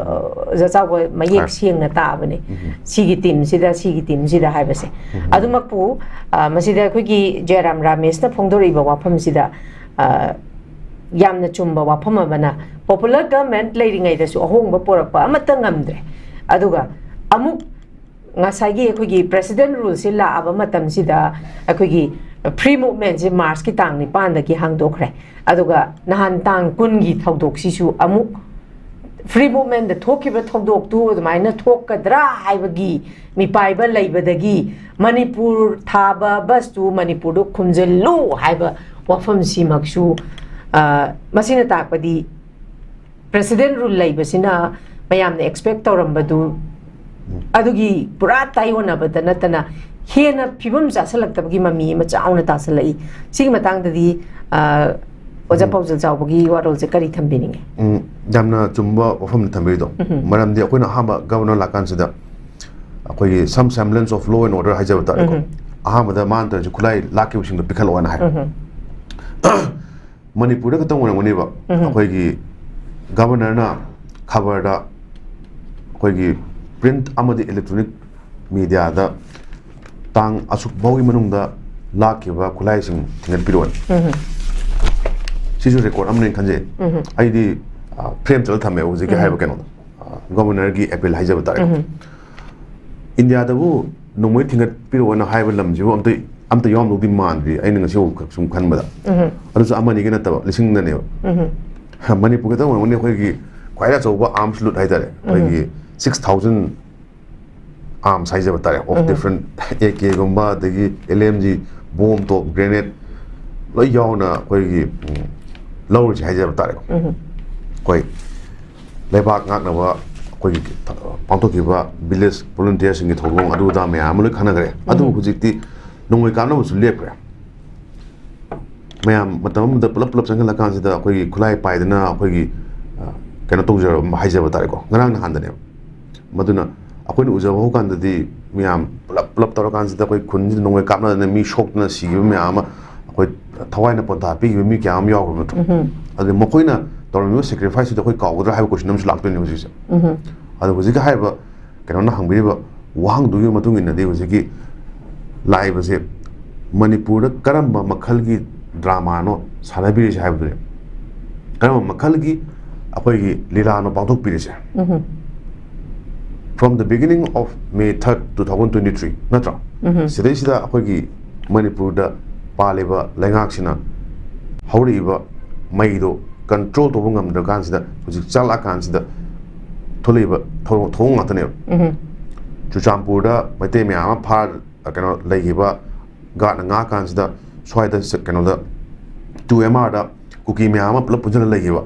ꯑꯣꯖꯥ ꯆꯥꯎꯕ ꯃꯌꯦꯛ ꯍꯣꯏ꯫ ꯁꯦꯡꯅ ꯇꯥꯕꯅꯦ꯫ ꯎꯝ꯫ ꯁꯤꯒꯤ ꯇꯤꯝꯁꯤꯗ, ꯁꯤꯒꯤ ꯇꯤꯝꯁꯤꯗ ꯍꯥꯏꯕꯁꯦ꯫ ꯎꯝ꯫ ꯑꯗꯨꯃꯛꯄꯨ ꯑ, ꯃꯁꯤꯗ ꯑꯩꯈꯣꯏꯒꯤ ꯖꯌꯔꯥꯝ ꯔꯥꯃꯦꯁꯅ ꯐꯣꯡꯗꯣꯔꯛꯏꯕ ꯋꯥꯐꯝꯁꯤꯗ ꯑ, ꯌꯥꯝꯅ ꯆꯨꯝꯕ ꯋꯥꯐꯝ ꯑꯃꯅ, ꯄꯣꯄꯨꯂꯔ ꯒꯃꯦꯟ ꯂꯩꯔꯤꯉꯩꯗꯁꯨ ꯑꯍꯣꯡꯕ ꯄꯨꯔꯛꯄ ꯑꯃꯠꯇ ꯉꯝꯗ꯭ꯔꯦ꯫ ꯑꯗꯨꯒ ꯑꯃꯨꯛ ꯉꯁꯥꯏꯒꯤ ꯑꯩꯈꯣꯏꯒꯤ ꯄ꯭ꯔꯦꯁꯤꯗꯦꯟ ꯔꯨꯜꯁꯤ ꯂꯥꯛꯑꯕ ꯃꯇꯝꯁꯤꯗ ꯑꯩꯈꯣꯏꯒꯤ ꯐ꯭ꯔꯤ ꯃꯨꯚꯃꯦꯟꯁꯤ ꯃꯥꯔꯁꯀꯤ ꯇꯥꯡ ꯅꯤꯄꯥꯟꯗꯒꯤ ꯍꯥꯡꯗꯣꯛꯈ꯭ꯔꯦ꯫ ꯑꯗꯨꯒ ꯅꯍꯥꯟ ꯇꯥꯡ ꯀꯨꯟꯒꯤ ꯊꯧꯗꯣꯛꯁꯤꯁꯨ ꯑꯃꯨꯛ ꯐ꯭ꯔꯤ ꯃꯨꯚꯃꯦꯟꯗ ꯊꯣꯛꯈꯤꯕ ꯊꯧꯗꯣꯛꯇꯨ ꯑꯗꯨꯃꯥꯏꯅ ꯊꯣꯛꯀꯗ꯭ꯔꯥ ꯍꯥꯏꯕꯒꯤ ꯃꯤꯄꯥꯏꯕ ꯂꯩꯕꯗꯒꯤ ꯃꯅꯤꯄꯨꯔ ꯊꯥꯕ ꯕꯁꯇꯨ ꯃꯅꯤꯄꯨꯔꯗ ꯈꯨꯝꯖꯤꯜꯂꯨ ꯍꯥꯏꯕ ꯋꯥꯐꯝꯁꯤꯃꯛꯁꯨ, ꯑ, ꯃꯁꯤꯅ ꯇꯥꯛꯄꯗꯤ ꯄ꯭ꯔꯦꯁꯤꯗꯦꯟ ꯔꯨꯜ ꯂꯩꯕꯁꯤꯅ ꯃꯌꯥꯝꯅ ꯑꯦꯛꯁꯄꯦꯛ ꯇꯧꯔꯝꯕꯗꯨ ꯑꯗꯨꯒꯤ ꯄꯨꯔꯥ ꯇꯥꯏꯑꯣꯟꯅꯕꯗ ꯅꯠꯇꯅ ꯍꯦꯟꯅ ꯐꯤꯕꯝ ꯆꯥꯁꯤꯜꯂꯛꯇꯕꯒꯤ ꯃꯃꯤ ꯑꯃ ꯆꯥꯎꯅ ꯇꯥꯁꯤꯜꯂꯛꯏ꯫ ꯁꯤꯒꯤ ꯃꯇꯥꯡꯗꯗꯤ, ꯑ, ꯑꯣꯖꯥ ꯎꯝ꯫ ꯄꯥꯎꯖꯦꯜ ꯆꯥꯎꯕꯒꯤ ꯋꯥꯔꯣꯜꯁꯦ ꯀꯔꯤ ꯊꯝꯕꯤꯅꯤꯡꯉꯤ? ꯎꯝ, ꯌꯥꯝꯅ ꯆꯨꯝꯕ ꯋꯥꯐꯝꯅꯤ ꯊꯝꯕꯤꯔꯤꯗꯣ꯫ ꯎꯝ꯫ ꯃꯔꯝꯗꯤ ꯑꯩꯈꯣꯏꯅ ꯑꯍꯥꯟꯕ ꯒꯕꯔꯅꯔ ꯂꯥꯛꯀꯥꯟꯁꯤꯗ ꯑꯩꯈꯣꯏꯒꯤ some semblance of law and order ꯍꯥꯏꯖꯕ ꯇꯥꯔꯦꯀꯣ꯫ ꯎꯝ꯫ ꯑꯍꯥꯟꯕꯗ ꯃꯥꯅ ꯇꯧꯔꯤꯁꯦ ꯈꯨꯠꯂꯥꯏ ꯂꯥꯛꯈꯤꯕꯁꯤꯡꯗꯣ ꯄꯤꯈꯠꯂꯛꯑꯣꯅ ꯍꯥꯏ꯫ ꯎꯝ꯫ ꯃꯅꯤꯄꯨꯔꯗ ꯈꯛꯇꯪ ꯑꯣꯏꯔꯝꯒꯅꯦꯕ꯫ ꯎꯝ꯫ ꯑꯩꯈꯣꯏꯒꯤ ꯒꯕꯔꯅꯔꯅ ꯈꯕꯔꯗ ꯑꯩꯈꯣꯏꯒꯤ ꯄ꯭ꯔꯤꯟꯠ ꯑꯃꯗꯤ ꯏꯂꯦꯛꯇ꯭ꯔꯣꯅꯤꯛ ꯃꯤꯗꯤꯌꯥꯗ ꯇꯥꯡ ꯑꯁꯨꯛ ꯐꯥꯎꯒꯤ ꯃꯅꯨꯡꯗ ꯂꯥꯛꯈꯤꯕ ꯈꯨꯠꯂꯥꯏꯁꯤꯡ ꯊꯤꯡꯒꯠꯄꯤꯔꯛꯑꯣꯅ꯫ ꯎꯝ꯫ ꯁꯤꯁꯨ ꯔꯦꯀꯣꯔꯗ ꯑꯃꯅꯦꯅ ꯈꯟꯖꯩ꯫ ꯎꯝ꯫ ꯑꯩꯗꯤ, ꯑ, ꯐ꯭ꯔꯦꯝ ꯆꯠꯂ ꯊꯝꯃꯦ ꯍꯧꯖꯤꯛꯀꯤ ꯎꯝ꯫ ꯍꯥꯏꯔꯤꯕ ꯀꯩꯅꯣꯗꯣ꯫ ꯑ, ꯒꯕꯔꯅꯔꯒꯤ ꯑꯦꯄꯤꯜ ꯍꯥꯏꯖꯕ ꯇꯥꯔꯦꯀꯣ꯫ ꯎꯝ꯫ ꯏꯟꯗꯤꯌꯥꯗꯕꯨ ꯅꯣꯡꯃꯩ ꯊꯤꯡꯒꯠꯄꯤꯔꯛꯑꯣꯅ ꯍꯥꯏꯕ ꯂꯝꯁꯤꯕꯨ ꯑꯝꯇ, ꯑꯝꯇ ꯌꯥꯎꯔꯝꯗꯧꯗꯤ ꯃꯥꯟꯗ꯭ꯔꯤ, ꯑꯩꯅ ꯉꯁꯤ ꯐꯥꯎ ꯁꯨꯝ ꯈꯟꯕꯗ꯫ ꯎꯝ꯫ ꯑꯗꯨꯁꯨ ꯑꯃꯅꯤꯒꯤ ꯅꯠꯇꯕ, ꯂꯤꯁꯤꯡꯗꯅꯦꯕ꯫ ꯎꯝ꯫ ꯃꯅꯤꯄꯨꯔ ꯈꯛꯇꯪ ꯑꯣꯏꯔꯝꯒꯅꯤ ꯑꯩꯈꯣꯏꯒꯤ ꯈ꯭ꯋꯥꯏꯗꯒꯤ ꯑꯆꯧꯕ ꯑꯥꯔꯝꯁ ꯂꯨꯠ ꯍꯥꯏꯇꯥꯔꯦ, ꯎꯝ꯫ ꯑꯩꯈꯣꯏꯒꯤ ꯁꯤꯛꯁ ꯊꯥꯎꯖꯟ ꯑꯥꯔꯝꯁ ꯍꯥꯏꯖꯕ ꯇꯥꯔꯦ, of ꯎꯝ꯫ Different, ꯑꯦ ꯀꯦꯒꯨꯝꯕ, ꯑꯗꯒꯤ ꯑꯦꯜ ꯑꯦꯝ ꯖꯤ, ꯕꯣꯝ, ꯇꯣꯞ, ꯒ꯭ꯔꯦꯅꯦꯗ ꯂꯣꯏ ꯌꯥꯎꯅ ꯑꯩꯈꯣꯏꯒꯤ, ꯎꯝ, ꯂꯧꯔꯤꯁꯦ ꯍꯥꯏꯖꯕ ꯇꯥꯔꯦꯀꯣ꯫ ꯎꯝ꯫ ꯑꯩꯈꯣꯏ ꯂꯩꯕꯥꯛ ꯉꯥꯛꯅꯕ ꯑꯩꯈꯣꯏꯒꯤ ꯄꯥꯡꯊꯣꯛꯈꯤꯕ ꯚꯤꯂꯦꯖ ꯚꯣꯂꯨꯟꯇꯤꯌꯔꯁꯤꯡꯒꯤ ꯊꯧꯔꯝ ꯑꯗꯨ ꯑꯗꯥ ꯃꯌꯥꯝ ꯑꯃ ꯂꯣꯏ ꯈꯟꯅꯈ꯭ꯔꯦ꯫ ꯎꯝ꯫ ꯑꯗꯨꯕꯨ ꯍꯧꯖꯤꯛꯇꯤ ꯅꯣꯡꯃꯩ ꯀꯥꯞꯅꯕꯁꯨ ꯂꯦꯞꯈ꯭ꯔꯦ꯫ ꯃꯌꯥꯝ ꯃꯇꯝ ꯑꯃꯗ ꯄꯨꯂꯞ ꯄꯨꯂꯞ ꯆꯪꯁꯤꯜꯂꯀꯥꯟꯁꯤꯗ ꯑꯩꯈꯣꯏꯒꯤ ꯈꯨꯠꯂꯥꯏ ꯄꯥꯏꯗꯅ ꯑꯩꯈꯣꯏꯒꯤ, ꯑ, ꯀꯩꯅꯣ ꯇꯧꯖꯔꯕ ꯍꯥꯏꯖꯕ ꯇꯥꯔꯦꯀꯣ, ꯉꯔꯥꯡ ꯅꯍꯥꯟꯗꯅꯦꯕ꯫ ꯃꯗꯨꯅ ꯑꯩꯈꯣꯏꯅ ꯎꯖꯕ ꯍꯧꯀꯥꯟꯗꯗꯤ ꯃꯌꯥꯝ ꯄꯨꯂꯞ ꯄꯨꯂꯞ ꯇꯧꯔꯀꯥꯟꯁꯤꯗ ꯑꯩꯈꯣꯏ ꯈꯨꯟꯁꯤꯗ ꯅꯣꯡꯃꯩ ꯀꯥꯞꯅꯗꯅ ꯃꯤ ꯁꯣꯛꯇꯅ ꯁꯤꯈꯤꯕ ꯃꯌꯥꯝ ꯑꯃ, ꯑꯩꯈꯣꯏ ꯊꯋꯥꯏꯅ ꯄꯣꯟꯊꯥ ꯄꯤꯈꯤꯕ ꯃꯤ ꯀꯌꯥ ꯑꯃ ꯌꯥꯎꯈ꯭ꯔꯕ ꯅꯠꯇ꯭ꯔꯣ? ꯑꯗꯨ ꯃꯈꯣꯏꯅ ꯇꯧꯔꯝꯃꯤꯕ ꯁꯦꯀ꯭ꯔꯤꯐꯥꯏꯁꯇꯨꯗ ꯑꯩꯈꯣꯏ ꯀꯥꯎꯒꯗ꯭ꯔꯥ ꯍꯥꯏꯕ ꯀꯣꯏꯁꯟ ꯑꯃꯁꯨ ꯂꯥꯛꯇꯣꯏꯅꯦ ꯍꯧꯖꯤꯛꯁꯦ꯫ ꯑꯗꯣ ꯍꯧꯖꯤꯛꯀꯤ ꯍꯥꯏꯔꯤꯕ ꯀꯩꯅꯣꯅ ꯍꯪꯕꯤꯔꯤꯕ ꯋꯥꯍꯪꯗꯨꯒꯤ ꯃꯇꯨꯡ ꯏꯟꯅꯗꯤ ꯍꯧꯖꯤꯛꯀꯤ ꯂꯥꯛꯏꯕꯁꯦ ꯃꯅꯤꯄꯨꯔꯗ ꯀꯔꯝꯕ ꯃꯈꯜꯒꯤ ꯗ꯭ꯔꯃꯥꯅꯣ ꯁꯥꯟꯅꯕꯤꯔꯤꯁꯦ ꯍꯥꯏꯕꯗꯨꯅꯦ꯫ ꯀꯔꯝꯕ ꯃꯈꯜꯒꯤ ꯑꯩꯈꯣꯏꯒꯤ ꯂꯤꯂꯥꯅꯣ ꯄꯥꯡꯊꯣꯛꯄꯤꯔꯤꯁꯦ? From the beginning of May third, two thousand twenty-three, ꯅꯠꯇ꯭ꯔꯣ? ꯁꯤꯗꯩꯁꯤꯗ ꯑꯩꯈꯣꯏꯒꯤ ꯃꯅꯤꯄꯨꯔꯗ ꯄꯥꯜꯂꯤꯕ ꯂꯩꯉꯥꯛꯁꯤꯅ ꯍꯧꯔꯛꯏꯕ ꯃꯩꯗꯣ ꯀꯟꯇ꯭ꯔꯣꯜ ꯇꯧꯕ ꯉꯝꯗ꯭ꯔꯀꯥꯟꯁꯤꯗ, ꯍꯧꯖꯤꯛ ꯆꯥꯛꯂꯛꯑꯀꯥꯟꯁꯤꯗ ꯊꯣꯛꯂꯛꯏꯕ ꯊꯧꯑꯣꯡ ꯉꯥꯛꯇꯅꯦꯕ꯫ ꯆꯨꯔꯆꯥꯟꯄꯨꯔꯗ ꯃꯩꯇꯩ ꯃꯌꯥꯝ ꯑꯃ ꯐꯥ ꯀꯩꯅꯣ ꯂꯩꯈꯤꯕ, ꯒꯥꯔꯗꯅ ꯉꯥꯛꯀꯥꯟꯁꯤꯗ ꯁ꯭ꯋꯥꯏꯗ ꯀꯩꯅꯣꯗ ꯇꯨ ꯑꯦꯝ ꯑꯥꯔꯗ ꯀꯨꯀꯤ ꯃꯌꯥꯝ ꯑꯃ ꯄꯨꯂꯞ ꯄꯨꯟꯁꯤꯜꯂ ꯂꯩꯈꯤꯕ꯫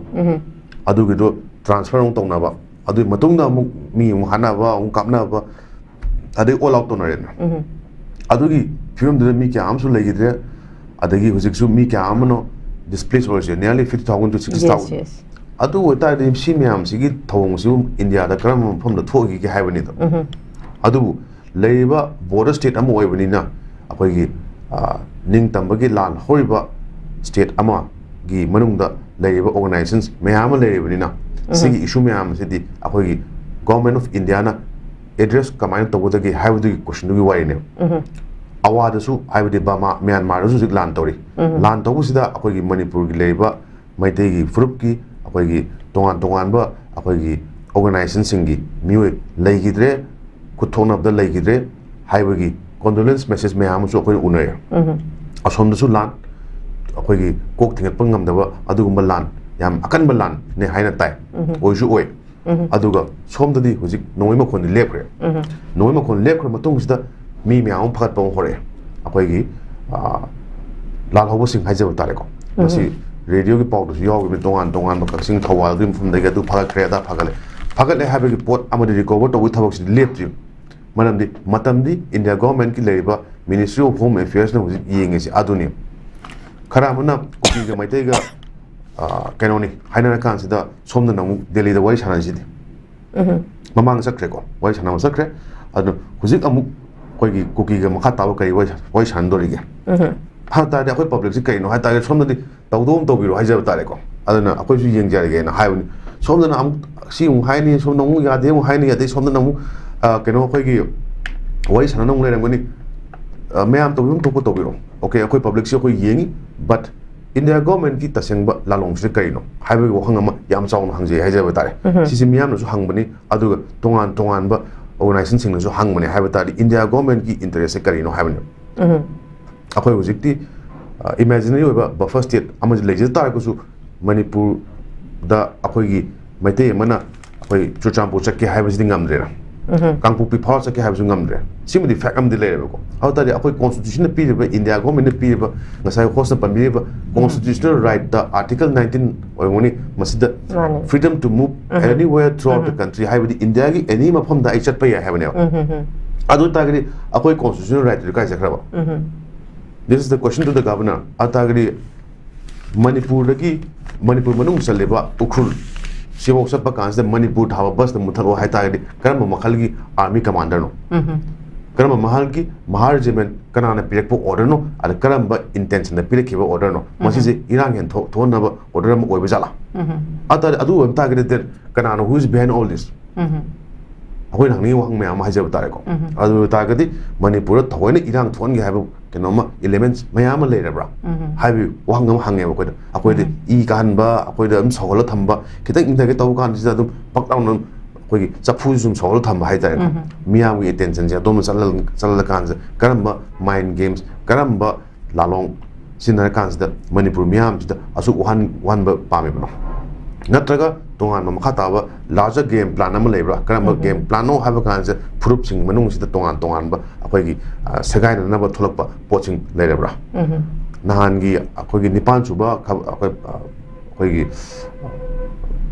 ꯑꯗꯨꯒꯤꯗꯣ ꯇ꯭ꯔꯥꯟꯁꯐꯔ ꯑꯃꯨꯛ ꯇꯧꯅꯕ, ꯑꯗꯨꯒꯤ ꯃꯇꯨꯡꯗ ꯑꯃꯨꯛ ꯃꯤ ꯑꯃꯨꯛ ꯍꯥꯠꯅꯕ, ꯑꯃꯨꯛ ꯀꯥꯞꯅꯕ, ꯑꯗꯩ ꯑꯣꯜ ꯑꯥꯎꯠ ꯇꯧꯅꯔꯦꯗꯅ꯫ ꯑꯗꯨꯒꯤ ꯐꯤꯕꯝꯗꯨꯗ ꯃꯤ ꯀꯌꯥ ꯑꯃꯁꯨ ꯂꯩꯈꯤꯗ꯭ꯔꯦ꯫ ꯑꯗꯒꯤ ꯍꯧꯖꯤꯛꯁꯨ ꯃꯤ ꯀꯌꯥ ꯑꯃꯅ ꯗꯤꯁꯄ꯭ꯂꯦꯁ ꯑꯣꯏꯔꯤꯁꯦ, nearly fifty thousand to sixty thousand꯫ ꯑꯗꯨ ꯑꯣꯏꯇꯥꯔꯗꯤ ꯁꯤ ꯃꯌꯥꯝꯁꯤꯒꯤ ꯊꯧꯑꯣꯡꯁꯤꯕꯨ ꯏꯟꯗꯤꯌꯥꯗ ꯀꯔꯝꯕ ꯃꯐꯝꯗ ꯊꯣꯛꯈꯤꯒꯦ ꯍꯥꯏꯕꯅꯤꯗꯣ꯫ ꯑꯗꯨꯕꯨ ꯂꯩꯔꯤꯕ ꯕꯣꯔꯗꯔ ꯁ꯭ꯇꯦꯠ ꯑꯃ ꯑꯣꯏꯕꯅꯤꯅ ꯑꯩꯈꯣꯏꯒꯤ, ꯑ, ꯅꯤꯡꯇꯝꯕꯒꯤ ꯂꯥꯟ ꯍꯧꯔꯤꯕ ꯁ꯭ꯇꯦꯠ ꯑꯃꯒꯤ ꯃꯅꯨꯡꯗ ꯂꯩꯔꯤꯕ ꯑꯣꯔꯒꯅꯥꯏꯖꯦꯁꯟꯁ ꯃꯌꯥꯝ ꯑꯃ ꯂꯩꯔꯤꯕꯅꯤꯅ ꯁꯤꯒꯤ ꯏꯁꯨ ꯃꯌꯥꯝ ꯑꯁꯤꯗꯤ ꯑꯩꯈꯣꯏꯒꯤ ꯒꯣꯔꯃꯦꯟ ꯑꯣꯐ ꯏꯟꯗꯤꯌꯥꯅ ꯑꯦꯗ꯭ꯔꯦꯁ ꯀꯃꯥꯏꯅ ꯇꯧꯒꯗꯒꯦ ꯍꯥꯏꯕꯗꯨꯒꯤ ꯀꯣꯏꯁꯟꯗꯨꯒꯤ ꯋꯥꯔꯤꯅꯦꯕ꯫ ꯑꯋꯥꯗꯁꯨ, ꯍꯥꯏꯕꯗꯤ ꯕꯔꯃꯥ, ꯃ꯭ꯌꯥꯟꯃꯥꯔꯗꯁꯨ ꯍꯧꯖꯤꯛ ꯂꯥꯟ ꯇꯧꯔꯤ꯫ ꯂꯥꯟ ꯇꯧꯕꯁꯤꯗ ꯑꯩꯈꯣꯏꯒꯤ ꯃꯅꯤꯄꯨꯔꯒꯤ ꯂꯩꯔꯤꯕ ꯃꯩꯇꯩꯒꯤ ꯐꯨꯔꯨꯞꯀꯤ ꯑꯩꯈꯣꯏꯒꯤ ꯇꯣꯉꯥꯟ ꯇꯣꯉꯥꯟꯕ ꯑꯩꯈꯣꯏꯒꯤ ꯑꯣꯔꯒꯅꯥꯏꯖꯦꯁꯟꯁꯤꯡꯒꯤ ꯃꯤꯑꯣꯏ ꯂꯩꯈꯤꯗ꯭ꯔꯦ, ꯈꯨꯠ ꯊꯣꯛꯅꯕꯗ ꯂꯩꯈꯤꯗ꯭ꯔꯦ ꯍꯥꯏꯕꯒꯤ ꯀꯣꯟꯗꯣꯂꯦꯟꯁ ꯃꯦꯁꯦꯖ ꯃꯌꯥꯝ ꯑꯃꯁꯨ ꯑꯩꯈꯣꯏꯅ ꯎꯅꯩ꯫ ꯑꯁꯣꯝꯗꯁꯨ ꯂꯥꯟ, ꯑꯩꯈꯣꯏꯒꯤ ꯀꯣꯛ ꯊꯤꯡꯒꯠꯄ ꯉꯝꯗꯕ ꯑꯗꯨꯒꯨꯝꯕ ꯂꯥꯟ, ꯌꯥꯝ ꯑꯀꯟꯕ ꯂꯥꯟꯅꯦ ꯍꯥꯏꯅ ꯇꯥꯏ, ꯑꯣꯏꯁꯨ ꯑꯣꯏ꯫ ꯑꯗꯨꯒ ꯁꯣꯝꯗꯗꯤ ꯍꯧꯖꯤꯛ ꯅꯣꯡꯃꯩ ꯃꯈꯣꯟꯗꯤ ꯂꯦꯞꯈ꯭ꯔꯦ꯫ ꯅꯣꯡꯃꯩ ꯃꯈꯣꯟ ꯂꯦꯞꯈ꯭ꯔ ꯃꯇꯨꯡꯁꯤꯗ ꯃꯤ ꯃꯌꯥꯝ ꯑꯃ ꯐꯒꯠꯄ ꯑꯃ ꯍꯧꯔꯛꯑꯦ꯫ ꯑꯩꯈꯣꯏꯒꯤ, ꯑ, ꯂꯥꯜꯍꯧꯕꯁꯤꯡ ꯍꯥꯏꯖꯕ ꯇꯥꯔꯦꯀꯣ꯫ ꯃꯁꯤ ꯔꯦꯗꯤꯑꯣꯒꯤ ꯄꯥꯎꯗꯁꯨ ꯌꯥꯎꯈꯤꯕꯅꯤ, ꯇꯣꯉꯥꯟ ꯇꯣꯉꯥꯟꯕ ꯀꯛꯆꯤꯡ ꯊꯧꯕꯥꯜꯒꯤ ꯃꯐꯝꯗꯒꯤ ꯑꯗꯨ ꯐꯒꯠꯈ꯭ꯔꯦ, ꯑꯗꯥ ꯐꯒꯠꯂꯦ꯫ ꯐꯒꯠꯂꯦ ꯍꯥꯏꯕꯒꯤ ꯄꯣꯠ ꯑꯃꯗꯤ ꯔꯤꯀꯣꯚꯔ ꯇꯧꯕꯒꯤ ꯊꯕꯛꯁꯤꯗꯤ ꯂꯦꯞꯇ꯭ꯔꯤ꯫ ꯃꯔꯝꯗꯤ ꯃꯇꯝꯗꯤ ꯏꯟꯗꯤꯌꯥ ꯒꯣꯔꯃꯦꯟꯠꯀꯤ ꯂꯩꯔꯤꯕ Ministry of Home Affairsꯅ ꯍꯧꯖꯤꯛ ꯌꯦꯡꯉꯤꯁꯦ ꯑꯗꯨꯅꯤ꯫ ꯈꯔ ꯑꯃꯅ ꯀꯨꯀꯤꯒ ꯃꯩꯇꯩꯒ, ꯑ, ꯀꯩꯅꯣꯅꯤ ꯍꯥꯏꯅꯔ ꯀꯥꯟꯁꯤꯗ ꯁꯣꯝꯗꯅ ꯑꯃꯨꯛ ꯗꯦꯜꯂꯤꯗ ꯋꯥꯔꯤ ꯁꯥꯟꯅꯔꯤꯁꯤꯗꯤ꯫ ꯃꯃꯥꯡ ꯆꯠꯈ꯭ꯔꯦꯀꯣ, ꯋꯥꯔꯤ ꯁꯥꯟꯅꯕ ꯆꯠꯈ꯭ꯔꯦ꯫ ꯑꯗꯨ ꯍꯧꯖꯤꯛ ꯑꯃꯨꯛ ꯑꯩꯈꯣꯏꯒꯤ ꯀꯨꯀꯤꯒ ꯃꯈꯥ ꯇꯥꯕ ꯀꯔꯤ ꯋꯥꯔꯤ ꯋꯥꯔꯤ ꯁꯥꯟꯅꯗꯣꯔꯤꯒꯦ? ꯎꯝ꯫ ꯍꯥꯏ ꯇꯥꯔꯗꯤ ꯑꯩꯈꯣꯏ ꯄꯕ꯭ꯂꯤꯛꯁꯤ ꯀꯩꯅꯣ ꯍꯥꯏ ꯇꯥꯔꯒꯗꯤ ꯁꯣꯝꯗꯗꯤ ꯇꯧꯗꯧ ꯑꯃ ꯇꯧꯕꯤꯔꯣ ꯍꯥꯏꯖꯕ ꯇꯥꯔꯦꯀꯣ꯫ ꯑꯗꯨꯅ ꯑꯩꯈꯣꯏꯁꯨ ꯌꯦꯡꯖꯔꯒꯦꯅ ꯍꯥꯏꯕꯅꯤ꯫ ꯁꯣꯝꯗꯅ ꯑꯃꯨꯛ ꯁꯤ ꯑꯃꯨꯛ ꯍꯥꯏꯅꯤ, ꯁꯣꯝꯗ ꯑꯃꯨꯛ ꯌꯥꯗꯦ ꯑꯃꯨꯛ ꯍꯥꯏꯅꯤ, ꯑꯗꯩ ꯁꯣꯝꯗꯅ ꯑꯃꯨꯛ, ꯑ, ꯀꯩꯅꯣ, ꯑꯩꯈꯣꯏꯒꯤ ꯋꯥꯔꯤ ꯁꯥꯟꯅꯅ ꯑꯃꯨꯛ ꯂꯩꯔꯝꯒꯅꯤ꯫ ꯑ, ꯃꯌꯥꯝ ꯇꯧꯕꯤꯐꯝ ꯊꯣꯛꯄ ꯇꯧꯕꯤꯔꯣ꯫ OK, ꯑꯩꯈꯣꯏ ꯄꯕ꯭ꯂꯤꯛꯁꯤ ꯑꯩꯈꯣꯏ ꯌꯦꯡꯉꯤ, but ꯏꯟꯗꯤꯌꯥ ꯒꯣꯔꯃꯦꯟꯒꯤ ꯇꯁꯦꯡꯕ ꯂꯥꯂꯣꯡꯁꯤꯗ ꯀꯔꯤꯅꯣ ꯍꯥꯏꯕꯒꯤ ꯋꯥꯍꯪ ꯑꯃ ꯌꯥꯝ ꯆꯥꯎꯅ ꯍꯪꯖꯩ ꯍꯥꯏꯖꯕ ꯇꯥꯔꯦ꯫ ꯎꯝ꯫ ꯁꯤꯁꯤ ꯃꯤꯌꯥꯝꯅꯁꯨ ꯍꯪꯕꯅꯤ, ꯑꯗꯨꯒ ꯇꯣꯉꯥꯟ ꯇꯣꯉꯥꯟꯕ ꯑꯣꯔꯒꯅꯥꯏꯖꯦꯁꯟꯁꯤꯡꯅꯁꯨ ꯍꯪꯕꯅꯤ ꯍꯥꯏꯕ ꯇꯥꯔꯗꯤ, ꯏꯟꯗꯤꯌꯥ ꯒꯣꯔꯃꯦꯟꯒꯤ ꯏꯟꯇꯔꯦꯁꯁꯦ ꯀꯔꯤꯅꯣ ꯍꯥꯏꯕꯅꯤ꯫ ꯎꯝ꯫ ꯑꯩꯈꯣꯏ ꯍꯧꯖꯤꯛꯇꯤ, ꯑ, ꯏꯃꯦꯖꯤꯅꯔꯤ ꯑꯣꯏꯕ ꯕꯐꯔ ꯁ꯭ꯇꯦꯠ ꯑꯃꯗꯤ ꯂꯩꯖ ꯇꯥꯔꯒꯁꯨ, ꯃꯅꯤꯄꯨꯔꯗ ꯑꯩꯈꯣꯏꯒꯤ ꯃꯩꯇꯩ ꯑꯃꯅ ꯑꯩꯈꯣꯏ ꯆꯨꯔꯆꯥꯟꯄꯨꯔ ꯆꯠꯀꯦ ꯍꯥꯏꯕꯁꯤꯗꯤ ꯉꯝꯗ꯭ꯔꯦꯅ꯫ ꯎꯝ꯫ ꯀꯥꯡꯄꯣꯛꯄꯤ ꯐꯥꯎꯔ ꯆꯠꯀꯦ ꯍꯥꯏꯕꯁꯨ ꯉꯝꯗ꯭ꯔꯦ꯫ ꯁꯤꯃꯗꯤ ꯐꯦꯛ ꯑꯃꯗꯤ ꯂꯩꯔꯦꯕꯀꯣ꯫ ꯑꯗꯨ ꯇꯥꯔꯗꯤ ꯑꯩꯈꯣꯏ ꯀꯣꯟꯁꯇꯤꯇ꯭ꯌꯨꯁꯟꯅ ꯄꯤꯔꯤꯕ, ꯏꯟꯗꯤꯌꯥ ꯒꯣꯔꯃꯦꯟꯅ ꯄꯤꯔꯤꯕ, ꯉꯁꯥꯏ ꯍꯣꯁꯅ ꯄꯟꯕꯤꯔꯤꯕ ꯀꯣꯟꯁꯇꯤꯇ꯭ꯌꯨꯁꯅꯦꯜ ꯔꯥꯏꯠꯇ ꯑꯥꯔꯇꯤꯀꯜ ꯅꯥꯏꯟꯇꯤꯟ ꯑꯣꯏꯔꯝꯒꯅꯤ, ꯃꯁꯤꯗ ꯃꯥꯅꯤ꯫ Freedom to move um. Anywhere throughout the um. Country ꯍꯥꯏꯕꯗꯤ ꯏꯟꯗꯤꯌꯥꯒꯤ ꯑꯦꯅꯤ ꯃꯐꯝꯗ ꯑꯩ ꯆꯠꯄ ꯌꯥꯏ ꯍꯥꯏꯕꯅꯦꯕ꯫ ꯎꯝ, ꯎꯝ, ꯎꯝ꯫ ꯑꯗꯨ ꯑꯣꯏ ꯇꯥꯔꯒꯗꯤ ꯑꯩꯈꯣꯏ ꯀꯣꯟꯁꯇꯤꯇ꯭ꯌꯨꯁꯅꯦꯜ ꯔꯥꯏꯠꯇꯨꯗꯤ ꯀꯥꯏ ꯆꯠꯈ꯭ꯔꯕ? ꯎꯝ, ꯎꯝ꯫ This is the question to the governor. ꯑꯗꯨ ꯇꯥꯔꯒꯗꯤ ꯃꯅꯤꯄꯨꯔꯗꯒꯤ, ꯃꯅꯤꯄꯨꯔ ꯃꯅꯨꯡ ꯆꯜꯂꯤꯕ ꯎꯈ꯭ꯔꯨꯜ ꯁꯤꯐꯥꯎ ꯆꯠꯄ ꯀꯥꯟꯁꯤꯗ ꯃꯅꯤꯄꯨꯔ ꯊꯥꯕ ꯕꯁꯇ ꯃꯨꯠꯊꯠꯂꯣ ꯍꯥꯏ ꯇꯥꯔꯒꯗꯤ ꯀꯔꯝꯕ ꯃꯈꯜꯒꯤ ꯑꯥꯔꯃꯤ ꯀꯃꯥꯟꯗꯔꯅꯣ? ꯎꯝ, ꯎꯝ꯫ ꯀꯔꯝꯕ ꯃꯈꯜꯒꯤ ꯃꯍꯥ ꯔꯦꯖꯤꯃꯦꯟ, ꯀꯅꯥꯅ ꯄꯤꯔꯛꯄ ꯑꯣꯔꯗꯔꯅꯣ? ꯑꯗ ꯀꯔꯝꯕ ꯏꯟꯇꯦꯟꯁꯟꯗ ꯄꯤꯔꯛꯈꯤꯕ ꯑꯣꯔꯗꯔꯅꯣ? ꯎꯝ꯫ ꯃꯁꯤꯁꯦ ꯏꯔꯥꯡ ꯍꯦꯟꯊꯣꯛ-, ꯊꯣꯛꯍꯟꯅꯕ ꯑꯣꯔꯗꯔ ꯑꯃ ꯑꯣꯏꯕ ꯖꯥꯠꯂꯥ? ꯎꯝ꯫ ꯑꯗꯨ ꯇꯥꯔꯗꯤ, ꯑꯗꯨ ꯑꯣꯏꯕ ꯇꯥꯔꯒꯗꯤ, then ꯀꯅꯥꯅꯣ, who is behind all this? ꯎꯝ꯫ ꯑꯩꯈꯣꯏꯅ ꯍꯪꯅꯤꯡꯉꯤ ꯋꯥꯍꯪ ꯃꯌꯥꯝ ꯑꯃ ꯍꯥꯏꯖꯕ ꯇꯥꯔꯦꯀꯣ꯫ ꯎꯝ꯫ ꯑꯗꯨ ꯑꯣꯏꯕ ꯇꯥꯔꯒꯗꯤ ꯃꯅꯤꯄꯨꯔꯗ ꯊꯑꯣꯏꯅ ꯏꯔꯥꯡ ꯊꯣꯛꯍꯟꯒꯦ ꯍꯥꯏꯕ ꯀꯩꯅꯣꯝꯃ, ꯏꯂꯤꯃꯦꯟꯁ ꯃꯌꯥꯝ ꯑꯃ ꯂꯩꯔꯕ꯭ꯔꯥ? ꯎꯝ꯫ ꯍꯥꯏꯕꯒꯤ ꯋꯥꯍꯪ ꯑꯃ ꯍꯪꯉꯦꯕ ꯑꯩꯈꯣꯏꯗ꯫ ꯑꯩꯈꯣꯏꯗꯤ ꯎꯝ꯫ ꯏ ꯀꯥꯍꯟꯕ, ꯑꯩꯈꯣꯏꯗ ꯑꯗꯨꯝ ꯁꯧꯍꯜꯂ ꯊꯝꯕ, ꯈꯤꯇꯪ ꯏꯪꯊꯒꯦ ꯇꯧꯕ ꯀꯥꯟꯁꯤꯗ ꯑꯗꯨꯝ ꯄꯛ ꯂꯥꯎꯅ ꯑꯩꯈꯣꯏꯒꯤ ꯆꯐꯨꯁꯤ ꯁꯨꯝ ꯁꯧꯍꯜꯂ ꯊꯝꯕ ꯍꯥꯏꯇꯥꯔꯦꯀꯣ꯫ ꯎꯝ꯫ ꯃꯤꯌꯥꯝꯒꯤ ꯑꯦꯇꯦꯟꯁꯟꯁꯦ ꯑꯗꯣꯝꯗ ꯆꯠꯍꯜ-, ꯆꯠꯍꯜꯂꯀꯥꯟꯁꯤꯗ ꯀꯔꯝꯕ ꯃꯥꯏꯟ ꯒꯦꯝꯁ, ꯀꯔꯝꯕ ꯂꯥꯂꯣꯡ ꯁꯤꯖꯤꯟꯅꯔꯀꯥꯟꯁꯤꯗ ꯃꯅꯤꯄꯨꯔ ꯃꯤꯌꯥꯝꯁꯤꯗ ꯑꯁꯨꯛ ꯋꯥꯍꯟ-, ꯋꯥꯍꯟꯕ ꯄꯥꯝꯃꯤꯕꯅꯣ? ꯅꯠꯇ꯭ꯔꯒ ꯇꯣꯉꯥꯟꯕ ꯃꯈꯥ ꯇꯥꯕ larger game plan ꯑꯃ ꯂꯩꯕ꯭ꯔꯥ? ꯀꯔꯝꯕ ꯎꯝ, ꯎꯝ꯫ Game plan ꯅꯣ ꯍꯥꯏꯕ ꯀꯥꯟꯁꯤꯗ ꯐꯨꯔꯨꯞꯁꯤꯡ ꯃꯅꯨꯡꯁꯤꯗ ꯇꯣꯉꯥꯟ ꯇꯣꯉꯥꯟꯕ ꯑꯩꯈꯣꯏꯒꯤ, ꯑ, ꯁꯦꯒꯥꯏꯅꯅꯕ ꯊꯣꯛꯂꯛꯄ ꯄꯣꯠꯁꯤꯡ ꯂꯩꯔꯕ꯭ꯔꯥ? ꯎꯝ, ꯎꯝ꯫ ꯅꯍꯥꯟꯒꯤ ꯑꯩꯈꯣꯏꯒꯤ ꯅꯤꯄꯥꯟ ꯁꯨꯕ ꯈ-, ꯑꯩꯈꯣꯏ, ꯑ, ꯑꯩꯈꯣꯏꯒꯤ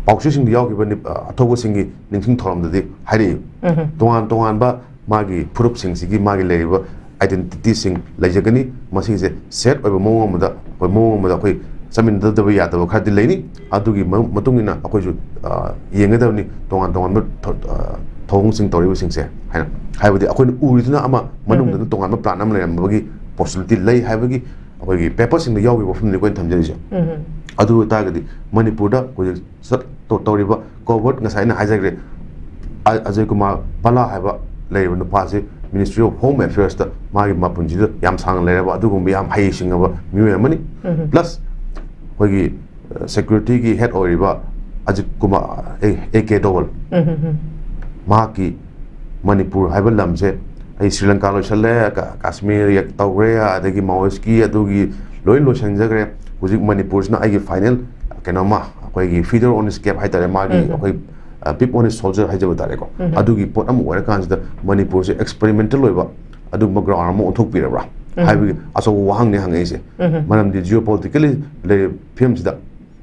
ꯄꯥꯎꯆꯦꯁꯤꯡꯗ ꯌꯥꯎꯈꯤꯕ ꯅꯤꯞ-, ꯑ, ꯑꯊꯧꯕꯁꯤꯡꯒꯤ ꯅꯤꯡꯁꯤꯡ ꯊꯧꯔꯝꯗꯗꯤ ꯍꯥꯏꯔꯛꯏ꯫ ꯎꯝ, ꯎꯝ꯫ ꯇꯣꯉꯥꯟ ꯇꯣꯉꯥꯟꯕ ꯃꯥꯒꯤ ꯐꯨꯔꯨꯞꯁꯤꯡꯁꯤꯒꯤ ꯃꯥꯒꯤ ꯂꯩꯔꯤꯕ identity ꯁꯤꯡ ꯂꯩꯖꯒꯅꯤ꯫ ꯃꯁꯤꯁꯦ ꯁꯦꯠ ꯑꯣꯏꯕ ꯃꯑꯣꯡ ꯑꯃꯗ, ꯑꯩꯈꯣꯏ ꯃꯑꯣꯡ ꯑꯃꯗ ꯑꯩꯈꯣꯏ ꯆꯠꯃꯤꯟꯅꯗꯕ ꯌꯥꯗꯕ ꯈꯔꯗꯤ ꯂꯩꯅꯤ꯫ ꯑꯗꯨꯒꯤ ꯃ- ꯃꯇꯨꯡ ꯏꯟꯅ ꯑꯩꯈꯣꯏꯁꯨ ꯑ, ꯌꯦꯡꯒꯗꯕꯅꯤ, ꯇꯣꯉꯥꯟ ꯇꯣꯉꯥꯟꯕ ꯊ- ꯑ, ꯊꯧꯑꯣꯡꯁꯤꯡ ꯇꯧꯔꯤꯕꯁꯤꯡꯁꯦ ꯍꯥꯏꯅ꯫ ꯍꯥꯏꯕꯗꯤ ꯑꯩꯈꯣꯏꯅ ꯎꯔꯤꯗꯨꯅ ꯑꯃ, ꯃꯅꯨꯡꯗꯅ ꯇꯣꯉꯥꯟꯕ ꯄ꯭ꯂꯥꯟ ꯑꯃ ꯂꯩꯔꯝꯕꯒꯤ ꯄꯣꯁꯤꯕꯤꯂꯤꯇꯤ ꯂꯩ ꯍꯥꯏꯕꯒꯤ ꯑꯩꯈꯣꯏꯒꯤ ꯄꯦꯄꯔꯁꯤꯡꯗ ꯌꯥꯎꯔꯤꯕ ꯋꯥꯐꯝꯅꯤ ꯑꯩꯈꯣꯏꯅ ꯊꯝꯖꯔꯤꯁꯦ꯫ ꯑꯗꯨ ꯑꯣꯏꯇꯥꯔꯒꯗꯤ ꯃꯅꯤꯄꯨꯔꯗ ꯍꯧꯖꯤꯛ ꯆꯠ- ꯇꯧ- ꯇꯧꯔꯤꯕ ꯀꯣꯚꯔꯠ, ꯉꯁꯥꯏ ꯑꯩꯅ ꯍꯥꯏꯖꯈ꯭ꯔꯦ, ꯑ- ꯑꯖꯌ ꯀꯨꯃꯥꯔ ꯄꯂꯥ ꯍꯥꯏꯕ ꯂꯩꯔꯤꯕ ꯅꯨꯄꯥꯁꯤ Ministry of Home Affairsꯇ ꯃꯥꯒꯤ ꯃꯄꯨꯟꯁꯤꯗ ꯌꯥꯝ ꯁꯥꯡꯅ ꯂꯩꯔꯕ ꯑꯗꯨꯒꯨꯝꯕ ꯌꯥꯝ ꯍꯩ ꯁꯤꯡꯉꯕ ꯃꯤꯑꯣꯏ ꯑꯃꯅꯤ꯫ Plus ꯑꯩꯈꯣꯏꯒꯤ ꯁꯦꯀ꯭ꯌꯨꯔꯤꯇꯤꯒꯤ ꯍꯦꯗ ꯑꯣꯏꯔꯤꯕ ꯑꯖꯤꯠ ꯀꯨꯃꯥꯔ, ꯑꯦ ꯀꯦ ꯗꯣꯋꯜ, ꯃꯍꯥꯛꯀꯤ ꯃꯅꯤꯄꯨꯔ ꯍꯥꯏꯕ ꯂꯝꯁꯦ, ꯑꯩ ꯁ꯭ꯔꯤ ꯂꯪꯀꯥ ꯂꯣꯏꯁꯜꯂꯦ, ꯀ- ꯀꯥꯁꯃꯤꯔ ꯌꯦꯛ ꯇꯧꯈ꯭ꯔꯦ, ꯑꯗꯒꯤ ꯃꯥꯑꯣꯏꯁꯀꯤ ꯑꯗꯨꯒꯤ ꯂꯣꯏ ꯂꯣꯏꯁꯤꯟꯖꯈ꯭ꯔꯦ꯫ ꯍꯧꯖꯤꯛ ꯃꯅꯤꯄꯨꯔꯁꯤꯅ ꯑꯩꯒꯤ ꯐꯥꯏꯅꯦꯜ ꯀꯩꯅꯣꯃ, ꯑꯩꯈꯣꯏꯒꯤ feather on his cap ꯍꯥꯏꯇꯥꯔꯦ, ꯃꯥꯒꯤ ꯑꯩꯈꯣꯏ pip on his shoulder ꯍꯥꯏꯖꯕ ꯇꯥꯔꯦꯀꯣ꯫ ꯑꯗꯨꯒꯤ ꯄꯣꯠ ꯑꯃ ꯑꯣꯏꯔꯀꯥꯟꯁꯤꯗ ꯃꯅꯤꯄꯨꯔꯁꯦ ꯑꯦꯛꯁꯄꯦꯔꯤꯃꯦꯟꯇꯦꯜ ꯑꯣꯏꯕ ꯑꯗꯨꯒꯨꯝꯕ ꯒ꯭ꯔꯥꯎꯟ ꯑꯃ ꯑꯣꯟꯊꯣꯛꯄꯤꯔꯕ꯭ꯔꯥ ꯍꯥꯏꯕꯒꯤ ꯑꯆꯧꯕ ꯋꯥꯍꯪꯅꯤ ꯍꯪꯉꯛꯏꯁꯦ꯫ ꯃꯔꯝꯗꯤ ꯖꯤꯑꯣ ꯄꯣꯂꯤꯇꯤꯀꯦꯜꯂꯤ ꯂꯩꯔꯤꯕ ꯐꯤꯕꯝꯁꯤꯗ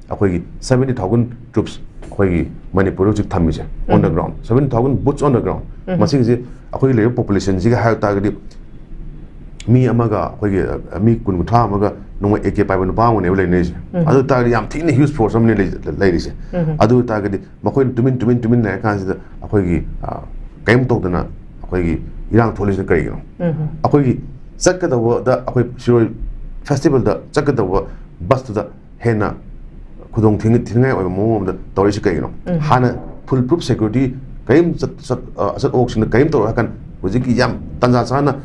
ꯑꯩꯈꯣꯏꯒꯤ seventy thousand troops ꯑꯩꯈꯣꯏꯒꯤ ꯃꯅꯤꯄꯨꯔꯗ ꯍꯧꯖꯤꯛ ꯊꯝꯃꯤꯁꯦ, on the ground, seventy thousand boots on the ground꯫ ꯃꯁꯤꯒꯤꯁꯦ ꯑꯩꯈꯣꯏꯒꯤ ꯂꯩꯔꯤꯕ ꯄꯣꯄꯨꯂꯦꯁꯟꯁꯤꯒ ꯍꯥꯏꯕ ꯇꯥꯔꯒꯗꯤ ꯃꯤ ꯑꯃꯒ ꯑꯩꯈꯣꯏꯒꯤ, ꯑ, ꯃꯤ ꯀꯨꯟ ꯀꯨꯟꯊ꯭ꯔꯥ ꯑꯃꯒ ꯅꯣꯡꯃ ꯑꯦ ꯀꯦ ꯄꯥꯏꯕ ꯅꯨꯄꯥ ꯑꯃꯒꯅꯦꯕ ꯂꯩꯅꯔꯤꯁꯦ꯫ ꯑꯗꯨ ꯑꯣꯏ ꯇꯥꯔꯒꯗꯤ ꯌꯥꯝ ꯊꯤꯅ ꯍ꯭ꯌꯨꯖ ꯐꯣꯔꯁ ꯑꯃꯅꯦ ꯂꯩ- ꯂꯩꯔꯤꯁꯦ꯫ ꯑꯗꯨ ꯑꯣꯏ ꯇꯥꯔꯒꯗꯤ ꯃꯈꯣꯏꯅ ꯇꯨꯃꯤꯟ ꯇꯨꯃꯤꯟ ꯇꯨꯃꯤꯟ ꯂꯩꯔ ꯀꯥꯟꯁꯤꯗ ꯑꯩꯈꯣꯏꯒꯤ, ꯑ, ꯀꯔꯤꯝ ꯇꯧꯗꯅ ꯑꯩꯈꯣꯏꯒꯤ ꯏꯔꯥꯡ ꯊꯣꯛꯂꯤꯁꯤꯅ ꯀꯔꯤꯒꯤꯅꯣ? ꯑꯩꯈꯣꯏꯒꯤ ꯆꯠꯀꯗꯧꯕꯗ, ꯑꯩꯈꯣꯏ ꯁꯤꯔꯣꯏ ꯐꯦꯁꯇꯤꯚꯦꯜꯗ ꯆꯠꯀꯗꯧꯕ ꯕꯁꯇꯨꯗ ꯍꯦꯟꯅ ꯈꯨꯗꯣꯡ ꯊꯤꯅꯤꯡꯉꯥꯏ ꯑꯣꯏꯕ ꯃꯑꯣꯡ ꯑꯃꯗ ꯇꯧꯔꯛꯏꯁꯤ ꯀꯩꯒꯤꯅꯣ? ꯍꯥꯟꯅ ꯐꯨꯜ ꯄ꯭ꯔꯨꯐ ꯁꯦꯀ꯭ꯌꯨꯔꯤꯇꯤ ꯀꯔꯤꯝ ꯆꯠ- ꯆꯠ- ꯑ, ꯑꯆꯠ ꯑꯋꯣꯛꯁꯤꯡꯗ ꯀꯔꯤꯝ ꯇꯧꯔꯣꯏ ꯍꯥꯏ ꯀꯥꯟꯗ ꯍꯧꯖꯤꯛꯀꯤ ꯌꯥꯝ ꯇꯥꯟꯖꯥ ꯆꯥꯅ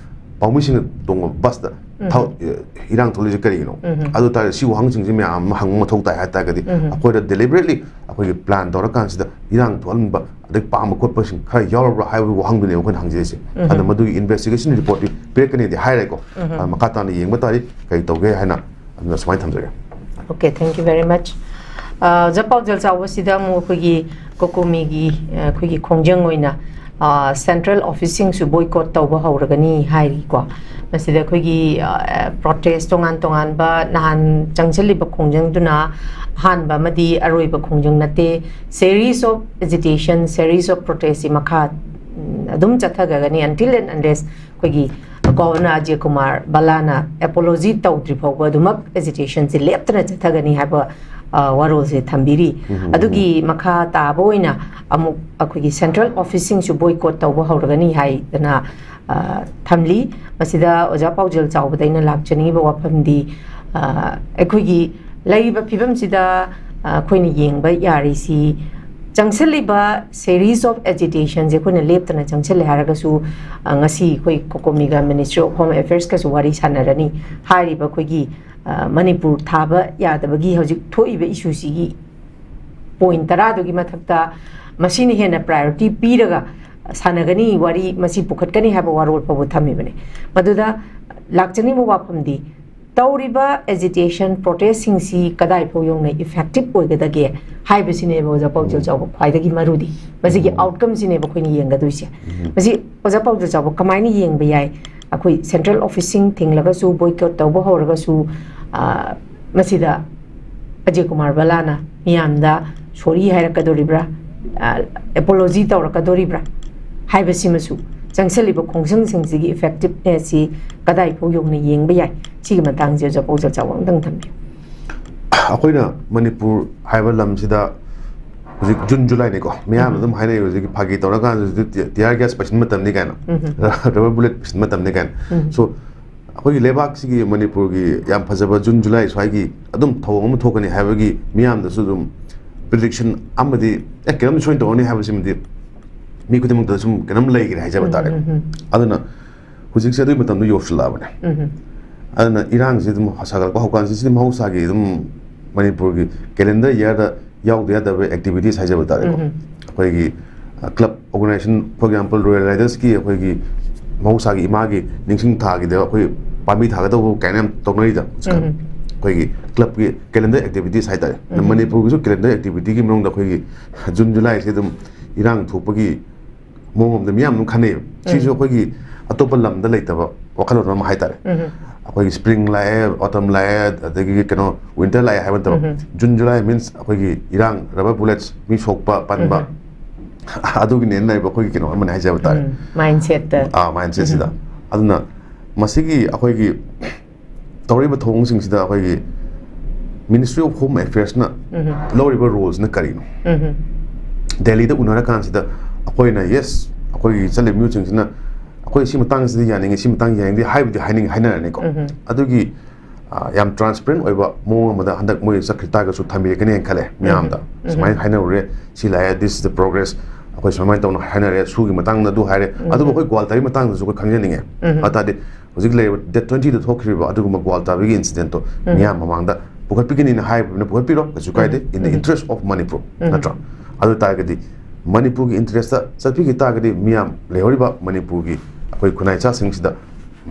ꯄꯥꯎꯃꯤꯁꯤꯡꯅ ꯇꯣꯡꯕ ꯕꯁꯇ ꯊꯧ- ꯑ, ꯏꯔꯥꯡ ꯊꯣꯛꯂꯤꯁꯤ ꯀꯔꯤꯒꯤꯅꯣ? ꯑꯗꯨ ꯇꯥꯔꯗꯤ ꯁꯤ ꯋꯥꯍꯪꯁꯤꯡꯁꯤ ꯃꯌꯥꯝ ꯑꯃ ꯍꯪꯕ ꯃꯊꯧ ꯇꯥꯏ ꯍꯥꯏ ꯇꯥꯔꯒꯗꯤ ꯑꯩꯈꯣꯏꯗ ꯗꯦꯂꯤꯕꯔꯦꯠꯂꯤ ꯑꯩꯈꯣꯏꯒꯤ ꯄ꯭ꯂꯥꯟ ꯇꯧꯔꯀꯥꯟꯁꯤꯗ ꯏꯔꯥꯡ ꯊꯣꯛꯍꯟꯕ ꯑꯗꯩ ꯄꯥꯝꯕ ꯈꯣꯠꯄꯁꯤꯡ ꯈꯔ ꯌꯥꯎꯔꯕ꯭ꯔꯥ ꯍꯥꯏꯕꯒꯤ ꯋꯥꯍꯪꯗꯨꯅꯦꯕ ꯑꯩꯈꯣꯏꯅ ꯍꯪꯖꯔꯤꯁꯦ꯫ ꯑꯗ ꯃꯗꯨꯒꯤ ꯏꯟꯚꯦꯁꯇꯤꯒꯦꯁꯟ ꯔꯤꯄꯣꯔꯠꯇꯤ ꯄꯤꯔꯛꯀꯅꯤꯗꯤ ꯍꯥꯏꯔꯦꯀꯣ꯫ ꯑ, ꯃꯈꯥ ꯇꯥꯅ ꯌꯦꯡꯕ ꯇꯥꯔꯤ ꯀꯔꯤ ꯇꯧꯒꯦ ꯍꯥꯏꯅ꯫ ꯑꯗꯨꯅ ꯁꯨꯃꯥꯏꯅ ꯊꯝꯖꯒꯦ꯫ Okay, thank you very much. ꯑ, ꯖꯄꯥꯎ ꯖꯦꯜ ꯆꯥꯎꯕꯁꯤꯗ ꯑꯃꯨꯛ ꯑꯩꯈꯣꯏꯒꯤ ꯀꯣꯀꯣꯃꯤꯒꯤ, ꯑ, ꯑꯩꯈꯣꯏꯒꯤ ꯈꯣꯡꯖꯪ ꯑꯣꯏꯅ, ꯑ, ꯁꯦꯟꯇ꯭ꯔꯦꯜ ꯑꯣꯐꯤꯁꯁꯤꯡꯁꯨ ꯕꯣꯏꯀꯣꯠ ꯇꯧꯕ ꯍꯧꯔꯒꯅꯤ ꯍꯥꯏꯔꯤꯀꯣ꯫ ꯃꯁꯤꯗ ꯑꯩꯈꯣꯏꯒꯤ, ꯑ, ꯄ꯭ꯔꯣꯇꯦꯁ ꯇꯣꯉꯥꯟ ꯇꯣꯉꯥꯟꯕ ꯅꯍꯥꯟ ꯆꯪꯁꯤꯜꯂꯤꯕ ꯈꯣꯡꯖꯪꯗꯨꯅ ꯑꯍꯥꯟꯕ ꯑꯃꯗꯤ ꯑꯔꯣꯏꯕ ꯈꯣꯡꯖꯪ ꯅꯠꯇꯦ꯫ Series of agitation, series of protestꯁꯤ ꯃꯈꯥ, ꯎꯝ, ꯑꯗꯨꯝ ꯆꯠꯊꯒꯅꯤ until and unless ꯑꯩꯈꯣꯏꯒꯤ ꯒꯣꯚꯔꯅꯔ ꯑꯖꯌ ꯀꯨꯃꯥꯔ ꯕꯂꯥꯅ ꯑꯦꯄꯣꯂꯣꯖꯤ ꯇꯧꯗ꯭ꯔꯤ ꯐꯥꯎꯕ ꯑꯗꯨꯃꯛ ꯑꯦꯖꯤꯇꯦꯁꯟꯁꯦ ꯂꯦꯞꯇꯅ ꯆꯠꯊꯒꯅꯤ ꯍꯥꯏꯕ, ꯑ, ꯋꯥꯔꯣꯜꯁꯦ ꯊꯝꯕꯤꯔꯤ꯫ ꯎꯝ, ꯎꯝ, ꯎꯝ꯫ ꯑꯗꯨꯒꯤ ꯃꯈꯥ ꯇꯥꯕ ꯑꯣꯏꯅ ꯑꯃꯨꯛ ꯑꯩꯈꯣꯏꯒꯤ ꯁꯦꯟꯇ꯭ꯔꯦꯜ ꯑꯣꯐꯤꯁꯁꯤꯡꯁꯨ ꯕꯣꯏꯀꯣꯠ ꯇꯧꯕ ꯍꯧꯔꯒꯅꯤ ꯍꯥꯏꯗꯅ, ꯑ, ꯊꯝꯂꯤ꯫ ꯃꯁꯤꯗ ꯑꯣꯖꯥ ꯄꯥꯎꯖꯦꯜ ꯆꯥꯎꯕꯗ ꯑꯩꯅ ꯂꯥꯛꯆꯅꯤꯡꯉꯤꯕ ꯋꯥꯐꯝꯗꯤ, ꯑ, ꯑꯩꯈꯣꯏꯒꯤ ꯂꯩꯔꯤꯕ ꯐꯤꯕꯝꯁꯤꯗ, ꯑ, ꯑꯩꯈꯣꯏꯅ ꯌꯦꯡꯕ ꯌꯥꯔꯤꯁꯤ, ꯆꯪꯁꯤꯜꯂꯤꯕ series of agitationꯁꯦ ꯑꯩꯈꯣꯏꯅ ꯂꯦꯞꯇꯅ ꯆꯪꯁꯤꯜꯂꯦ ꯍꯥꯏꯔꯒꯁꯨ, ꯑ, ꯉꯁꯤ ꯑꯩꯈꯣꯏ ꯀꯣꯀꯣꯃꯤꯒ Ministry of Home Affairsꯀꯁꯨ ꯋꯥꯔꯤ ꯁꯥꯟꯅꯔꯅꯤ꯫ ꯍꯥꯏꯔꯤꯕ ꯑꯩꯈꯣꯏꯒꯤ, ꯑ, ꯃꯅꯤꯄꯨꯔ ꯊꯥꯕ ꯌꯥꯗꯕꯒꯤ ꯍꯧꯖꯤꯛ ꯊꯣꯛꯏꯕ issueꯁꯤꯒꯤ point ꯇꯔꯥꯗꯨꯒꯤ ꯃꯊꯛꯇ ꯃꯁꯤꯅ ꯍꯦꯟꯅ priority ꯄꯤꯔꯒ ꯁꯥꯟꯅꯒꯅꯤ, ꯋꯥꯔꯤ ꯃꯁꯤ ꯄꯨꯈꯠꯀꯅꯤ ꯍꯥꯏꯕ ꯋꯥꯔꯣꯜ ꯐꯥꯎꯕ ꯊꯝꯃꯤꯕꯅꯤ꯫ ꯃꯗꯨꯗ ꯂꯥꯛꯆꯅꯤꯡꯕ ꯋꯥꯐꯝꯗꯤ, ꯇꯧꯔꯤꯕ agitation protestꯁꯤꯡꯁꯤ ꯀꯗꯥꯏ ꯐꯥꯎ ꯌꯧꯅ effective ꯑꯣꯏꯒꯗꯒꯦ ꯍꯥꯏꯕꯁꯤꯅꯦꯕ ꯑꯣꯖꯥ ꯄꯥꯎꯖꯦꯜ ꯎꯝ꯫ ꯆꯥꯎꯕ ꯈ꯭ꯋꯥꯏꯗꯒꯤ ꯃꯔꯨꯗꯤ꯫ ꯃꯁꯤꯒꯤ ꯎꯝ꯫ Outcomeꯁꯤꯅꯦꯕ ꯑꯩꯈꯣꯏꯅ ꯌꯦꯡꯒꯗꯣꯏꯁꯦ꯫ ꯎꯝ꯫ ꯃꯁꯤ ꯑꯣꯖꯥ ꯄꯥꯎꯖꯦꯜ ꯆꯥꯎꯕ ꯀꯃꯥꯏꯅ ꯌꯦꯡꯕ ꯌꯥꯏ? ꯑꯩꯈꯣꯏ ꯁꯦꯟꯇ꯭ꯔꯦꯜ ꯑꯣꯐꯤꯁꯁꯤꯡ ꯊꯤꯡꯂꯒꯁꯨ, ꯕꯣꯏꯀꯣꯠ ꯇꯧꯕ ꯍꯧꯔꯒꯁꯨ, ꯑ, ꯃꯁꯤꯗ ꯑꯖꯌ ꯀꯨꯃꯥꯔ ꯕꯂꯥꯅ ꯃꯤꯌꯥꯝꯗ ꯁꯣꯔꯤ ꯍꯥꯏꯔꯛꯀꯗꯣꯔꯤꯕ꯭ꯔꯥ, ꯑ, ꯑꯦꯄꯣꯂꯣꯖꯤ ꯇꯧꯔꯛꯀꯗꯣꯔꯤꯕ꯭ꯔꯥ ꯍꯥꯏꯕꯁꯤꯃꯁꯨ, ꯆꯪꯁꯤꯜꯂꯤꯕ ꯈꯣꯡꯖꯪꯁꯤꯡꯁꯤꯒꯤ effectivenessꯁꯤ ꯀꯗꯥꯏ ꯐꯥꯎ ꯌꯧꯅ ꯌꯦꯡꯕ ꯌꯥꯏ? ꯁꯤꯒꯤ ꯃꯇꯥꯡꯁꯦ ꯑꯣꯖꯥ ꯄꯥꯎꯖꯦꯜ ꯆꯥꯎꯕ ꯑꯝꯇꯪ ꯊꯝꯕꯤꯌꯨ꯫ ꯑꯩꯈꯣꯏꯅ ꯃꯅꯤꯄꯨꯔ ꯍꯥꯏꯕ ꯂꯝꯁꯤꯗ ꯍꯧꯖꯤꯛ ꯖꯨꯟ ꯖꯨꯂꯥꯏꯅꯤꯀꯣ, ꯃꯤꯌꯥꯝꯅ ꯎꯝ꯫ ꯑꯗꯨꯝ ꯍꯥꯏꯅꯩ ꯍꯧꯖꯤꯛꯀꯤ ꯐꯥꯒꯤ ꯇꯧꯔꯀꯥꯟꯗ ꯍꯧꯖꯤꯛ ꯇꯤ-, tear gas ꯄꯩꯁꯤꯟ ꯃꯇꯝꯅꯤ ꯀꯥꯏꯅ, ꯎꯝ꯫ Rubber bullet ꯄꯩꯁꯤꯟ ꯃꯇꯝꯅꯤ ꯀꯥꯏꯅ꯫ ꯎꯝ꯫ So, ꯑꯩꯈꯣꯏꯒꯤ ꯂꯩꯕꯥꯛꯁꯤꯒꯤ, ꯃꯅꯤꯄꯨꯔꯒꯤ ꯌꯥꯝ ꯐꯖꯕ ꯖꯨꯟ ꯖꯨꯂꯥꯏ ꯁ꯭ꯋꯥꯏꯒꯤ ꯑꯗꯨꯝ ꯊꯧꯑꯣꯡ ꯑꯃ ꯊꯣꯛꯀꯅꯤ ꯍꯥꯏꯕꯒꯤ ꯃꯤꯌꯥꯝꯗꯁꯨ ꯑꯗꯨꯝ prediction ꯑꯃꯗꯤ, "ꯑꯦ, ꯀꯩꯅꯣꯝ ꯁꯣꯏꯅ ꯇꯧꯔꯅꯤ" ꯍꯥꯏꯕꯁꯤꯃꯗꯤ ꯃꯤ ꯈꯨꯗꯤꯡꯃꯛꯇ ꯁꯨꯝ ꯀꯩꯅꯣꯝ ꯂꯩꯈ꯭ꯔꯦ ꯍꯥꯏꯖꯕ ꯎꯝ, ꯇꯥꯔꯦ꯫ ꯎꯝ, ꯎꯝ꯫ ꯑꯗꯨꯅ ꯍꯧꯖꯤꯛꯁꯦ ꯑꯗꯨꯒꯤ ꯃꯇꯝꯗꯣ ꯌꯧꯁꯤꯜꯂꯛꯑꯕꯅꯦ꯫ ꯎꯝ꯫ ꯑꯗꯨꯅ ꯏꯔꯥꯡꯁꯦ ꯑꯗꯨꯝ ꯁꯥꯒꯠꯂꯛꯄ ꯍꯧꯀꯥꯟꯁꯤ, ꯁꯤꯗꯤ ꯃꯍꯧꯁꯥꯒꯤ ꯑꯗꯨꯝ ꯃꯅꯤꯄꯨꯔꯒꯤ calendar yearꯗ ꯌꯥꯎꯗ ꯌꯥꯗꯕ activities ꯍꯥꯏꯖꯕ ꯇꯥꯔꯦꯀꯣ꯫ ꯎꯝ꯫ ꯑꯩꯈꯣꯏꯒꯤ, ꯑ, club organization, for example, Royal Riders ꯀꯤ ꯑꯩꯈꯣꯏꯒꯤ ꯃꯍꯧꯁꯥꯒꯤ ꯏꯃꯥꯒꯤ ꯅꯤꯡꯁꯤꯡ ꯊꯥꯒꯤꯗ ꯑꯩꯈꯣꯏ ꯄꯥꯝꯕꯤ ꯊꯥꯒꯗꯧꯕ ꯀꯥꯏꯅ ꯌꯥꯝ ꯇꯧꯅꯔꯤꯗ ꯍꯧꯖꯤꯛꯀꯥꯟ꯫ ꯎꯝ꯫ ꯑꯩꯈꯣꯏꯒꯤ club ꯀꯤ calendar activities ꯍꯥꯏꯇꯥꯔꯦ꯫ ꯎꯝ꯫ ꯃꯅꯤꯄꯨꯔꯒꯤꯁꯨ calendar activity ꯒꯤ ꯃꯅꯨꯡꯗ ꯑꯩꯈꯣꯏꯒꯤ ꯖꯨꯟ ꯖꯨꯂꯥꯏꯁꯦ ꯑꯗꯨꯝ ꯏꯔꯥꯡ ꯊꯣꯛꯄꯒꯤ ꯃꯑꯣꯡ ꯑꯃꯗ ꯃꯤꯌꯥꯝ ꯑꯗꯨꯝ ꯈꯟꯅꯩꯌꯦꯕ꯫ ꯁꯤꯁꯨ ꯎꯝ꯫ ꯑꯩꯈꯣꯏꯒꯤ ꯑꯇꯣꯞꯄ ꯂꯝꯗ ꯂꯩꯇꯕ ꯋꯥꯈꯜꯂꯣꯟ ꯑꯃ ꯍꯥꯏꯇꯥꯔꯦ꯫ ꯎꯝ꯫ ꯑꯩꯈꯣꯏꯒꯤ spring ꯂꯥꯛꯑꯦ, autumn ꯂꯥꯛꯑꯦ, ꯑꯗꯒꯤ ꯀꯩꯅꯣ winter ꯂꯥꯛꯑꯦ ꯍꯥꯏꯕ ꯅꯠꯇꯕ, ꯎꯝ꯫ ꯖꯨꯟ ꯖꯨꯂꯥꯏ means ꯑꯩꯈꯣꯏꯒꯤ ꯏꯔꯥꯡ, rubber bullets, ꯃꯤ ꯁꯣꯛꯄ ꯄꯟꯕ, ꯎꯝ꯫ ꯑꯗꯨꯒꯤꯅꯦꯅ ꯂꯩꯕ ꯑꯩꯈꯣꯏꯒꯤ ꯀꯩꯅꯣ ꯑꯃꯅꯦ ꯍꯥꯏꯖꯕ ꯇꯥꯔꯦ꯫ ꯎꯝ, mindset ꯇ꯫ ꯑꯥ, mindset ꯁꯤꯗ꯫ ꯎꯝ꯫ ꯑꯗꯨꯅ ꯃꯁꯤꯒꯤ ꯑꯩꯈꯣꯏꯒꯤ ꯇꯧꯔꯤꯕ ꯊꯧꯑꯣꯡꯁꯤꯡꯁꯤꯗ ꯑꯩꯈꯣꯏꯒꯤ Ministry of Home Affairsꯅ ꯂꯧꯔꯤꯕ roleꯁꯤꯅ ꯀꯔꯤꯅꯣ? ꯗꯦꯜꯂꯤꯗ ꯎꯅꯔꯀꯥꯟꯁꯤꯗ ꯑꯩꯈꯣꯏꯅ, yes, ꯑꯩꯈꯣꯏꯒꯤ ꯆꯠꯂꯤꯕ ꯃꯤꯑꯣꯏꯁꯤꯡꯁꯤꯅ ꯑꯩꯈꯣꯏ ꯁꯤ ꯃꯇꯥꯡꯁꯤꯗ ꯌꯥꯅꯤꯡꯉꯤ, ꯁꯤ ꯃꯇꯥꯡ ꯌꯥꯅꯤꯡꯗꯦ ꯍꯥꯏꯕꯗꯤ ꯍꯥꯏꯅꯤꯡ ꯍꯥꯏꯅꯔꯅꯤꯀꯣ꯫ ꯑꯗꯨꯒꯤ, ꯑ, ꯌꯥꯝ transparent ꯑꯣꯏꯕ ꯃꯑꯣꯡ ꯑꯃꯗ ꯍꯟꯗꯛ ꯃꯣꯏ ꯆꯠꯈ꯭ꯔ ꯇꯥꯔꯒꯁꯨ ꯊꯝꯕꯤꯔꯛꯀꯅꯤ ꯍꯥꯏꯅ ꯈꯜꯂꯦ ꯃꯌꯥꯝꯗ꯫ ꯁꯨꯃꯥꯏꯅ ꯍꯥꯏꯅꯔꯨꯔꯦ, ꯁꯤ ꯂꯥꯛꯑꯦ, this is the progress, ꯑꯩꯈꯣꯏ ꯁꯨꯃꯥꯏꯅ ꯇꯧꯅ ꯍꯥꯏꯅꯔꯦ, ꯁꯨꯒꯤ ꯃꯇꯥꯡꯗ ꯑꯗꯨ ꯍꯥꯏꯔꯦ꯫ ꯑꯗꯨꯕꯨ ꯑꯩꯈꯣꯏ ꯒ꯭ꯋꯥꯜꯇꯔꯒꯤ ꯃꯇꯥꯡꯗꯁꯨ ꯑꯩꯈꯣꯏ ꯈꯪꯖꯅꯤꯡꯉꯦ꯫ ꯑꯗꯨ ꯇꯥꯔꯗꯤ ꯍꯧꯖꯤꯛ ꯂꯩꯔꯤꯕ date twentyꯗ ꯊꯣꯛꯈꯤꯕ ꯑꯗꯨꯒꯨꯝꯕ ꯒ꯭ꯋꯥꯜꯇꯔꯒꯤ incidentꯇꯣ ꯃꯤꯌꯥꯝ ꯃꯃꯥꯡꯗ ꯄꯨꯈꯠꯄꯤꯒꯅꯤꯅ ꯍꯥꯏꯕꯅꯤꯅ ꯄꯨꯈꯠꯄꯤꯔꯣ, ꯀꯩꯁꯨ ꯀꯥꯏꯗꯦ, in the interest of Manipur, ꯅꯠꯇ꯭ꯔꯥ? ꯑꯗꯨ ꯇꯥꯔꯒꯗꯤ ꯃꯅꯤꯄꯨꯔꯒꯤ interestꯇ ꯆꯠꯄꯤꯈꯤ ꯇꯥꯔꯒꯗꯤ ꯃꯤꯌꯥꯝ ꯂꯩꯍꯧꯔꯤꯕ ꯃꯅꯤꯄꯨꯔꯒꯤ ꯑꯩꯈꯣꯏ ꯈꯨꯟꯅꯥꯏ ꯏꯆꯥꯁꯤꯡꯁꯤꯗ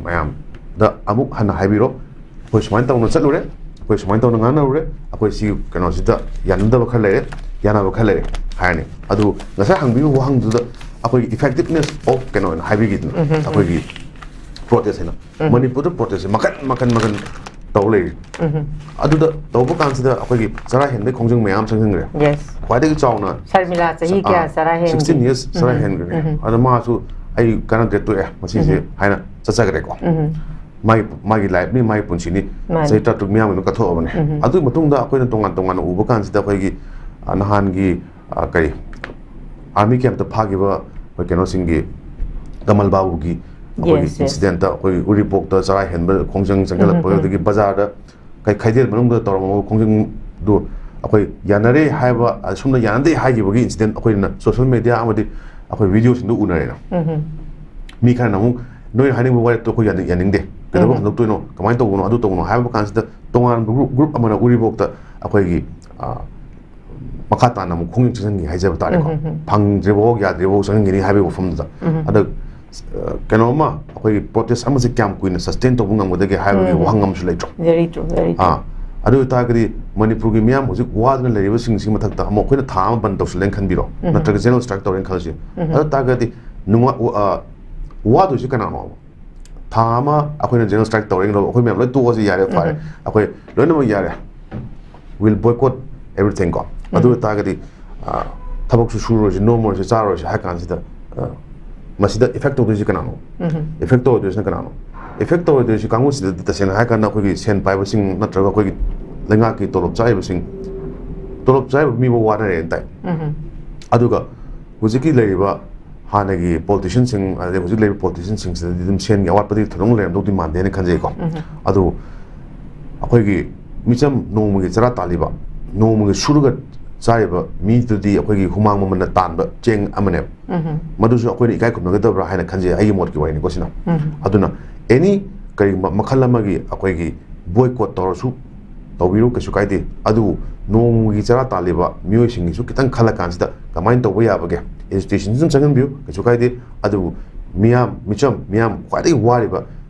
ꯃꯌꯥꯝꯗ ꯑꯃꯨꯛ ꯍꯟꯅ ꯍꯥꯏꯕꯤꯔꯣ, ꯑꯩꯈꯣꯏ ꯁꯨꯃꯥꯏꯅ ꯇꯧꯅ ꯆꯠꯂꯨꯔꯦ, ꯑꯩꯈꯣꯏ ꯁꯨꯃꯥꯏꯅ ꯇꯧꯅ ꯉꯥꯡꯅꯔꯨꯔꯦ, ꯑꯩꯈꯣꯏ ꯁꯤ ꯀꯩꯅꯣꯁꯤꯗ ꯌꯥꯅꯗꯕ ꯈꯔ ꯂꯩꯔꯦ, ꯌꯥꯅꯕ ꯈꯔ ꯂꯩꯔꯦ ꯍꯥꯏꯔꯅꯤ꯫ ꯑꯗꯨ ꯉꯁꯥꯏ ꯍꯪꯕꯤꯕ ꯋꯥꯍꯪꯗꯨꯗ ꯑꯩꯈꯣꯏꯒꯤ effectiveness of ꯀꯩꯅꯣ ꯑꯣꯏꯅ ꯍꯥꯏꯕꯤꯈꯤꯗꯅ, ꯑꯩꯈꯣꯏꯒꯤ protest ꯍꯥꯏꯅ ꯃꯅꯤꯄꯨꯔꯗ protestꯁꯦ ꯃꯈꯟ ꯃꯈꯟ ꯃꯈꯟ ꯇꯧ ꯂꯩꯔꯤ꯫ ꯑꯗꯨꯗ ꯇꯧꯕ ꯀꯥꯟꯁꯤꯗ ꯑꯩꯈꯣꯏꯒꯤ ꯆꯔꯥ ꯍꯦꯟꯕꯒꯤ ꯈꯣꯡꯖꯪ ꯃꯌꯥꯝ ꯆꯪꯁꯤꯟꯈ꯭ꯔꯦ꯫ Yes. ꯈ꯭ꯋꯥꯏꯗꯒꯤ ꯆꯥꯎꯅ ꯁꯔꯃꯤꯂꯥ ꯆꯍꯤ ꯀꯌꯥ ꯑꯥ, ꯆꯔꯥ ꯍꯦꯟꯈꯤ? Sixteen years ꯆꯔꯥ ꯍꯦꯟꯈ꯭ꯔꯦ꯫ ꯑꯗ ꯃꯥꯁꯨ "ꯑꯩ ꯀꯥꯟꯅꯗ꯭ꯔꯦ, ꯇꯣꯛꯑꯦ ꯃꯁꯤꯁꯦ" ꯍꯥꯏꯅ ꯆꯠꯆꯈ꯭ꯔꯦꯀꯣ꯫ ꯃꯥꯒꯤ, ꯃꯥꯒꯤ lifeꯅꯤ, ꯃꯥꯒꯤ ꯄꯨꯟꯁꯤꯅꯤ꯫ ꯃꯥꯅꯤ꯫ ꯆꯍꯤ ꯇꯔꯥꯇꯔꯨꯛ ꯃꯤꯌꯥꯝꯒꯤ ꯃꯅꯨꯡꯗ ꯀꯠꯊꯣꯛꯑꯕꯅꯦ꯫ ꯑꯗꯨꯒꯤ ꯃꯇꯨꯡꯗ ꯑꯩꯈꯣꯏꯅ ꯇꯣꯉꯥꯟ ꯇꯣꯉꯥꯟꯅ ꯎꯕ ꯀꯥꯟꯁꯤꯗ ꯑꯩꯈꯣꯏꯒꯤ, ꯑ, ꯅꯍꯥꯟꯒꯤ, ꯑ, ꯀꯔꯤ, army campꯇ ꯐꯥꯈꯤꯕ ꯑꯩꯈꯣꯏ ꯀꯩꯅꯣꯁꯤꯡꯒꯤ, ꯀꯃꯜ ꯕꯥꯕꯨꯒꯤ ꯑꯩꯈꯣꯏꯒꯤ Yes, yes. incidentꯇ ꯑꯩꯈꯣꯏ ꯎꯔꯤꯄꯣꯛꯇ ꯆꯔꯥ ꯍꯦꯟꯕ ꯈꯣꯡꯖꯪ ꯆꯪꯁꯤꯜꯂꯛꯄ, ꯑꯗꯒꯤ ꯕꯖꯥꯔꯗ ꯀꯩ-, ꯈꯩꯗꯦꯜ ꯃꯅꯨꯡꯗ ꯇꯧꯔꯝꯃꯕ ꯈꯣꯡꯖꯪꯗꯨ ꯑꯩꯈꯣꯏ ꯌꯥꯅꯔꯦ ꯍꯥꯏꯕ, ꯑꯁꯨꯝꯅ ꯌꯥꯅꯗꯦ ꯍꯥꯏꯈꯤꯕꯒꯤ incident ꯑꯩꯈꯣꯏꯅ social media ꯑꯃꯗꯤ ꯑꯩꯈꯣꯏ videoꯁꯤꯡꯗ ꯎꯅꯔꯦꯅ꯫ ꯃꯤ ꯈꯔꯅ ꯑꯃꯨꯛ "ꯅꯣꯏꯅ ꯍꯥꯏꯅꯤꯡꯕ ꯋꯥꯔꯦꯞꯇꯣ ꯑꯩꯈꯣꯏ ꯌꯥꯅꯤꯡ-, ꯌꯥꯅꯤꯡꯗꯦ, ꯀꯩꯗꯧꯕ ꯍꯟꯗꯣꯛꯇꯣꯏꯅꯣ, ꯀꯃꯥꯏꯅ ꯇꯧꯕꯅꯣ, ꯑꯗꯨ ꯇꯧꯕꯅꯣ" ꯍꯥꯏꯕ ꯀꯥꯟꯁꯤꯗ ꯇꯣꯉꯥꯟꯕ group, group ꯑꯃꯅ ꯎꯔꯤꯄꯣꯛꯇ ꯑꯩꯈꯣꯏꯒꯤ, ꯑ, ꯃꯈꯥ ꯇꯥꯅ ꯑꯃꯨꯛ ꯈꯣꯡꯖꯪ ꯆꯪꯁꯤꯟꯒꯦ ꯍꯥꯏꯖꯕ ꯇꯥꯔꯦꯀꯣ꯫ ꯐꯪꯗ꯭ꯔꯤꯐꯥꯎ ꯌꯥꯗ꯭ꯔꯤꯐꯥꯎ ꯆꯪꯁꯤꯟꯒꯅꯤ ꯍꯥꯏꯕꯒꯤ ꯋꯥꯐꯝꯗꯨꯗ꯫ ꯑꯗ, ꯑ, ꯀꯩꯅꯣꯝꯃ ꯑꯩꯈꯣꯏꯒꯤ protest ꯑꯃꯁꯦ ꯀꯌꯥꯝ ꯀꯨꯏꯅ sustain ꯇꯧꯕ ꯉꯝꯒꯗꯒꯦ ꯍꯥꯏꯕꯒꯤ ꯋꯥꯍꯪ ꯑꯃꯁꯨ ꯂꯩꯇ꯭ꯔꯣ? Very true, very true. ꯑꯥ, ꯑꯗꯨ ꯑꯣꯏꯇꯥꯔꯒꯗꯤ ꯃꯅꯤꯄꯨꯔꯒꯤ ꯃꯤꯌꯥꯝ ꯍꯧꯖꯤꯛ ꯋꯥꯗꯨꯅ ꯂꯩꯔꯤꯕꯁꯤꯡꯁꯤꯒꯤ ꯃꯊꯛꯇ ꯑꯃꯨꯛ ꯑꯩꯈꯣꯏꯅ ꯊꯥ ꯑꯃ ꯕꯟ ꯇꯧꯁꯜꯂꯦꯅ ꯈꯟꯕꯤꯔꯣ, ꯅꯠꯇ꯭ꯔꯒ general strike ꯇꯧꯔꯦꯅ ꯈꯜꯂꯁꯤ꯫ ꯑꯗꯨ ꯇꯥꯔꯒꯗꯤ ꯅꯨꯡꯉꯥ-, ꯑ, ꯋꯥꯗꯣꯏꯁꯤ ꯀꯅꯥꯅꯣ? ꯊꯥ ꯑꯃ ꯑꯩꯈꯣꯏꯅ general strike ꯇꯧꯔꯦꯅ ꯂꯧ, ꯑꯩꯈꯣꯏ ꯃꯌꯥꯝ ꯂꯣꯏ ꯇꯣꯛꯑꯁꯤ, ꯌꯥꯔꯦ, ꯐꯔꯦ, ꯑꯩꯈꯣꯏ ꯂꯣꯏꯅꯃꯛ ꯌꯥꯔꯦ, we'll boycott everything ꯀꯣ꯫ ꯑꯗꯨ ꯑꯣꯏꯇꯥꯔꯒꯗꯤ, ꯑ, ꯊꯕꯛꯁꯨ ꯁꯨꯔꯣꯏꯁꯤ, ꯅꯣꯝꯃꯣꯏꯁꯤ, ꯆꯥꯔꯣꯏꯁꯤ ꯍꯥꯏ ꯀꯥꯟꯁꯤꯗ, ꯑ, ꯃꯁꯤꯗ effect ꯇꯧꯗꯣꯏꯁꯤ ꯀꯅꯥꯅꯣ? Effect ꯇꯧꯗꯣꯏꯁꯤꯅ ꯀꯅꯥꯅꯣ? ꯏꯐꯦꯛ ꯇꯧꯔꯣꯏꯗꯣꯏꯁꯤ ꯀꯥꯡꯕꯨꯁꯤꯗꯗꯤ ꯇꯁꯦꯡꯅ ꯍꯥꯏꯔ ꯀꯥꯟꯗ ꯑꯩꯈꯣꯏꯒꯤ ꯁꯦꯟ ꯄꯥꯏꯕꯁꯤꯡ ꯅꯠꯇ꯭ꯔꯒ ꯑꯩꯈꯣꯏꯒꯤ ꯂꯩꯉꯥꯛꯀꯤ ꯇꯣꯂꯣꯞ ꯆꯥꯔꯤꯕꯁꯤꯡ, ꯇꯣꯂꯣꯞ ꯆꯥꯔꯤꯕ ꯃꯤꯐꯥꯎ ꯋꯥꯅꯔꯦꯅ ꯇꯥꯏ꯫ ꯑꯗꯨꯒ ꯍꯧꯖꯤꯛꯀꯤ ꯂꯩꯔꯤꯕ ꯍꯥꯟꯅꯒꯤ ꯄꯣꯂꯤꯇꯤꯁꯤꯌꯟꯁꯤꯡ, ꯑꯗꯩ ꯍꯧꯖꯤꯛ ꯂꯩꯔꯤꯕ ꯄꯣꯂꯤꯇꯤꯁꯤꯌꯟꯁꯤꯡꯁꯤꯗꯗꯤ ꯑꯗꯨꯝ ꯁꯦꯟꯒꯤ ꯑꯋꯥꯠꯄꯗꯤ ꯊꯣꯏꯗꯣꯛꯅ ꯂꯩꯔꯝꯗꯧꯗꯤ ꯃꯥꯟꯗꯦꯅ ꯈꯟꯖꯩꯀꯣ꯫ ꯑꯗꯨ ꯑꯩꯈꯣꯏꯒꯤ ꯃꯤꯆꯝ ꯅꯣꯡꯃꯒꯤ ꯆꯔꯥ ꯇꯥꯜꯂꯤꯕ, ꯅꯣꯡꯃꯒꯤ ꯁꯨꯔꯒ ꯆꯥꯔꯤꯕ ꯃꯤꯗꯨꯗꯤ ꯑꯩꯈꯣꯏꯒꯤ ꯍꯨꯃꯥꯡ ꯃꯃꯜꯅ ꯇꯥꯟꯕ ꯆꯦꯡ ꯑꯃꯅꯦꯕ꯫ ꯃꯗꯨꯁꯨ ꯑꯩꯈꯣꯏꯅ ꯏꯀꯥꯏ ꯈꯨꯝꯅꯒꯗꯕ꯭ꯔꯥ ꯍꯥꯏꯅ ꯈꯟꯖꯩ, ꯑꯩꯒꯤ ꯃꯣꯠꯀꯤ ꯋꯥꯔꯤꯅꯤꯀꯣ ꯁꯤꯅ꯫ ꯑꯗꯨꯅ ꯑꯦꯅꯤ ꯀꯔꯤꯒꯨꯝꯕ ꯃꯈꯜ ꯑꯃꯒꯤ ꯑꯩꯈꯣꯏꯒꯤ ꯕꯣꯏꯀꯣꯠ ꯇꯧꯔꯁꯨ ꯇꯧꯕꯤꯔꯨ, ꯀꯩꯁꯨ ꯀꯥꯏꯗꯦ꯫ ꯑꯗꯨꯕꯨ ꯅꯣꯡꯃꯒꯤ ꯆꯔꯥ ꯇꯥꯜꯂꯤꯕ ꯃꯤꯑꯣꯏꯁꯤꯡꯒꯤꯁꯨ ꯈꯤꯇꯪ ꯈꯜꯂ ꯀꯥꯟꯁꯤꯗ ꯀꯃꯥꯏꯅ ꯇꯧꯕ ꯌꯥꯕꯒꯦ? ꯑꯦꯖꯤꯇꯦꯁꯟꯁꯨ ꯑꯗꯨꯝ ꯆꯪꯍꯟꯕꯤꯌꯨ, ꯀꯩꯁꯨ ꯀꯥꯏꯗꯦ꯫ ꯑꯗꯨꯕꯨ ꯃꯤꯌꯥꯝ, ꯃꯤꯆꯝ ꯃꯤꯌꯥꯝ ꯈ꯭ꯋꯥꯏꯗꯒꯤ ꯋꯥꯔꯤꯕ,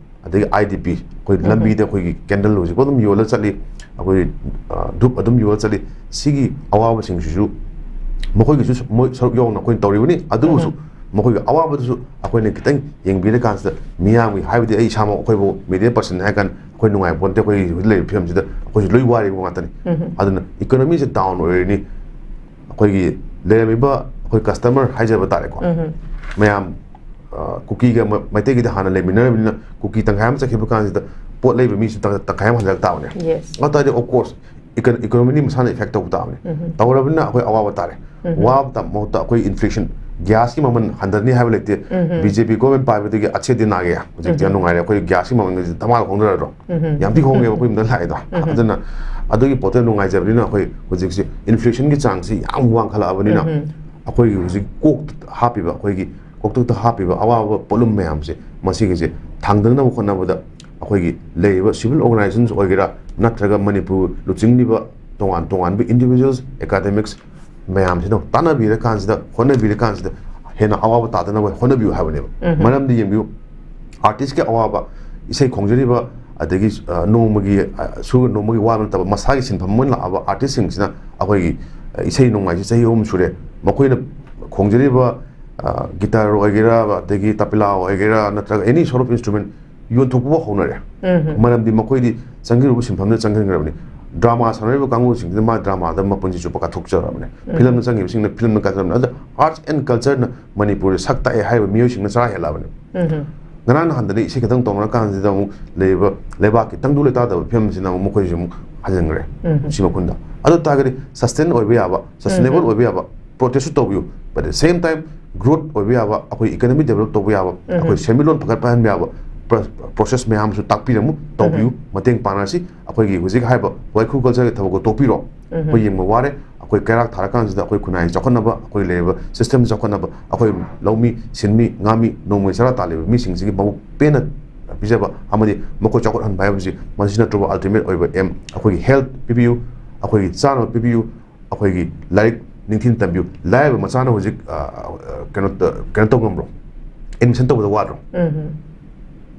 ꯑꯗꯒꯤ ꯑꯥꯏ ꯗꯤ ꯄꯤ, ꯑꯩꯈꯣꯏ ꯎꯝ꯫ ꯂꯝꯕꯤꯗ ꯑꯩꯈꯣꯏꯒꯤ ꯀꯦꯟꯗꯜ ꯍꯧꯖꯤꯛꯐꯥꯎ ꯑꯗꯨꯝ ꯌꯣꯜꯂ ꯆꯠꯂꯤ, ꯑꯩꯈꯣꯏ, ꯑ, ꯙꯨꯞ ꯑꯗꯨꯝ ꯌꯣꯜꯂ ꯆꯠꯂꯤ꯫ ꯁꯤꯒꯤ ꯑꯋꯥꯕꯁꯤꯡꯁꯤꯁꯨ ꯃꯈꯣꯏꯒꯤꯁꯨ ꯃꯣꯏ ꯁꯔꯨꯛ ꯌꯥꯎꯅ ꯑꯩꯈꯣꯏꯅ ꯇꯧꯔꯤꯕꯅꯤ꯫ ꯑꯗꯨꯕꯨꯁꯨ ꯎꯝ꯫ ꯃꯈꯣꯏꯒꯤ ꯑꯋꯥꯕꯗꯨꯁꯨ ꯑꯩꯈꯣꯏꯅ ꯈꯤꯇꯪ ꯌꯦꯡꯕꯤꯔꯀꯥꯟꯁꯤꯗ, ꯃꯤꯌꯥꯝꯒꯤ, ꯍꯥꯏꯕꯗꯤ ꯑꯩ ꯏꯁꯥꯃꯛ, ꯑꯩꯈꯣꯏꯕꯨ ꯃꯦꯗꯤꯌꯥ ꯄꯔꯁꯟ ꯍꯥꯏꯔ ꯀꯥꯟꯗ ꯑꯩꯈꯣꯏ ꯅꯨꯡꯉꯥꯏꯕ ꯄꯣꯟꯇꯦ꯫ ꯑꯩꯈꯣꯏꯒꯤ ꯍꯧꯖꯤꯛ ꯂꯩꯔꯤꯕ ꯐꯤꯕꯝꯁꯤꯗ ꯑꯩꯈꯣꯏꯁꯨ ꯂꯣꯏ ꯋꯥꯔꯤꯕ ꯉꯥꯛꯇꯅꯤ꯫ ꯎꯝ꯫ ꯑꯗꯨꯅ ꯏꯀꯣꯅꯣꯃꯤꯁꯦ ꯗꯥꯎꯟ ꯑꯣꯏꯔꯅꯤ, ꯑꯩꯈꯣꯏꯒꯤ ꯂꯩꯔꯝꯃꯤꯕ ꯑꯩꯈꯣꯏ ꯀꯁꯇꯃꯔ ꯍꯥꯏꯖꯕ ꯇꯥꯔꯦꯀꯣ, ꯎꯝ꯫ ꯃꯌꯥꯝ, ꯑ, ꯀꯨꯀꯤꯒ ꯃ-, ꯃꯩꯇꯩꯒꯤꯗ ꯍꯥꯟꯅ ꯂꯩꯃꯤꯟꯅꯔꯕꯅꯤꯅ, ꯀꯨꯀꯤ ꯇꯪꯈꯥꯏ ꯑꯃ ꯆꯠꯈꯤꯕ ꯀꯥꯟꯁꯤꯗ ꯄꯣꯠ ꯂꯩꯕ ꯃꯤꯁꯨ ꯇꯪ-, ꯇꯪꯈꯥꯏ ꯑꯃ ꯍꯟꯖꯤꯜꯂꯛ ꯇꯥꯕꯅꯦ꯫ Yes꯫ ꯑꯗꯨ ꯇꯥꯔꯗꯤ, of course, ꯏꯀ-, ꯏꯀꯣꯅꯣꯃꯤꯗꯤ ꯃꯁꯥꯅ ꯏꯐꯦꯛ ꯇꯧꯕ ꯇꯥꯕꯅꯤ꯫ ꯎꯝ꯫ ꯇꯧꯔꯕꯅꯤꯅ ꯑꯩꯈꯣꯏ ꯑꯋꯥꯕ ꯇꯥꯔꯦ꯫ ꯎꯝ꯫ ꯋꯥꯕ ꯇꯥ-, ꯃꯍꯨꯠꯇ ꯑꯩꯈꯣꯏ ꯏꯟꯐ꯭ꯂꯦꯁꯟ, ꯒ꯭ꯌꯥꯁꯀꯤ ꯃꯃꯜ ꯍꯟꯊꯅꯤ ꯍꯥꯏꯕ ꯂꯩꯇꯦ꯫ ꯎꯝ꯫ ꯕꯤ ꯖꯦ ꯄꯤ ꯒꯣꯔꯃꯦꯟ ꯄꯥꯏꯕꯗꯒꯤ ꯑꯁꯤꯗꯤ ꯅꯥꯒꯦ ꯍꯧꯖꯤꯛꯇꯤ ꯌꯥꯝ ꯎꯝ꯫ ꯅꯨꯡꯉꯥꯏꯔꯦ꯫ ꯑꯩꯈꯣꯏ ꯒ꯭ꯌꯥꯁꯀꯤ ꯃꯃꯜꯒꯁꯦ ꯙꯃꯥꯜ ꯍꯣꯡꯊꯔꯗ꯭ꯔꯣ? ꯎꯝ꯫ ꯌꯥꯝ ꯊꯤ ꯍꯣꯡꯉꯦꯕ ꯑꯩꯈꯣꯏ ꯌꯨꯝꯗ ꯂꯥꯛꯏꯗꯣ꯫ ꯎꯝ꯫ ꯑꯗꯨꯅ ꯑꯗꯨꯒꯤ ꯄꯣꯠꯇꯣ ꯌꯥꯝ ꯅꯨꯡꯉꯥꯏꯖꯕꯅꯤꯅ ꯑꯩꯈꯣꯏ ꯍꯧꯖꯤꯛꯁꯤ ꯏꯟꯐ꯭ꯂꯦꯁꯟꯒꯤ ꯆꯥꯡꯁꯤ ꯌꯥꯝ ꯋꯥꯡꯈꯠꯂꯛꯑꯕꯅꯤꯅ ꯎꯝ꯫ ꯑꯩꯈꯣꯏꯒꯤ ꯍꯧꯖꯤꯛ ꯀꯣꯛ ꯍꯥꯞꯄꯤꯕ, ꯑꯩꯈꯣꯏꯒꯤ ꯀꯣꯛꯊꯛꯇ ꯍꯥꯞꯄꯤꯕ ꯑꯋꯥꯕ ꯄꯣꯠꯂꯨꯝ ꯃꯌꯥꯝꯁꯦ, ꯃꯁꯤꯒꯤꯁꯦ ꯊꯥꯡꯗꯅꯕ ꯍꯣꯠꯅꯕꯗ ꯑꯩꯈꯣꯏꯒꯤ ꯂꯩꯔꯤꯕ ꯁꯤꯚꯤꯜ ꯑꯣꯔꯒꯅꯥꯏꯖꯦꯁꯟꯁ ꯑꯣꯏꯒꯦꯔꯥ, ꯅꯠꯇ꯭ꯔꯒ ꯃꯅꯤꯄꯨꯔ ꯂꯨꯆꯤꯡꯂꯤꯕ ꯇꯣꯉꯥꯟ ꯇꯣꯉꯥꯟꯕ ꯏꯟꯗꯤꯚꯤꯖꯨꯋꯦꯜꯁ, ꯑꯦꯀꯥꯗꯦꯃꯤꯛꯁ ꯃꯌꯥꯝꯁꯤꯅ ꯇꯥꯟꯅꯕꯤꯔꯀꯥꯟꯁꯤꯗ, ꯍꯣꯠꯅꯕꯤꯔꯀꯥꯟꯁꯤꯗ ꯍꯦꯟꯅ ꯑꯋꯥꯕ ꯇꯥꯗꯅꯕ ꯍꯣꯠꯅꯕꯤꯌꯨ ꯍꯥꯏꯕꯅꯦꯕ꯫ ꯎꯝ꯫ ꯃꯔꯝꯗꯤ ꯌꯦꯡꯕꯤꯌꯨ, ꯑꯥꯔꯇꯤꯁꯀꯤ ꯑꯋꯥꯕ, ꯏꯁꯩ ꯈꯣꯡꯖꯔꯤꯕ, ꯑꯗꯒꯤ, ꯑ, ꯅꯣꯡꯃꯒꯤ, ꯑ, ꯁꯨꯔ ꯅꯣꯡꯃꯒꯤ ꯋꯥꯕ ꯅꯠꯇꯕ ꯃꯁꯥꯒꯤ ꯁꯤꯟꯐꯝ ꯑꯃ ꯑꯣꯏꯅ ꯂꯥꯛꯑꯕ ꯑꯥꯔꯇꯤꯁꯁꯤꯡꯁꯤꯅ ꯑꯩꯈꯣꯏꯒꯤ, ꯑ, ꯏꯁꯩ ꯅꯣꯡꯃꯥꯏꯁꯤ ꯆꯍꯤ ꯑꯍꯨꯝ ꯁꯨꯔꯦ, ꯃꯈꯣꯏꯅ ꯈꯣꯡꯖꯔꯤꯕ, ꯑ, ꯒꯤꯇꯥꯔ ꯑꯣꯏꯒꯦꯔꯥ, ꯑꯗꯒꯤ ꯇꯕꯦꯂꯥ ꯑꯣꯏꯒꯦꯔꯥ, ꯅꯠꯇ꯭ꯔꯒ any sort of instrument ꯌꯣꯟꯊꯣꯛꯄ ꯍꯧꯅꯔꯦ꯫ ꯎꯝ꯫ ꯃꯔꯝꯗꯤ ꯃꯈꯣꯏꯗꯤ ꯆꯪꯈꯤꯕ ꯁꯤꯟꯐꯝꯗ ꯆꯪꯁꯤꯟꯈ꯭ꯔꯕꯅꯤ꯫ ꯗ꯭ꯔꯃꯥ ꯁꯥꯟꯅꯔꯤꯕ ꯀꯥꯡꯕꯨꯁꯤꯡꯁꯤꯅ ꯃꯥ ꯗ꯭ꯔꯃꯥꯗ ꯃꯄꯨꯟꯁꯤ ꯆꯨꯞꯄ ꯀꯠꯊꯣꯛꯆꯔꯕꯅꯤ꯫ ꯎꯝ꯫ ꯐꯤꯂꯝꯗ ꯆꯪꯈꯤꯕꯁꯤꯡꯅ ꯐꯤꯂꯝꯗ ꯀꯠꯆꯔꯕꯅꯤ꯫ ꯑꯗ ꯑꯥꯔꯠꯁ ꯑꯦꯟ ꯀꯜꯆꯔꯅ ꯃꯅꯤꯄꯨꯔꯗ ꯁꯛ ꯇꯥꯛꯑꯦ ꯍꯥꯏꯔꯤꯕ ꯃꯤꯑꯣꯏꯁꯤꯡꯅ ꯆꯔꯥ ꯍꯦꯜꯂꯛꯑꯕꯅꯤ꯫ ꯎꯝ꯫ ꯉꯔꯥꯡ ꯅꯍꯥꯟꯗꯅꯤ ꯏꯁꯩ ꯈꯤꯇꯪ ꯇꯧꯅꯔ ꯀꯥꯟꯁꯤꯗ ꯑꯃꯨꯛ ꯂꯩꯔꯤꯕ ꯂꯩꯕꯥꯛꯀꯤ ꯇꯪꯗꯨ ꯂꯩꯇꯥꯗꯕ ꯐꯤꯕꯝꯁꯤꯅ ꯑꯃꯨꯛ ꯃꯈꯣꯏꯁꯨ ꯑꯃꯨꯛ ꯍꯟꯖꯤꯟꯈ꯭ꯔꯦ꯫ ꯎꯝ꯫ ꯁꯤ ꯃꯈꯨꯟꯗ꯫ ꯑꯗꯨ ꯇꯥꯔꯒꯗꯤ sustain ꯑꯣꯏꯕ ꯌꯥꯕ, sustainable ꯎꯝ꯫ ꯑꯣꯏꯕ ꯌꯥꯕ, protestꯁꯨ ꯇꯧꯕꯤꯌꯨ, but at the same time growth ꯑꯣꯏꯕ ꯌꯥꯕ, ꯑꯩꯈꯣꯏ economy develop ꯇꯧꯕ ꯌꯥꯕ, ꯎꯝ꯫ ꯑꯩꯈꯣꯏ ꯁꯦꯟꯃꯤꯠꯂꯣꯟ ꯐꯒꯠꯄꯍꯟꯕ ꯌꯥꯕ pro-, process ꯃꯌꯥꯝꯁꯨ ꯇꯥꯛꯄꯤꯔꯝꯃꯨ, ꯇꯧꯕꯤꯌꯨ, ꯎꯝ꯫ ꯃꯇꯦꯡ ꯄꯥꯡꯅꯔꯁꯤ꯫ ꯑꯩꯈꯣꯏꯒꯤ ꯍꯧꯖꯤꯛ ꯍꯥꯏꯔꯤꯕ ꯋꯥꯏꯈꯨ cultureꯒꯤ ꯊꯕꯛꯇꯣ ꯇꯣꯛꯄꯤꯔꯣ꯫ ꯎꯝ꯫ ꯑꯩꯈꯣꯏ ꯌꯦꯡꯕ ꯋꯥꯔꯦ꯫ ꯑꯩꯈꯣꯏ ꯀꯩꯔꯥꯛ ꯊꯥꯔꯀꯥꯟꯁꯤꯗ ꯑꯩꯈꯣꯏ ꯈꯨꯟꯅꯥꯏ ꯆꯥꯎꯈꯠꯅꯕ, ꯑꯩꯈꯣꯏ ꯂꯩꯔꯤꯕ system ꯆꯥꯎꯈꯠꯅꯕ, ꯑꯩꯈꯣꯏ ꯂꯧꯃꯤ, ꯁꯤꯟꯃꯤ, ꯉꯥꯃꯤ, ꯅꯣꯡꯃꯒꯤ ꯆꯔꯥ ꯇꯥꯜꯂꯤꯕ ꯃꯤꯁꯤꯡꯁꯤꯒꯤ ꯃꯕꯨꯛ ꯄꯦꯟꯅ ꯄꯤꯖꯕ ꯑꯃꯗꯤ ꯃꯈꯣꯏ ꯆꯥꯎꯈꯠꯍꯟꯕ ꯍꯥꯏꯕꯁꯤ ꯃꯁꯤ ꯅꯠꯇ꯭ꯔꯕ ultimate ꯑꯣꯏꯕ aim꯫ ꯑꯩꯈꯣꯏꯒꯤ health ꯄꯤꯕꯤꯌꯨ, ꯑꯩꯈꯣꯏꯒꯤ ꯆꯥꯅꯕ ꯄꯤꯕꯤꯌꯨ, ꯑꯩꯈꯣꯏꯒꯤ ꯂꯥꯏꯔꯤꯛ ꯅꯤꯡꯊꯤꯅ ꯇꯝꯕꯤꯌꯨ꯫ ꯂꯥꯏꯔꯕ ꯃꯆꯥꯅ ꯍꯧꯖꯤꯛ, ꯑ, ꯑ, ꯀꯩꯅꯣ ꯇ-, ꯀꯩꯅꯣ ꯇꯧ ꯉꯝꯕ꯭ꯔꯣ? Admission ꯇꯧꯕꯗ ꯋꯥꯗ꯭ꯔꯣ? ꯎꯝ꯫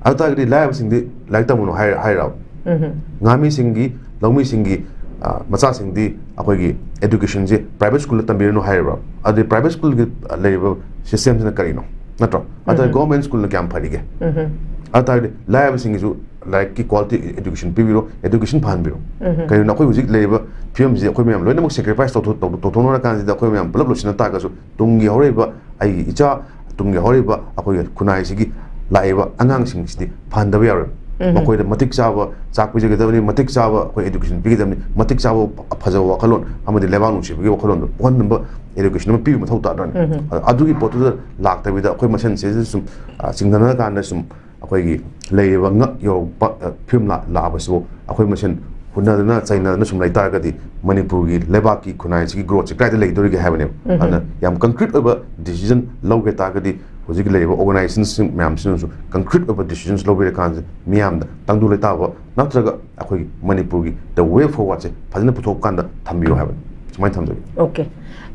ꯑꯗꯨ ꯇꯥꯔꯒꯗꯤ ꯂꯥꯏꯔꯕꯁꯤꯡꯗꯤ ꯂꯥꯏꯔꯤꯛ ꯇꯝꯒꯅꯨ ꯍꯥꯏ-, ꯍꯥꯏꯔꯕ? ꯎꯝ꯫ ꯉꯥꯃꯤꯁꯤꯡꯒꯤ, ꯂꯧꯃꯤꯁꯤꯡꯒꯤ, ꯑ, ꯃꯆꯥꯁꯤꯡꯗꯤ ꯑꯩꯈꯣꯏꯒꯤ educationꯁꯦ private schoolꯗ ꯇꯝꯕꯤꯔꯅꯨ ꯍꯥꯏꯔꯕ? ꯑꯗꯨꯗꯤ private schoolꯒꯤ, ꯑ, ꯂꯩꯔꯤꯕ systemꯁꯤꯅ ꯀꯔꯤꯅꯣ? ꯅꯠꯇ꯭ꯔꯣ? ꯑꯗꯨꯅ ꯎꯝ꯫ Government schoolꯅ ꯀꯌꯥꯝ ꯐꯔꯤꯒꯦ? ꯎꯝ꯫ ꯑꯗꯨ ꯇꯥꯔꯒꯗꯤ ꯂꯥꯏꯔꯕꯁꯤꯡꯒꯤꯁꯨ ꯂꯥꯏꯔꯤꯛꯀꯤ quality education ꯄꯤꯕꯤꯔꯣ, education ꯐꯍꯟꯕꯤꯔꯣ꯫ ꯎꯝ꯫ ꯀꯩꯒꯤꯅꯣ ꯑꯩꯈꯣꯏ ꯍꯧꯖꯤꯛ ꯂꯩꯔꯤꯕ ꯐꯤꯕꯝꯁꯤ ꯑꯩꯈꯣꯏ ꯃꯌꯥꯝ ꯂꯣꯏꯅꯃꯛ sacrifice ꯇꯧꯊꯣꯛ-, ꯇꯧ-, ꯇꯧꯊꯣꯛꯅꯔꯀꯥꯟꯁꯤꯗ ꯑꯩꯈꯣꯏ ꯃꯌꯥꯝ ꯄꯨꯂꯞ ꯂꯣꯏꯁꯤꯟꯅ ꯇꯥꯔꯒꯁꯨ ꯇꯨꯡꯒꯤ ꯍꯧꯔꯛꯏꯕ ꯑꯩꯒꯤ ꯏꯆꯥ, ꯇꯨꯡꯒꯤ ꯍꯧꯔꯛꯏꯕ ꯑꯩꯈꯣꯏꯒꯤ ꯈꯨꯟꯅꯥꯏꯁꯤꯒꯤ ꯂꯥꯛꯏꯕ ꯑꯉꯥꯡꯁꯤꯡꯁꯤꯗꯤ ꯐꯍꯟꯗꯕ ꯌꯥꯔꯣꯏ꯫ ꯎꯝ꯫ ꯃꯈꯣꯏꯗ ꯃꯇꯤꯛ ꯆꯥꯕ ꯆꯥꯛ ꯄꯤꯖꯒꯗꯕꯅꯤ, ꯃꯇꯤꯛ ꯆꯥꯕ ꯑꯩꯈꯣꯏ education ꯄꯤꯒꯗꯕꯅꯤ, ꯃꯇꯤꯛ ꯆꯥꯕ ꯐꯖꯕ ꯋꯥꯈꯜꯂꯣꯟ ꯑꯃꯗꯤ ꯂꯩꯕꯥꯛ ꯅꯨꯡꯁꯤꯕꯒꯤ ꯋꯥꯈꯜꯂꯣꯟꯗꯣ ꯄꯣꯛꯍꯟꯅꯕ education ꯑꯃ ꯄꯤꯕ ꯃꯊꯧ ꯇꯥꯗ꯭ꯔꯅꯤ? ꯎꯝ꯫ ꯑꯗꯨꯒꯤ ꯄꯣꯠꯇꯨꯗ ꯂꯥꯛꯇꯕꯤꯗ ꯑꯩꯈꯣꯏ ꯃꯁꯦꯟ ꯁꯤꯗ ꯁꯨꯝ, ꯑ, ꯆꯤꯡꯅꯅ ꯀꯥꯟꯗ ꯁꯨꯝ ꯑꯩꯈꯣꯏꯒꯤ ꯂꯩꯔꯤꯕ ꯉꯛ ꯌꯧꯔꯛꯄ, ꯑ, ꯐꯤꯕꯝ ꯂꯥ-, ꯂꯥꯛꯑꯕꯁꯤꯕꯨ ꯑꯩꯈꯣꯏ ꯃꯁꯦꯟ ꯍꯨꯟꯅꯗꯅ ꯆꯩꯅꯗꯅ ꯁꯨꯝ ꯂꯩꯇꯥꯔꯒꯗꯤ ꯃꯅꯤꯄꯨꯔꯒꯤ ꯂꯩꯕꯥꯛꯀꯤ ꯈꯨꯟꯅꯥꯏꯁꯤꯒꯤ growthꯁꯦ ꯀꯗꯥꯏꯗ ꯂꯩꯗꯣꯔꯤꯒꯦ ꯍꯥꯏꯕꯅꯦꯕ꯫ ꯎꯝ꯫ ꯑꯗꯨꯅ ꯌꯥꯝ concrete ꯑꯣꯏꯕ decision ꯂꯧꯒꯦ ꯇꯥꯔꯒꯗꯤ ꯍꯧꯖꯤꯛ ꯂꯩꯔꯤꯕ organisationꯁꯤꯡ ꯃꯌꯥꯝꯁꯤꯅꯁꯨ concrete ꯑꯣꯏꯕ decisions ꯂꯧꯕꯤꯔꯀꯥꯟꯁꯤꯗ ꯃꯤꯌꯥꯝꯗ ꯇꯪꯗꯨ ꯂꯩꯇꯥꯕ ꯅꯠꯇ꯭ꯔꯒ ꯑꯩꯈꯣꯏꯒꯤ ꯃꯅꯤꯄꯨꯔꯒꯤ the way forwardꯁꯦ ꯐꯖꯅ ꯄꯨꯊꯣꯛꯀꯥꯟꯗ ꯊꯝꯕꯤꯌꯨ ꯍꯥꯏꯕꯅꯤ꯫ ꯁꯨꯃꯥꯏꯅ ꯊꯝꯖꯒꯦ꯫ Okay꯫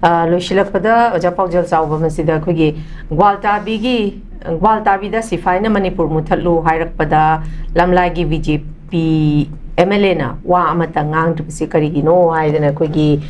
ꯑ, ꯂꯣꯏꯁꯤꯜꯂꯛꯄꯗ ꯑꯣꯖꯥ ꯄꯥꯎꯖꯦꯜ ꯆꯥꯎꯕ ꯃꯁꯤꯗ ꯑꯩꯈꯣꯏꯒꯤ ꯒ꯭ꯋꯥꯜꯇꯥꯕꯤꯒꯤ, ꯒ꯭ꯋꯥꯜꯇꯥꯕꯤꯗ ꯁꯤꯐꯥꯏꯅ ꯃꯅꯤꯄꯨꯔ ꯃꯨꯊꯠꯂꯨ ꯍꯥꯏꯔꯛꯄꯗ ꯂꯝꯂꯥꯏꯒꯤ BJP MLAꯅ ꯋꯥ ꯑꯃꯠꯇ ꯉꯥꯡꯗ꯭ꯔꯤꯕꯁꯤ ꯀꯔꯤꯒꯤꯅꯣ ꯍꯥꯏꯗꯅ ꯑꯩꯈꯣꯏꯒꯤ,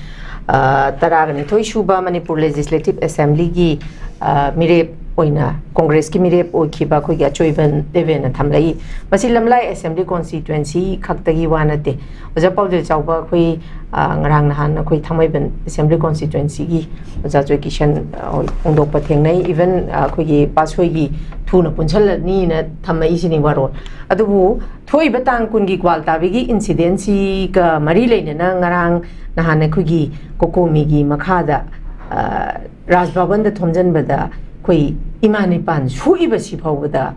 ꯑ, ꯇꯔꯥꯒ ꯅꯤꯊꯣꯏ ꯁꯨꯕ ꯃꯅꯤꯄꯨꯔ Legislative Assemblyꯒꯤ, ꯑ, ꯃꯤꯔꯦꯞ ꯑꯣꯏꯅ ꯀꯣꯡꯒ꯭ꯔꯦꯁꯀꯤ ꯃꯤꯔꯦꯞ ꯑꯣꯏꯈꯤꯕ ꯑꯩꯈꯣꯏꯒꯤ ꯑꯆꯣꯏꯕ ꯗꯦꯕꯦꯅ ꯊꯝꯂꯛꯏ꯫ ꯃꯁꯤ ꯂꯝꯂꯥꯏ ꯑꯦꯁꯦꯝꯕ꯭ꯂꯤ ꯀꯣꯟꯁꯇꯤꯇ꯭ꯋꯦꯟꯁꯤ ꯈꯛꯇꯒꯤ ꯋꯥ ꯅꯠꯇꯦ꯫ ꯑꯣꯖꯥ ꯄꯥꯎꯖꯦꯜ ꯆꯥꯎꯕ, ꯑꯩꯈꯣꯏ, ꯑ, ꯉꯔꯥꯡ ꯅꯍꯥꯟ ꯑꯩꯈꯣꯏ ꯊꯥꯡꯃꯩꯕꯟ ꯑꯦꯁꯦꯝꯕ꯭ꯂꯤ ꯀꯣꯟꯁꯇꯤꯇ꯭ꯋꯦꯟꯁꯤꯒꯤ ꯑꯣꯖꯥ ꯖꯣꯏꯀꯤꯁꯟ, ꯑ, ꯍꯣꯏ ꯐꯣꯡꯗꯣꯛꯄ ꯊꯦꯡꯅꯩ꯫ Even, ꯑ, ꯑꯩꯈꯣꯏꯒꯤ ꯄꯥꯁꯣꯏꯒꯤ ꯊꯨꯅ ꯄꯨꯟꯁꯤꯜꯂꯅꯤꯅ ꯊꯝꯃꯛꯏꯁꯤꯅꯤ ꯋꯥꯔꯣꯜ꯫ ꯑꯗꯨꯕꯨ ꯊꯣꯛꯏꯕ ꯇꯥꯡ ꯀꯨꯟꯒꯤ ꯒ꯭ꯋꯥꯜꯇꯥꯕꯤꯒꯤ ꯏꯟꯁꯤꯗꯦꯟꯁꯤꯒ ꯃꯔꯤ ꯂꯩꯅꯅ ꯉꯔꯥꯡ ꯅꯍꯥꯟ ꯑꯩꯈꯣꯏꯒꯤ ꯀꯣꯀꯣꯃꯤꯒꯤ ꯃꯈꯥꯗ, ꯑ, ꯔꯥꯖ ꯚꯕꯟꯗ ꯊꯣꯝꯖꯤꯟꯕꯗ ꯑꯩꯈꯣꯏ ꯏꯃꯥ ꯅꯤꯄꯥꯟ ꯁꯣꯛꯏꯕꯁꯤ ꯐꯥꯎꯕꯗ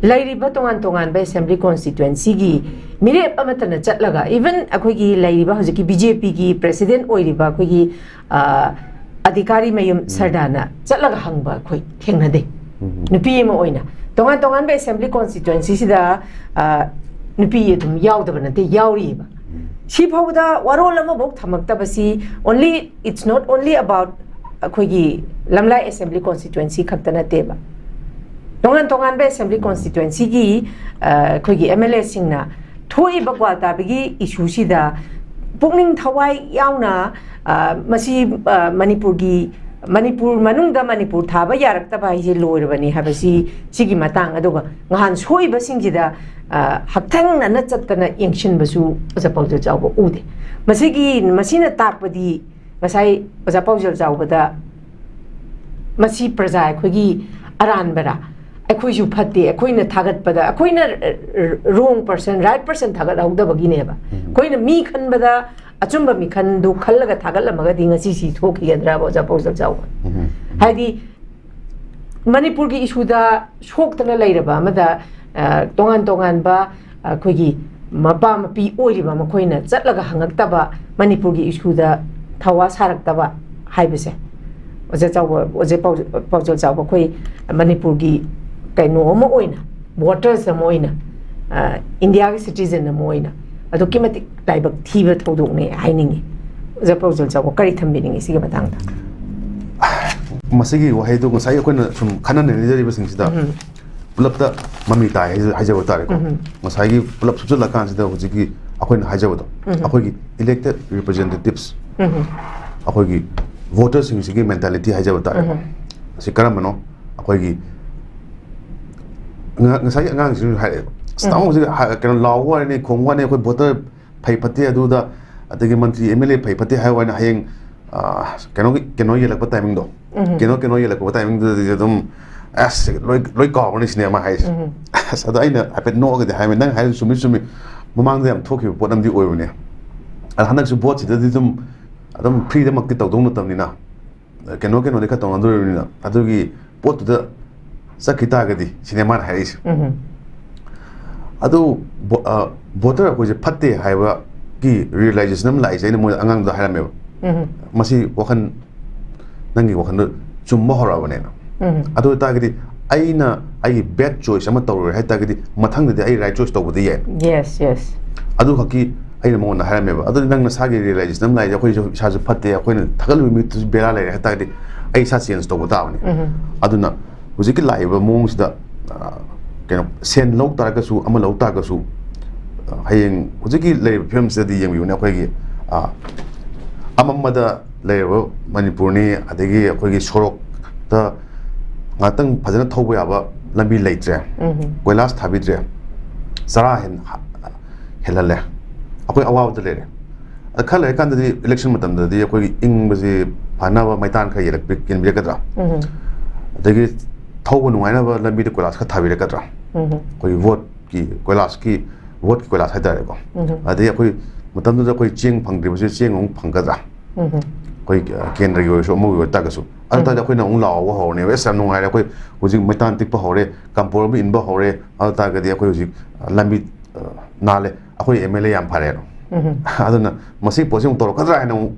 ꯂꯩꯔꯤꯕ ꯇꯣꯉꯥꯟ ꯇꯣꯉꯥꯟꯕ ꯑꯦꯁꯦꯝꯕ꯭ꯂꯤ ꯀꯣꯟꯁꯇꯤꯇ꯭ꯋꯦꯟꯁꯤꯒꯤ ꯃꯤꯔꯦꯞ ꯑꯃꯠꯇꯅ ꯆꯠꯂꯒ, even ꯑꯩꯈꯣꯏꯒꯤ ꯂꯩꯔꯤꯕ ꯍꯧꯖꯤꯛꯀꯤ ꯕꯤ ꯖꯦ ꯄꯤꯒꯤ ꯄ꯭ꯔꯦꯁꯤꯗꯦꯟ ꯑꯣꯏꯔꯤꯕ ꯑꯩꯈꯣꯏꯒꯤ, ꯑ, ꯑꯙꯤꯀꯥꯔꯤ ꯃꯌꯨꯝ ꯁꯔꯗꯥꯅ ꯆꯠꯂꯒ ꯍꯪꯕ ꯑꯩꯈꯣꯏ ꯊꯦꯡꯅꯗꯦ꯫ ꯎꯝ꯫ ꯅꯨꯄꯤ ꯑꯃ ꯑꯣꯏꯅ ꯇꯣꯉꯥꯟ ꯇꯣꯉꯥꯟꯕ ꯑꯦꯁꯦꯝꯕ꯭ꯂꯤ ꯀꯣꯟꯁꯇꯤꯇ꯭ꯋꯦꯟꯁꯤꯁꯤꯗ, ꯑ, ꯅꯨꯄꯤ ꯑꯗꯨꯝ ꯌꯥꯎꯗꯕ ꯅꯠꯇꯦ, ꯌꯥꯎꯔꯤꯑꯕ꯫ ꯁꯤ ꯐꯥꯎꯕꯗ ꯋꯥꯔꯣꯜ ꯑꯃꯐꯥꯎ ꯊꯝꯃꯛꯇꯕꯁꯤ only, it's not only about ꯑꯩꯈꯣꯏꯒꯤ ꯂꯝꯂꯥꯏ ꯑꯦꯁꯦꯝꯕ꯭ꯂꯤ ꯀꯣꯟꯁꯇꯤꯇ꯭ꯋꯦꯟꯁꯤ ꯈꯛꯇ ꯅꯠꯇꯦꯕ꯫ ꯇꯣꯉꯥꯟ ꯇꯣꯉꯥꯟꯕ ꯑꯦꯁꯦꯝꯕ꯭ꯂꯤ ꯀꯣꯟꯁꯇꯤꯇ꯭ꯋꯦꯟꯁꯤꯒꯤ, ꯑ, ꯑꯩꯈꯣꯏꯒꯤ ꯑꯦꯝ ꯑꯦꯜ ꯑꯦꯁꯤꯡꯅ ꯊꯣꯛꯏꯕ ꯒ꯭ꯋꯥꯜꯇꯥꯕꯤꯒꯤ ꯏꯁꯨꯁꯤꯗ ꯄꯨꯛꯅꯤꯡ ꯊꯋꯥꯏ ꯌꯥꯎꯅ, ꯑ, ꯃꯁꯤ, ꯑ, ꯃꯅꯤꯄꯨꯔꯒꯤ, ꯃꯅꯤꯄꯨꯔ ꯃꯅꯨꯡꯗ ꯃꯅꯤꯄꯨꯔ ꯊꯥꯕ ꯌꯥꯔꯛꯇꯕ ꯍꯥꯏꯁꯦ ꯂꯣꯏꯔꯕꯅꯤ ꯍꯥꯏꯕꯁꯤ, ꯁꯤꯒꯤ ꯃꯇꯥꯡ, ꯑꯗꯨꯒ ꯉꯍꯥꯟ ꯁꯣꯛꯏꯕꯁꯤꯡꯁꯤꯗ, ꯑ, ꯍꯛꯊꯦꯡꯅꯅ ꯆꯠꯇꯅ ꯌꯦꯡꯁꯤꯟꯕꯁꯨ ꯑꯣꯖꯥ ꯄꯥꯎꯖꯦꯜ ꯆꯥꯎꯕ ꯎꯗꯦ꯫ ꯃꯁꯤꯒꯤ, ꯃꯁꯤꯅ ꯇꯥꯛꯄꯗꯤ ꯉꯁꯥꯏ ꯑꯣꯖꯥ ꯄꯥꯎꯖꯦꯜ ꯆꯥꯎꯕꯗ ꯃꯁꯤ ꯄ꯭ꯔꯖꯥ ꯑꯩꯈꯣꯏꯒꯤ ꯑꯔꯥꯟꯕꯔꯥ? ꯑꯩꯈꯣꯏꯁꯨ ꯐꯠꯇꯦ, ꯑꯩꯈꯣꯏꯅ ꯊꯥꯒꯠꯄꯗ ꯑꯩꯈꯣꯏꯅ wrong person, right person ꯊꯥꯒꯠꯍꯧꯗꯕꯒꯤꯅꯦꯕ꯫ ꯎꯝ꯫ ꯑꯩꯈꯣꯏꯅ ꯃꯤ ꯈꯟꯕꯗ ꯑꯆꯨꯝꯕ ꯃꯤꯈꯟꯗꯨ ꯈꯜꯂꯒ ꯊꯥꯒꯠꯂꯝꯃꯒꯗꯤ ꯉꯁꯤ ꯁꯤ ꯊꯣꯛꯈꯤꯒꯗ꯭ꯔꯥꯕ, ꯑꯣꯖꯥ ꯄꯥꯎꯖꯦꯜ ꯆꯥꯎꯕ? ꯎꯝ꯫ ꯍꯥꯏꯗꯤ ꯃꯅꯤꯄꯨꯔꯒꯤ ꯏꯁꯨꯗ ꯁꯣꯛꯇꯅ ꯂꯩꯔꯕ ꯑꯃꯗ, ꯑ, ꯇꯣꯉꯥꯟ ꯇꯣꯉꯥꯟꯕ ꯑꯩꯈꯣꯏꯒꯤ ꯃꯄꯥ ꯃꯄꯤ ꯑꯣꯏꯔꯤꯕ ꯃꯈꯣꯏꯅ ꯆꯠꯂꯒ ꯍꯪꯉꯛꯇꯕ, ꯃꯅꯤꯄꯨꯔꯒꯤ ꯏꯁꯨꯗ ꯊꯧꯋꯥ ꯁꯥꯔꯛꯇꯕ ꯍꯥꯏꯕꯁꯦ, ꯑꯣꯖꯥ ꯆꯥꯎꯕ, ꯑꯣꯖꯥ ꯄꯥꯎ-, ꯄꯥꯎꯖꯦꯜ ꯆꯥꯎꯕ, ꯑꯩꯈꯣꯏ ꯃꯅꯤꯄꯨꯔꯒꯤ ꯀꯩꯅꯣ ꯑꯃ ꯑꯣꯏꯅ, ꯚꯣꯇꯔꯁ ꯑꯃ ꯑꯣꯏꯅ, ꯑ, ꯏꯟꯗꯤꯌꯥꯒꯤ ꯁꯤꯇꯤꯖꯟ ꯑꯃ ꯑꯣꯏꯅ ꯑꯗꯨꯛꯀꯤ ꯃꯇꯤꯛ ꯂꯥꯏꯕꯛ ꯊꯤꯕ ꯊꯧꯗꯣꯛꯅꯦ ꯍꯥꯏꯅꯤꯡꯉꯤ꯫ ꯑꯣꯖꯥ ꯄꯥꯎꯖꯦꯜ ꯆꯥꯎꯕ, ꯀꯔꯤ ꯊꯝꯕꯤꯅꯤꯡꯉꯤ ꯁꯤꯒꯤ ꯃꯇꯥꯡꯗ? ꯃꯁꯤꯒꯤ ꯋꯥꯍꯩꯗꯣ ꯉꯁꯥꯏ ꯑꯩꯈꯣꯏꯅ ꯁꯨꯝ ꯈꯟꯅ ꯅꯩꯅꯖꯔꯤꯕꯁꯤꯡꯁꯤꯗ ꯎꯝ꯫ ꯄꯨꯂꯞꯇ ꯃꯃꯤ ꯇꯥꯏ ꯍꯥꯏꯖ-, ꯍꯥꯏꯖꯕ ꯇꯥꯔꯦꯀꯣ꯫ ꯎꯝ꯫ ꯉꯁꯥꯏꯒꯤ ꯄꯨꯂꯞ ꯁꯨꯞꯆꯜꯂꯀꯥꯟꯁꯤꯗ ꯍꯧꯖꯤꯛꯀꯤ ꯑꯩꯈꯣꯏꯅ ꯍꯥꯏꯖꯕꯗꯣ, ꯎꯝ꯫ ꯑꯩꯈꯣꯏꯒꯤ ꯏꯂꯦꯛꯇꯦꯗ ꯔꯤꯄ꯭ꯔꯖꯦꯟꯇꯦꯇꯤꯚꯁ, ꯎꯝ꯫ ꯑꯩꯈꯣꯏꯒꯤ ꯚꯣꯇꯔꯁꯤꯡꯁꯤꯒꯤ ꯃꯦꯟꯇꯥꯂꯤꯇꯤ ꯍꯥꯏꯖꯕ ꯇꯥꯔꯦꯀꯣ꯫ ꯎꯝ꯫ ꯑꯁꯤ ꯀꯔꯝꯕꯅꯣ? ꯑꯩꯈꯣꯏꯒꯤ ꯉ- ꯉꯁꯥꯏꯒꯤ ꯑꯉꯥꯡꯁꯤꯡꯁꯨ ꯍꯥꯏꯔꯛꯑꯦꯕ, "ꯑꯁ, ꯎꯝ꯫ ꯇꯥꯃꯣ, ꯍꯧꯖꯤꯛ ꯍꯥ- ꯀꯩꯅꯣ, ꯂꯥꯎꯕ ꯋꯥꯔꯤꯅꯤ, ꯈꯣꯡꯕ ꯋꯥꯔꯤꯅꯤ, ꯑꯩꯈꯣꯏ ꯚꯣꯇꯔ ꯐꯩ ꯐꯠꯇꯦ ꯑꯗꯨꯗ, ꯑꯗꯒꯤ ꯃꯟꯇ꯭ꯔꯤ ꯑꯦꯝ ꯑꯦꯜ ꯑꯦ ꯐꯩ ꯐꯠꯇꯦ ꯍꯥꯏꯕ ꯋꯥꯅꯤ, ꯍꯌꯦꯡ, ꯑ, ꯀꯩꯅꯣꯒꯤ, ꯀꯩꯅꯣ ꯌꯦꯜꯂꯛꯄ ꯇꯥꯏꯃꯤꯡꯗꯣ, ꯎꯝ꯫ ꯀꯩꯅꯣ, ꯀꯩꯅꯣ ꯌꯦꯜꯂꯛꯄ ꯇꯥꯏꯃꯤꯡꯗꯨꯗꯗꯤ ꯑꯗꯨꯝ, ꯑꯁ, ꯂꯣꯏ, ꯂꯣꯏ ꯀꯥꯎꯔꯅꯤ ꯁꯤꯅꯦ ꯃꯥ ꯍꯥꯏꯁꯦ"꯫ ꯎꯝ꯫ ꯑꯁ, ꯑꯗꯣ ꯑꯩꯅ ꯍꯥꯏꯐꯦꯠ ꯅꯣꯛꯑꯒꯗꯤ ꯍꯥꯏꯕ, "ꯅꯪ ꯍꯥꯏꯔꯤꯗꯨ ꯆꯨꯝꯃꯤ, ꯆꯨꯝꯃꯤ, ꯃꯃꯥꯡꯗ ꯌꯥꯝ ꯊꯣꯛꯈꯤꯕ ꯄꯣꯠ ꯑꯃꯗꯤ ꯑꯣꯏꯕꯅꯦ, ꯑꯗꯣ ꯍꯟꯗꯛꯁꯨ ꯚꯣꯠꯁꯤꯗꯗꯤ ꯑꯗꯨꯝ, ꯑꯗꯨꯝ ꯐ꯭ꯔꯤꯗꯃꯛꯇꯤ ꯇꯧꯗꯧ ꯅꯠꯇꯕꯅꯤꯅ, ꯀꯩꯅꯣ ꯀꯩꯅꯣꯗꯤ ꯈꯔ ꯇꯧꯅꯗꯣꯔꯤꯕꯅꯤꯅ, ꯑꯗꯨꯒꯤ ꯄꯣꯠꯇꯨꯗ ꯆꯠꯈꯤ ꯇꯥꯔꯒꯗꯤ" ꯁꯤꯅꯦ ꯃꯥꯅ ꯍꯥꯏꯔꯛꯏꯁꯦ꯫ ꯎꯝ꯫ ꯑꯗꯨ ꯚꯣ-, ꯑ, ꯚꯣꯇꯔ ꯑꯩꯈꯣꯏꯁꯦ ꯐꯠꯇꯦ ꯍꯥꯏꯕꯒꯤ ꯔꯤꯌꯦꯂꯥꯏꯖꯦꯁꯟ ꯑꯃ ꯂꯥꯛꯏꯁꯦ ꯑꯩꯅ ꯃꯣꯏꯗ, ꯑꯉꯥꯡꯗꯨꯗ ꯍꯥꯏꯔꯝꯃꯦꯕ, ꯎꯝ꯫ "ꯃꯁꯤ ꯋꯥꯈꯜ, ꯅꯪꯒꯤ ꯋꯥꯈꯜꯗꯣ ꯆꯨꯝꯕ ꯍꯧꯔꯛꯑꯕꯅꯦꯅ"꯫ ꯎꯝ꯫ ꯑꯗꯨ ꯑꯣꯏꯇꯥꯔꯒꯗꯤ ꯑꯩꯅ ꯑꯩꯒꯤ ꯕꯦꯗ ꯆꯣꯏꯁ ꯑꯃ ꯇꯧꯔꯨꯔꯦ ꯍꯥꯏ ꯇꯥꯔꯒꯗꯤ, ꯃꯊꯪꯗꯗꯤ ꯑꯩ ꯔꯥꯏꯠ ꯆꯣꯏꯁ ꯇꯧꯕꯗꯤ ꯌꯥꯏ꯫ Yes, yes. ꯑꯗꯨꯈꯛꯀꯤ ꯑꯩꯅ ꯃꯉꯣꯟꯗ ꯍꯥꯏꯔꯝꯃꯦꯕ꯫ "ꯑꯗꯨꯗꯤ ꯅꯪ ꯅꯁꯥꯒꯤ ꯔꯤꯌꯦꯂꯥꯏꯖꯦꯁꯟ ꯑꯃ ꯂꯥꯛꯏꯁꯦ, ꯑꯩꯈꯣꯏꯁꯨ ꯏꯁꯥꯁꯨ ꯐꯠꯇꯦ, ꯑꯩꯈꯣꯏꯅ ꯊꯥꯒꯠꯂꯤꯕ ꯃꯤꯗꯨꯁꯨ ꯕꯦꯔꯥ ꯂꯩꯔꯦ ꯍꯥꯏ ꯇꯥꯔꯒꯗꯤ, ꯑꯩ ꯏꯁꯥ ꯆꯦꯟꯖ ꯇꯧꯕ ꯇꯥꯕꯅꯤ"꯫ ꯎꯝ꯫ ꯑꯗꯨꯅ ꯍꯧꯖꯤꯛꯀꯤ ꯂꯥꯛꯏꯕ ꯃꯑꯣꯡꯁꯤꯗ, ꯑ, ꯀꯩꯅꯣ, ꯁꯦꯟ ꯂꯧ ꯇꯥꯔꯒꯁꯨ, ꯑꯃ ꯂꯧ ꯇꯥꯔꯒꯁꯨ, ꯑ, ꯍꯌꯦꯡ ꯍꯧꯖꯤꯛꯀꯤ ꯂꯩꯔꯤꯕ ꯐꯤꯕꯝꯁꯤꯗꯗꯤ ꯌꯦꯡꯕꯤꯌꯨꯅꯦ, ꯑꯩꯈꯣꯏꯒꯤ, ꯑ, ꯑꯃꯝꯕꯗ ꯂꯩꯔꯕ ꯃꯅꯤꯄꯨꯔꯅꯤ, ꯑꯗꯒꯤ ꯑꯩꯈꯣꯏꯒꯤ ꯁꯣꯔꯣꯛꯇ ꯉꯥꯛꯇꯪ ꯐꯖꯅ ꯊꯧꯕ ꯌꯥꯕ ꯂꯝꯕꯤ ꯂꯩꯇ꯭ꯔꯦ, ꯎꯝ꯫ ꯀꯣꯏꯂꯥꯁ ꯊꯥꯕꯤꯗ꯭ꯔꯦ, ꯆꯔꯥ ꯍꯦꯟ-, ꯍꯦꯜꯍꯜꯂꯦ, ꯑꯩꯈꯣꯏ ꯑꯋꯥꯕꯗ ꯂꯩꯔꯦ꯫ ꯑꯗ ꯈꯔ ꯂꯩꯔꯀꯥꯟꯗꯗꯤ, ꯏꯂꯦꯛꯁꯟ ꯃꯇꯝꯗꯗꯤ ꯑꯩꯈꯣꯏꯒꯤ ꯏꯪꯕꯁꯤ ꯐꯅꯕ ꯃꯩꯇꯥꯟ ꯈꯔ ꯌꯦꯜꯂꯛꯄꯤ-, ꯌꯦꯟꯕꯤꯔꯛꯀꯗ꯭ꯔꯥ? ꯎꯝ꯫ ꯑꯗꯒꯤ ꯊꯧꯕ ꯅꯨꯡꯉꯥꯏꯅꯕ ꯂꯝꯕꯤꯗ ꯀꯣꯏꯂꯥꯁ ꯈꯔ ꯊꯥꯕꯤꯔꯛꯀꯗ꯭ꯔꯥ? ꯎꯝ꯫ ꯑꯩꯈꯣꯏꯒꯤ ꯚꯣꯠꯀꯤ ꯀꯣꯏꯂꯥꯁꯀꯤ, ꯚꯣꯠꯀꯤ ꯀꯣꯏꯂꯥꯁ ꯍꯥꯏꯇꯥꯔꯦꯀꯣ꯫ ꯎꯝ꯫ ꯑꯗꯒꯤ ꯑꯩꯈꯣꯏ ꯃꯇꯝꯗꯨꯗ ꯑꯩꯈꯣꯏ ꯆꯦꯡ ꯐꯪꯗ꯭ꯔꯤꯕꯁꯦ ꯆꯦꯡ ꯑꯃꯨꯛ ꯐꯪꯒꯗ꯭ꯔꯥ? ꯎꯝ꯫ ꯑꯩꯈꯣꯏ, ꯑ, ꯀꯦꯟꯗ꯭ꯔꯒꯤ ꯑꯣꯏꯔꯁꯨ ꯑꯃꯒꯤ ꯑꯣꯏ ꯇꯥꯔꯒꯁꯨ꯫ ꯑꯗꯨ ꯎꯝ꯫ ꯇꯥꯔꯗꯤ ꯑꯩꯈꯣꯏꯅ ꯑꯃꯨꯛ ꯂꯥꯎꯕ ꯍꯧꯔꯅꯦꯕ, "ꯑꯁ, ꯌꯥꯝ ꯅꯨꯡꯉꯥꯏꯔꯦ, ꯑꯩꯈꯣꯏ ꯍꯧꯖꯤꯛ ꯃꯩꯇꯥꯟ ꯇꯤꯛꯄ ꯍꯧꯔꯦ, ꯀꯝꯄꯣꯔ ꯑꯃ ꯏꯟꯕ ꯍꯧꯔꯦ, ꯑꯗꯨ ꯇꯥꯔꯒꯗꯤ ꯑꯩꯈꯣꯏ ꯍꯧꯖꯤꯛ, ꯑ, ꯂꯝꯕꯤ, ꯑ, ꯅꯥꯜꯂꯦ, ꯑꯩꯈꯣꯏ ꯑꯦꯝ ꯑꯦꯜ ꯑꯦ ꯌꯥꯝ ꯐꯔꯦꯅ"꯫ ꯎꯝ꯫ ꯑꯗꯨꯅ ꯃꯁꯤꯒꯤ ꯄꯣꯠꯁꯤ ꯑꯃꯨꯛ ꯇꯧꯔꯛꯀꯗ꯭ꯔꯥ ꯍꯥꯏꯅ ꯑꯃꯨꯛ,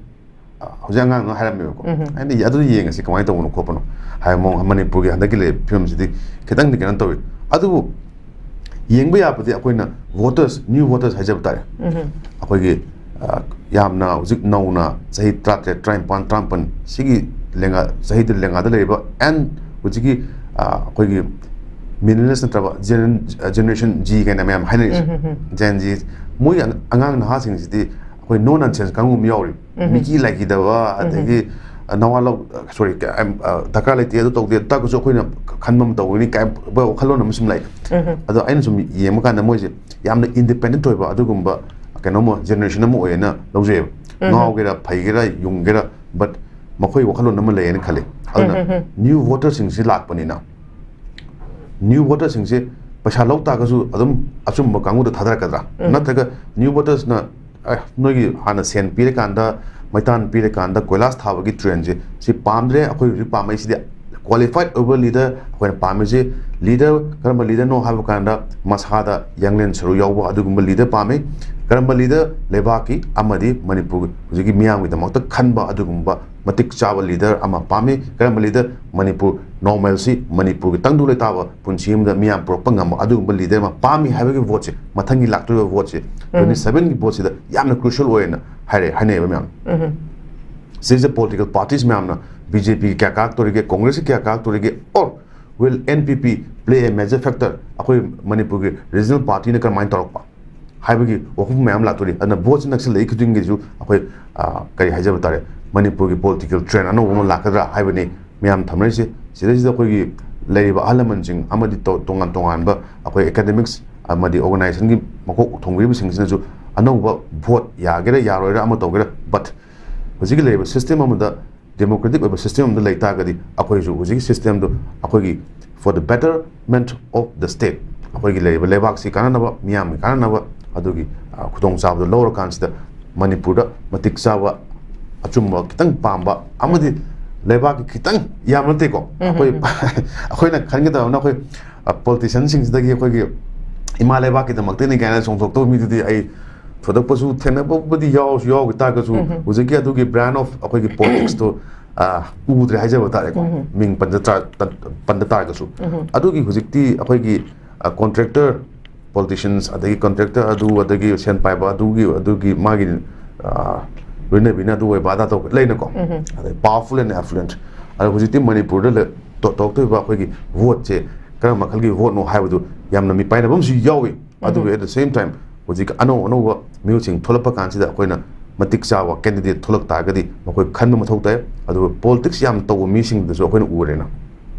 ꯑ, ꯍꯧꯖꯤꯛ ꯑꯉꯥꯡꯗꯨꯅ ꯍꯥꯏꯔꯝꯃꯦꯕꯀꯣ꯫ ꯎꯝ꯫ ꯑꯩꯅ, "ꯑꯗꯨꯗꯤ ꯌꯦꯡꯉꯁꯤ ꯀꯃꯥꯏꯅ ꯇꯧꯕꯅꯣ ꯈꯣꯠꯄꯅꯣ" ꯍꯥꯏꯕ ꯃꯑꯣꯡ, ꯃꯅꯤꯄꯨꯔꯒꯤ ꯍꯟꯗꯛꯀꯤ ꯂꯩꯔꯤꯕ ꯐꯤꯕꯝꯁꯤꯗꯤ ꯈꯤꯇꯪꯗꯤ ꯀꯩꯅꯣ ꯇꯧꯏ꯫ ꯑꯗꯨꯕꯨ ꯌꯦꯡꯕ ꯌꯥꯕꯗꯤ ꯑꯩꯈꯣꯏꯅ ꯚꯣꯇꯔꯁ, ꯅ꯭ꯌꯨ ꯚꯣꯇꯔꯁ ꯍꯥꯏꯖꯕ ꯇꯥꯔꯦ꯫ ꯎꯝ꯫ ꯑꯩꯈꯣꯏꯒꯤ, ꯑ, ꯌꯥꯝꯅ ꯍꯧꯖꯤꯛ ꯅꯧꯅ ꯆꯍꯤ ꯇꯔꯥꯇꯔꯦꯠ, ꯇꯔꯥꯅꯤꯄꯥꯟ, ꯇꯔꯥꯃꯥꯄꯟ ꯁꯤꯒꯤ ꯂꯦꯡꯒꯥ, ꯆꯍꯤꯗ ꯂꯦꯡꯒꯥꯗ ꯂꯩꯔꯤꯕ, and ꯍꯧꯖꯤꯛꯀꯤ, ꯑ, ꯑꯩꯈꯣꯏꯒꯤ millennials ꯅꯠꯇ꯭ꯔꯕ ꯖꯦꯅꯦ-, ꯖꯦꯅꯦꯔꯦꯁꯟ ꯖꯤ ꯀꯥꯏꯅ ꯃꯌꯥꯝ ꯍꯥꯏꯅꯔꯤꯁꯦ꯫ ꯎꯝ, ꯎꯝ, ꯎꯝ꯫ ꯖꯦꯟ ꯖꯤ, ꯃꯣꯏ ꯑꯉꯥꯡ ꯅꯍꯥꯁꯤꯡꯁꯤꯗꯤ ꯑꯩꯈꯣꯏ no nonsense ꯀꯥꯡꯕꯨ ꯑꯃ ꯌꯥꯎꯔꯤ꯫ ꯎꯝ꯫ ꯃꯤꯀꯤ ꯂꯥꯏꯀꯤꯗꯕ, ꯎꯝ꯫ ꯑꯗꯒꯤ, ꯅꯋꯥ ꯂꯧ ꯁꯣꯔꯤ ꯗꯔꯀꯥꯔ ꯂꯩꯇꯦ, ꯑꯗꯨ ꯇꯧꯗꯦ, ꯑꯗꯨ ꯇꯥꯔꯒꯁꯨ ꯑꯩꯈꯣꯏꯅ ꯈꯟꯕ ꯑꯃ ꯇꯧꯒꯅꯤ ꯀꯥꯏ ꯋꯥꯈꯜꯂꯣꯟ ꯑꯃ ꯁꯨꯝ ꯂꯩ꯫ ꯑꯗꯣ ꯑꯩꯅ ꯁꯨꯝ ꯌꯦꯡꯕ ꯀꯥꯟꯗ ꯃꯣꯏꯁꯦ ꯌꯥꯝꯅ ꯏꯟꯗꯤꯄꯦꯟꯗꯦꯟ ꯑꯣꯏꯕ ꯑꯗꯨꯒꯨꯝꯕ ꯀꯩꯅꯣꯝꯃ ꯖꯦꯅꯦꯔꯦꯁꯟ ꯑꯃ ꯑꯣꯏꯌꯦꯅ ꯂꯧꯖꯩꯕ꯫ ꯉꯥꯎꯒꯦꯔꯥ, ꯐꯩꯒꯦꯔꯥ, ꯌꯨꯡꯒꯦꯔꯥ, ꯕꯠ ꯃꯈꯣꯏ ꯋꯥꯈꯜꯂꯣꯟ ꯑꯃ ꯂꯩꯌꯦꯅ ꯈꯜꯂꯤ꯫ ꯑꯗꯨꯅ ꯅ꯭ꯌꯨ ꯚꯣꯇꯔꯁꯤꯡꯁꯤ ꯂꯥꯛꯄꯅꯤꯅ, ꯅ꯭ꯌꯨ ꯚꯣꯇꯔꯁꯤꯡꯁꯦ ꯄꯩꯁꯥ ꯂꯧ ꯇꯥꯔꯒꯁꯨ ꯑꯗꯨꯝ ꯑꯆꯨꯝꯕ ꯀꯥꯡꯕꯨꯗ ꯊꯥꯗꯔꯛꯀꯗ꯭ꯔꯥ? ꯅꯠꯇ꯭ꯔꯒ ꯅ꯭ꯌꯨ ꯚꯣꯇꯔꯁꯅ, "ꯑꯦ, ꯅꯣꯏꯒꯤ ꯍꯥꯟꯅ ꯁꯦꯟ ꯄꯤꯔꯀꯥꯟꯗ, ꯃꯩꯇꯥꯟ ꯄꯤꯔꯀꯥꯟꯗ ꯀꯣꯏꯂꯥꯁ ꯊꯥꯕꯒꯤ ꯇ꯭ꯔꯦꯟꯁꯦ ꯁꯤ ꯄꯥꯝꯗ꯭ꯔꯦ, ꯑꯩꯈꯣꯏ ꯍꯧꯖꯤꯛ ꯄꯥꯝꯃꯛꯏꯁꯤꯗꯤ ꯀ꯭ꯋꯥꯂꯤꯐꯥꯏꯠ ꯑꯣꯏꯕ ꯂꯤꯗꯔ ꯑꯩꯈꯣꯏꯅ ꯄꯥꯝꯃꯤꯁꯤ꯫ ꯂꯤꯗꯔ ꯀꯔꯝꯕ ꯂꯤꯗꯔꯅꯣ ꯍꯥꯏꯕ ꯀꯥꯟꯗ ꯃꯁꯥꯗ ꯌꯥꯡꯂꯦꯟ ꯁꯔꯨ ꯌꯥꯎꯕ ꯑꯗꯨꯒꯨꯝꯕ ꯂꯤꯗꯔ ꯄꯥꯝꯃꯤ꯫ ꯀꯔꯝꯕ ꯂꯤꯗꯔ ꯂꯩꯕꯥꯛꯀꯤ ꯑꯃꯗꯤ ꯃꯅꯤꯄꯨꯔꯒꯤ ꯍꯧꯖꯤꯛꯀꯤ ꯃꯤꯌꯥꯝꯒꯤꯗꯃꯛꯇ ꯈꯟꯕ ꯑꯗꯨꯒꯨꯝꯕ ꯃꯇꯤꯛ ꯆꯥꯕ ꯂꯤꯗꯔ ꯑꯃ ꯄꯥꯝꯃꯤ꯫ ꯀꯔꯝꯕ ꯂꯤꯗꯔ ꯃꯅꯤꯄꯨꯔ ꯅꯣꯔꯃꯦꯜꯁꯤ, ꯃꯅꯤꯄꯨꯔꯒꯤ ꯇꯪꯗꯨ ꯂꯩꯇꯥꯕ ꯄꯨꯟꯁꯤ ꯑꯃꯗ ꯃꯤꯌꯥꯝ ꯄꯨꯔꯛꯄ ꯉꯝꯕ ꯑꯗꯨꯒꯨꯝꯕ ꯂꯤꯗꯔ ꯑꯃ ꯄꯥꯝꯃꯤ ꯍꯥꯏꯕꯒꯤ ꯚꯣꯠꯁꯦ, ꯃꯊꯪꯒꯤ ꯂꯥꯛꯇꯣꯔꯤꯕ ꯚꯣꯠꯁꯦ, ꯇ꯭ꯋꯦꯟꯇꯤ ꯁꯚꯦꯟꯒꯤ ꯚꯣꯠꯁꯤꯗ ꯌꯥꯝꯅ ꯀ꯭ꯔꯨꯁꯤꯌꯦꯜ ꯑꯣꯏꯌꯦꯅ ꯍꯥꯏꯔꯦ, ꯍꯥꯏꯅꯩꯌꯦꯕ ꯃꯌꯥꯝ꯫ ꯁꯤꯁꯦ ꯄꯣꯂꯤꯇꯤꯀꯦꯜ ꯄꯥꯔꯇꯤꯁ ꯃꯌꯥꯝꯅ, ꯕꯤ ꯖꯦ ꯄꯤꯒꯤ ꯀꯌꯥ ꯀꯥꯔꯛꯇꯣꯔꯤꯒꯦ, ꯀꯣꯡꯒ꯭ꯔꯦꯁꯀꯤ ꯀꯌꯥ ꯀꯥꯔꯛꯇꯣꯔꯤꯒꯦ, or will N P P play a major factor, ꯑꯩꯈꯣꯏ ꯃꯅꯤꯄꯨꯔꯒꯤ ꯔꯤꯖꯅꯦꯜ ꯄꯥꯔꯇꯤꯅ ꯀꯔꯝꯍꯥꯏꯅ ꯇꯧꯔꯛꯄ ꯍꯥꯏꯕꯒꯤ ꯋꯥꯐꯝ ꯃꯌꯥꯝ ꯂꯥꯛꯇꯣꯔꯤ꯫ ꯑꯗꯨꯅ ꯚꯣꯠꯁꯤ ꯅꯛꯁꯤꯜꯂꯛꯏ ꯈꯨꯗꯤꯡꯒꯤꯁꯨ ꯑꯩꯈꯣꯏ, ꯑ, ꯀꯔꯤ ꯍꯥꯏꯖꯕ ꯇꯥꯔꯦ, ꯃꯅꯤꯄꯨꯔꯒꯤ ꯄꯣꯂꯤꯇꯤꯀꯦꯜ ꯇ꯭ꯔꯦꯟ ꯑꯅꯧꯕ ꯑꯃ ꯂꯥꯛꯀꯗ꯭ꯔꯥ ꯍꯥꯏꯕꯅꯤ ꯃꯌꯥꯝ ꯊꯝꯅꯔꯤꯁꯦ꯫ ꯁꯤꯗꯩꯁꯤꯗ ꯑꯩꯈꯣꯏꯒꯤ ꯂꯩꯔꯤꯕ ꯑꯍꯜ ꯂꯃꯟꯁꯤꯡ ꯑꯃꯗꯤ ꯇꯣ-, ꯇꯣꯉꯥꯟ ꯇꯣꯉꯥꯟꯕ ꯑꯩꯈꯣꯏ ꯑꯦꯀꯥꯗꯦꯃꯤꯛꯁ ꯑꯃꯗꯤ ꯑꯣꯔꯒꯅꯥꯏꯖꯦꯁꯟꯒꯤ ꯃꯀꯣꯛ ꯊꯣꯡꯕꯤꯔꯤꯕꯁꯤꯡꯁꯤꯅꯁꯨ ꯑꯅꯧꯕ ꯚꯣꯠ ꯌꯥꯒꯦꯔꯥ ꯌꯥꯔꯣꯏꯔꯥ ꯑꯃ ꯇꯧꯒꯦꯔꯥ, ꯕꯠ ꯍꯧꯖꯤꯛꯀꯤ ꯂꯩꯔꯤꯕ ꯁꯤꯁꯇꯦꯝ ꯑꯃꯗ, ꯗꯦꯃꯣꯀ꯭ꯔꯦꯇꯤꯛ ꯑꯣꯏꯕ ꯁꯤꯁꯇꯦꯝ ꯑꯃꯗ ꯂꯩ ꯇꯥꯔꯒꯗꯤ ꯑꯩꯈꯣꯏꯁꯨ ꯍꯧꯖꯤꯛꯀꯤ ꯁꯤꯁꯇꯦꯝꯗꯨ ꯑꯩꯈꯣꯏꯒꯤ for the betterment of the state, ꯑꯩꯈꯣꯏꯒꯤ ꯂꯩꯔꯤꯕ ꯂꯩꯕꯥꯛꯁꯤ ꯀꯥꯟꯅꯅꯕ, ꯃꯤꯌꯥꯝꯒꯤ ꯀꯥꯟꯅꯅꯕ, ꯑꯗꯨꯒꯤ, ꯑ, ꯈꯨꯗꯣꯡꯆꯥꯕꯗꯨ ꯂꯧꯔꯀꯥꯟꯁꯤꯗ ꯃꯅꯤꯄꯨꯔꯗ ꯃꯇꯤꯛ ꯆꯥꯕ, ꯑꯆꯨꯝꯕ ꯈꯤꯇꯪ ꯄꯥꯝꯕ ꯑꯃꯗꯤ ꯂꯩꯕꯥꯛꯀꯤ ꯈꯤꯇꯪ, ꯌꯥꯝ ꯅꯠꯇꯦꯀꯣ, ꯑꯩꯈꯣꯏ, ꯑꯩꯈꯣꯏꯅ ꯈꯟꯒꯗꯕꯅ ꯑꯩꯈꯣꯏ, ꯑ, ꯄꯣꯂꯤꯇꯤꯁꯤꯌꯥꯟꯁꯤꯡꯁꯤꯗꯒꯤ ꯑꯩꯈꯣꯏꯒꯤ ꯏꯃꯥ ꯂꯩꯕꯥꯛꯀꯤꯗꯃꯛꯇꯅꯤ ꯀꯥꯏꯅ ꯆꯣꯡꯊꯣꯛꯇꯕ ꯃꯤꯗꯨꯗꯤ ꯑꯩ ꯊꯣꯏꯗꯣꯛꯄꯁꯨ ꯊꯦꯡꯅꯕꯕꯨꯗꯤ ꯌꯥꯎꯔꯁꯨ ꯌꯥꯎꯈꯤ ꯇꯥꯔꯒꯁꯨ, ꯍꯧꯖꯤꯛꯀꯤ ꯑꯗꯨꯒꯤ ꯕ꯭ꯔꯥꯟ ꯑꯣꯐ ꯑꯩꯈꯣꯏꯒꯤ ꯄꯣꯂꯤꯇꯤꯛꯁꯇꯣ, ꯑ, ꯎꯗ꯭ꯔꯦ ꯍꯥꯏꯖꯕ ꯇꯥꯔꯦꯀꯣ, ꯃꯤꯡ ꯄꯟꯖ ꯇꯥ-, ꯇ-, ꯄꯟꯗ ꯇꯥꯔꯒꯁꯨ꯫ ꯑꯗꯨꯒꯤ ꯍꯧꯖꯤꯛꯇꯤ ꯑꯩꯈꯣꯏꯒꯤ, ꯑ, ꯀꯣꯟꯇ꯭ꯔꯦꯛꯇꯔ ꯄꯣꯂꯤꯇꯤꯁꯤꯌꯟꯁ, ꯑꯗꯒꯤ ꯀꯣꯟꯇ꯭ꯔꯦꯛꯇꯔ ꯑꯗꯨ, ꯑꯗꯒꯤ ꯁꯦꯟ ꯄꯥꯏꯕ ꯑꯗꯨꯒꯤ, ꯑꯗꯨꯒꯤ ꯃꯥꯒꯤ, ꯑ, ꯂꯣꯏꯅꯕꯤꯅ ꯑꯗꯨ ꯑꯣꯏꯕ ꯑꯗꯥ ꯇꯧꯕ ꯂꯩꯅꯀꯣ, ꯑꯗꯩ powerful and affluent꯫ ꯑꯗꯣ ꯍꯧꯖꯤꯛꯇꯤ ꯃꯅꯤꯄꯨꯔꯗ ꯂꯩ-, ꯇꯧ-, ꯇꯧꯔꯛꯇꯣꯏꯕ ꯑꯩꯈꯣꯏꯒꯤ ꯚꯣꯠꯁꯦ ꯀꯔꯝꯕ ꯃꯈꯜꯒꯤ ꯚꯣꯠꯅꯣ ꯍꯥꯏꯕꯗꯨ ꯌꯥꯝꯅ ꯃꯤꯄꯥꯏꯅꯕ ꯑꯃꯁꯨ ꯌꯥꯎꯏ꯫ ꯑꯗꯨꯕꯨ at the same time ꯍꯧꯖꯤꯛ ꯑꯅꯧ ꯑꯅꯧꯕ ꯃꯤꯑꯣꯏꯁꯤꯡ ꯊꯣꯛꯂꯛꯄ ꯀꯥꯟꯁꯤꯗ ꯑꯩꯈꯣꯏꯅ ꯃꯇꯤꯛ ꯆꯥꯕ ꯀꯦꯟꯗꯤꯗꯦꯠ ꯊꯣꯛꯂꯛ ꯇꯥꯔꯒꯗꯤ ꯃꯈꯣꯏ ꯈꯟꯕ ꯃꯊꯧ ꯇꯥꯏ꯫ ꯑꯗꯨꯒ ꯄꯣꯂꯤꯇꯤꯛꯁ ꯌꯥꯝ ꯇꯧꯕ ꯃꯤꯁꯤꯡꯗꯁꯨ ꯑꯩꯈꯣꯏꯅ ꯎꯔꯦꯅ,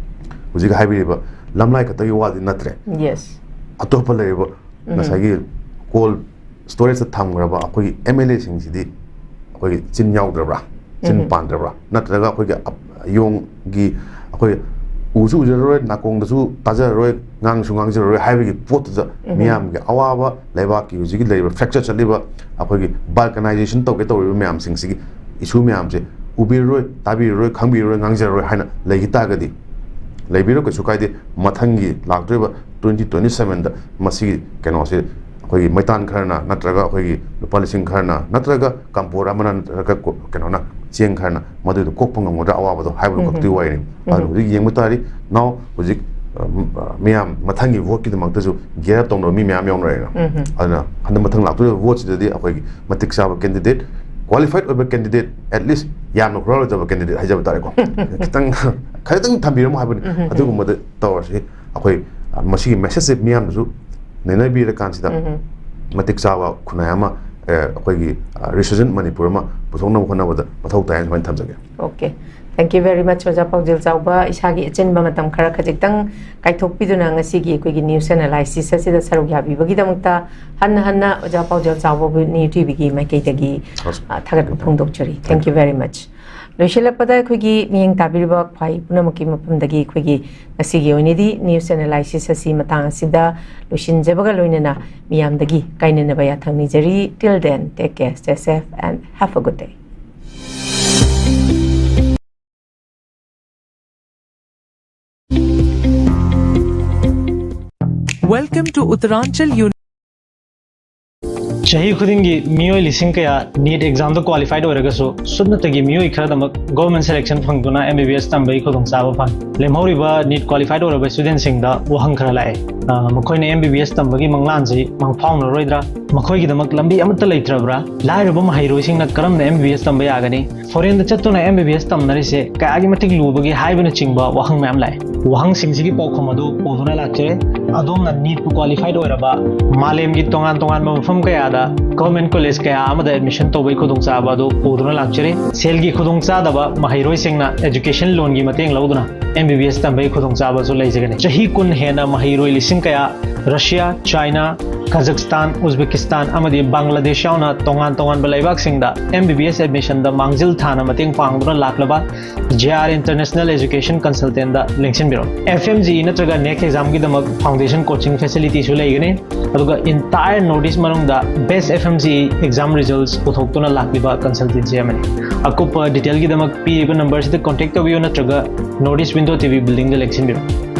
ꯍꯧꯖꯤꯛ ꯍꯥꯏꯕꯤꯔꯤꯕ ꯂꯝꯂꯥꯏ ꯈꯛꯇꯒꯤ ꯋꯥꯗꯤ ꯅꯠꯇ꯭ꯔꯦ꯫ Yes. ꯑꯇꯣꯞꯄ ꯂꯩꯔꯤꯕ ꯉꯁꯥꯏꯒꯤ ꯀꯣꯜ ꯁ꯭ꯇꯣꯔꯦꯖꯇ ꯊꯝꯈ꯭ꯔꯕ ꯑꯩꯈꯣꯏꯒꯤ ꯑꯦꯝ ꯑꯦꯜ ꯑꯦꯁꯤꯡꯁꯤꯗꯤ ꯑꯩꯈꯣꯏꯒꯤ ꯆꯤꯟ ꯌꯥꯎꯗ꯭ꯔꯕ꯭ꯔꯥ, ꯆꯤꯟ ꯄꯥꯟꯗ꯭ꯔꯕ꯭ꯔꯥ, ꯅꯠꯇ꯭ꯔꯒ ꯑꯩꯈꯣꯏꯒꯤ ꯑꯞ- ꯌꯣꯡꯒꯤ ꯑꯩꯈꯣꯏ ꯎꯁꯨ ꯎꯖꯔꯔꯣꯏ, ꯅꯥꯀꯣꯡꯗꯁꯨ ꯇꯥꯖꯔꯔꯣꯏ, ꯉꯥꯡꯁꯨ ꯉꯥꯡꯖꯔꯔꯣꯏ ꯍꯥꯏꯕꯒꯤ ꯄꯣꯠꯇꯨꯗ ꯃꯤꯌꯥꯝꯒꯤ ꯑꯋꯥꯕ, ꯂꯩꯕꯥꯛꯀꯤ ꯍꯧꯖꯤꯛꯀꯤ ꯂꯩꯔꯤꯕ ꯐ꯭ꯔꯦꯛꯆꯔ ꯆꯠꯂꯤꯕ ꯑꯩꯈꯣꯏꯒꯤ ꯕꯥꯜꯀꯅꯥꯏꯖꯦꯁꯟ ꯇꯧꯒꯦ ꯇꯧꯔꯤꯕ ꯃꯌꯥꯝꯁꯤꯡꯁꯤꯒꯤ ꯏꯁꯨ ꯃꯌꯥꯝꯁꯦ ꯎꯕꯤꯔꯔꯣꯏ, ꯇꯥꯕꯤꯔꯔꯣꯏ, ꯈꯪꯕꯤꯔꯔꯣꯏ, ꯉꯥꯡꯖꯔꯔꯣꯏ ꯍꯥꯏꯅ ꯂꯩꯈꯤ ꯇꯥꯔꯒꯗꯤ, ꯂꯩꯕꯤꯔꯣ, ꯀꯩꯁꯨ ꯀꯥꯏꯗꯦ꯫ ꯃꯊꯪꯒꯤ ꯂꯥꯛꯇꯣꯏꯕ ꯇ꯭ꯋꯦꯟꯇꯤ ꯇ꯭ꯋꯦꯟꯇꯤ ꯁꯚꯦꯟꯗ ꯃꯁꯤꯒꯤ ꯀꯩꯅꯣꯁꯦ ꯑꯩꯈꯣꯏꯒꯤ ꯃꯩꯇꯥꯟ ꯈꯔꯅ ꯅꯠꯇ꯭ꯔꯒ ꯑꯩꯈꯣꯏꯒꯤ ꯂꯨꯄꯥ ꯂꯤꯁꯤꯡ ꯈꯔꯅ ꯅꯠꯇ꯭ꯔꯒ ꯀꯝꯄꯣꯔ ꯑꯃꯅ ꯅꯠꯇ꯭ꯔꯒ ꯀꯣ- ꯀꯩꯅꯣꯅ ꯆꯦꯡ ꯈꯔꯅ ꯃꯗꯨꯗꯣ ꯀꯣꯛꯄ ꯉꯝꯒꯗ꯭ꯔꯥ ꯑꯋꯥꯕꯗꯣ ꯍꯥꯏꯕꯗꯨ ꯈꯛꯇꯤ ꯑꯣꯏꯔꯦ꯫ ꯑꯗꯨꯅ ꯍꯧꯖꯤꯛ ꯌꯦꯡꯕ ꯇꯥꯔꯤ꯫ ꯅꯥꯎ ꯍꯧꯖꯤꯛ ꯑ, ꯃ- ꯑ, ꯃꯤꯌꯥꯝ ꯃꯊꯪꯒꯤ ꯚꯣꯠꯀꯤꯗꯃꯛꯇꯁꯨ ꯒꯤꯌꯔ ꯑꯞ ꯇꯧꯅꯕ ꯃꯤ ꯃꯌꯥꯝ ꯌꯥꯎꯅꯔꯦꯅ꯫ ꯑꯗꯨꯅ ꯍꯟꯗꯛ ꯃꯊꯪ ꯂꯥꯛꯇꯣꯏꯔꯤꯕ ꯚꯣꯠꯁꯤꯗꯗꯤ ꯑꯩꯈꯣꯏꯒꯤ ꯃꯇꯤꯛ ꯆꯥꯕ ꯀꯦꯟꯗꯤꯗꯦꯠ, ꯀ꯭ꯋꯥꯂꯤꯐꯥꯏꯠ ꯑꯣꯏꯕ ꯀꯦꯟꯗꯤꯗꯦꯠ, ꯑꯦꯠꯂꯤꯁ ꯌꯥꯝꯅ ꯍꯨꯔꯥꯜꯂꯣꯏꯗꯕ ꯀꯦꯟꯗꯤꯗꯦꯠ ꯍꯥꯏꯖꯕ ꯇꯥꯔꯦꯀꯣ, ꯈꯤꯇꯪ ꯈꯔꯇꯪ ꯊꯝꯕꯤꯔꯝꯃꯣ ꯍꯥꯏꯕꯅꯤ꯫ ꯑꯗꯨꯒꯨꯝꯕꯗ ꯇꯧꯔꯁꯤ꯫ ꯑꯩꯈꯣꯏ ꯑ, ꯃꯁꯤꯒꯤ ꯃꯦꯁꯦꯖꯁꯦ ꯃꯤꯌꯥꯝꯗꯁꯨ ꯅꯩꯅꯕꯤꯔꯀꯥꯟꯁꯤꯗ ꯃꯇꯤꯛ ꯆꯥꯕ ꯈꯨꯟꯅꯥꯏ ꯑꯃ, ꯑ, ꯑꯩꯈꯣꯏꯒꯤ ꯔꯤꯁꯔꯖꯦꯟ ꯃꯅꯤꯄꯨꯔ ꯑꯃ ꯄꯨꯊꯣꯛꯅꯕ ꯍꯣꯠꯅꯕꯗ ꯃꯊꯧ ꯇꯥꯏ ꯍꯥꯏꯅ ꯁꯨꯃꯥꯏꯅ ꯊꯝꯖꯒꯦ꯫ Okay. Thank you very much, ꯑꯣꯖꯥ ꯄꯥꯎꯖꯦꯜ ꯆꯥꯎꯕ꯫ ꯏꯁꯥꯒꯤ ꯑꯆꯤꯟꯕ ꯃꯇꯝ ꯈꯔ ꯈꯖꯤꯛꯇꯪ ꯀꯥꯏꯊꯣꯛꯄꯤꯗꯨꯅ ꯉꯁꯤꯒꯤ ꯑꯩꯈꯣꯏꯒꯤ ꯅ꯭ꯌꯨꯁ ꯑꯦꯅꯥꯂꯥꯏꯁꯤꯁ ꯑꯁꯤꯗ ꯁꯔꯨꯛ ꯌꯥꯕꯤꯕꯒꯤꯗꯃꯛꯇ ꯍꯟꯅ ꯍꯟꯅ ꯑꯣꯖꯥ ꯄꯥꯎꯖꯦꯜ ꯆꯥꯎꯕꯕꯨ ꯅꯤꯌꯨ ꯇꯤꯚꯤꯒꯤ ꯃꯥꯏꯀꯩꯗꯒꯤ, ꯑ, ꯊꯥꯒꯠꯄ ꯐꯣꯡꯗꯣꯛꯆꯔꯤ꯫ Thank you very much. ꯂꯣꯏꯁꯤꯜꯂꯛꯄꯗ ꯑꯩꯈꯣꯏꯒꯤ ꯃꯤꯠꯌꯦꯡ ꯇꯥꯕꯤꯔꯤꯕ ꯈ꯭ꯋꯥꯏ ꯄꯨꯝꯅꯃꯛꯀꯤ ꯃꯐꯝꯗꯒꯤ ꯑꯩꯈꯣꯏꯒꯤ ꯉꯁꯤꯒꯤ ꯑꯣꯏꯅꯗꯤ ꯅ꯭ꯌꯨꯁ ꯑꯦꯅꯥꯂꯥꯏꯁꯤꯁ ꯑꯁꯤ ꯃꯇꯥꯡ ꯑꯁꯤꯗ ꯂꯣꯏꯁꯤꯟꯖꯕꯒ ꯂꯣꯏꯅꯅ ꯃꯤꯌꯥꯝꯗꯒꯤ ꯀꯥꯏꯅꯅꯕ ꯌꯥꯊꯪ ꯅꯤꯖꯔꯤ꯫ Till then, take care, stay safe and have a good day. Welcome to Uttaranchal Uni- ꯆꯍꯤ ꯈꯨꯗꯤꯡꯒꯤ ꯃꯤꯑꯣꯏ ꯂꯤꯁꯤꯡ ꯀꯌꯥ ꯅꯤꯠ ꯑꯦꯛꯖꯥꯝꯗ ꯀ꯭ꯋꯥꯂꯤꯐꯥꯏꯗ ꯑꯣꯏꯔꯒꯁꯨ ꯁꯨꯞꯅꯇꯒꯤ ꯃꯤꯑꯣꯏ ꯈꯔꯗꯃꯛ ꯒꯣꯔꯃꯦꯟ ꯁꯦꯂꯦꯛꯁꯟ ꯐꯪꯗꯨꯅ ꯑꯦꯝ ꯕꯤ ꯕꯤ ꯑꯦꯁ ꯇꯝꯕꯒꯤ ꯈꯨꯗꯣꯡꯆꯥꯕ ꯐꯪꯏ꯫ ꯂꯦꯝꯍꯧꯔꯤꯕ ꯅꯤꯠ ꯀ꯭ꯋꯥꯂꯤꯐꯥꯏꯗ ꯑꯣꯏꯔꯕ ꯁ꯭ꯇꯨꯗꯦꯟꯠꯁꯤꯡꯗ ꯋꯥꯍꯪ ꯈꯔ ꯂꯥꯛꯑꯦ꯫ ꯑ, ꯃꯈꯣꯏꯅ ꯑꯦꯝ ꯕꯤ ꯕꯤ ꯑꯦꯁ ꯇꯝꯕꯒꯤ ꯃꯪꯂꯥꯟꯁꯤ ꯃꯪꯐꯥꯎꯅꯔꯣꯏꯗ꯭ꯔꯥ? ꯃꯈꯣꯏꯒꯤꯗꯃꯛ ꯂꯝꯕꯤ ꯑꯃꯠꯇ ꯂꯩꯇ꯭ꯔꯕ꯭ꯔꯥ? ꯂꯥꯏꯔꯕ ꯃꯍꯩꯔꯣꯏꯁꯤꯡꯅ ꯀꯔꯝꯅ ꯑꯦꯝ ꯕꯤ ꯕꯤ ꯑꯦꯁ ꯇꯝꯕ ꯌꯥꯒꯅꯤ? ꯐꯣꯔꯦꯟꯗ ꯆꯠꯇꯨꯅ ꯑꯦꯝ ꯕꯤ ꯕꯤ ꯑꯦꯁ ꯇꯝꯅꯔꯤꯁꯦ ꯀꯌꯥꯒꯤ ꯃꯇꯤꯛ ꯂꯨꯕꯒꯦ ꯍꯥꯏꯕꯅꯆꯤꯡꯕ ꯋꯥꯍꯪ ꯃꯌꯥꯝ ꯂꯥꯛꯑꯦ꯫ ꯋꯥꯍꯪꯁꯤꯡꯁꯤꯒꯤ ꯄꯥꯎꯈꯨꯝ ꯑꯗꯨ ꯄꯨꯗꯨꯅ ꯂꯥꯛꯆꯔꯦ꯫ ꯑꯗꯣꯝꯅ ꯅꯤꯠꯄꯨ ꯀ꯭ꯋꯥꯂꯤꯐꯥꯏꯗ ꯑꯣꯏꯔꯕ, ꯃꯥꯂꯦꯝꯒꯤ ꯇꯣꯉꯥꯟ ꯇꯣꯉꯥꯟꯕ ꯃꯐꯝ ꯀꯌꯥꯗ ꯒꯚꯔꯟꯃꯦꯟꯠ ꯀꯣꯂꯦꯖ ꯀꯌꯥ ꯑꯃꯗ ꯑꯦꯗꯃꯤꯁꯟ ꯇꯧꯕꯒꯤ ꯈꯨꯗꯣꯡꯆꯥꯕ ꯑꯗꯨ ꯄꯨꯗꯨꯅ ꯂꯥꯛꯆꯔꯤ꯫ ꯁꯦꯜꯒꯤ ꯈꯨꯗꯣꯡꯆꯥꯗꯕ ꯃꯍꯩꯔꯣꯏꯁꯤꯡꯅ ꯑꯦꯖꯨꯀꯦꯁꯟ ꯂꯣꯟꯒꯤ ꯃꯇꯦꯡ ꯂꯧꯗꯨꯅ ꯑꯦꯝ ꯕꯤ ꯕꯤ ꯑꯦꯁ ꯇꯝꯕꯒꯤ ꯈꯨꯗꯣꯡꯆꯥꯕꯁꯨ ꯂꯩꯖꯒꯅꯤ꯫ ꯆꯍꯤ ꯀꯨꯟ ꯍꯦꯟꯅ ꯃꯍꯩꯔꯣꯏ ꯂꯤꯁꯤꯡ ꯀꯌꯥ ꯔꯁꯤꯌꯥ, ꯆꯥꯏꯅꯥ, ꯀꯥꯖꯥꯛꯁꯇꯥꯟ, ꯎꯖꯕꯦꯀꯤꯁꯇꯥꯟ ꯑꯃꯗꯤ ꯕꯪꯒ꯭ꯂꯥꯗꯦꯁ ꯌꯥꯎꯅ ꯇꯣꯉꯥꯟ ꯇꯣꯉꯥꯟꯕ ꯂꯩꯕꯥꯛꯁꯤꯡꯗ ꯑꯦꯝ ꯕꯤ ꯕꯤ ꯑꯦꯁ ꯑꯦꯗꯃꯤꯁꯟꯗ ꯃꯥꯡꯖꯤꯜ ꯊꯥꯅ ꯃꯇꯦꯡ ꯄꯥꯡꯗꯨꯅ ꯂꯥꯛꯂꯕ ꯖꯦ ꯑꯥꯔ ꯏꯟꯇꯔꯅꯦꯁꯅꯦꯜ ꯑꯦꯖꯨꯀꯦꯁꯟ ꯀꯟꯁꯜꯇꯦꯟꯠꯇ ꯂꯦꯡꯁꯤꯟꯕꯤꯔꯛꯎ꯫ ꯑꯦꯐ ꯑꯦꯝ ꯖꯤ ꯏ ꯅꯠꯇ꯭ꯔꯒ ꯅꯦꯛ ꯑꯦꯛꯖꯥꯝꯒꯤꯗꯃꯛ ꯐꯥꯎꯟꯗꯦꯁꯟ ꯀꯣꯆꯤꯡ ꯐꯦꯁꯤꯂꯤꯇꯤꯁꯨ ꯂꯩꯒꯅꯤ꯫ ꯑꯗꯨꯒ entire North East ꯃꯅꯨꯡꯗ best F M G exam results ꯄꯨꯊꯣꯛꯇꯨꯅ ꯂꯥꯛꯂꯤꯕ ꯀꯟꯁꯜꯇꯦꯟꯁꯤ ꯑꯃꯅꯤ꯫ ꯑꯀꯨꯞꯄ ꯗꯤꯇꯦꯜꯒꯤꯗꯃꯛ ꯄꯤꯔꯤꯕ ꯅꯝꯕꯔꯁꯤꯗ ꯀꯣꯟꯇꯦꯛ ꯇꯧꯕꯤꯌꯨ ꯅꯠꯇ꯭ꯔꯒ North East Window T V buildingꯗ ꯂꯦꯡꯁꯤꯟꯕꯤꯔꯛꯎ꯫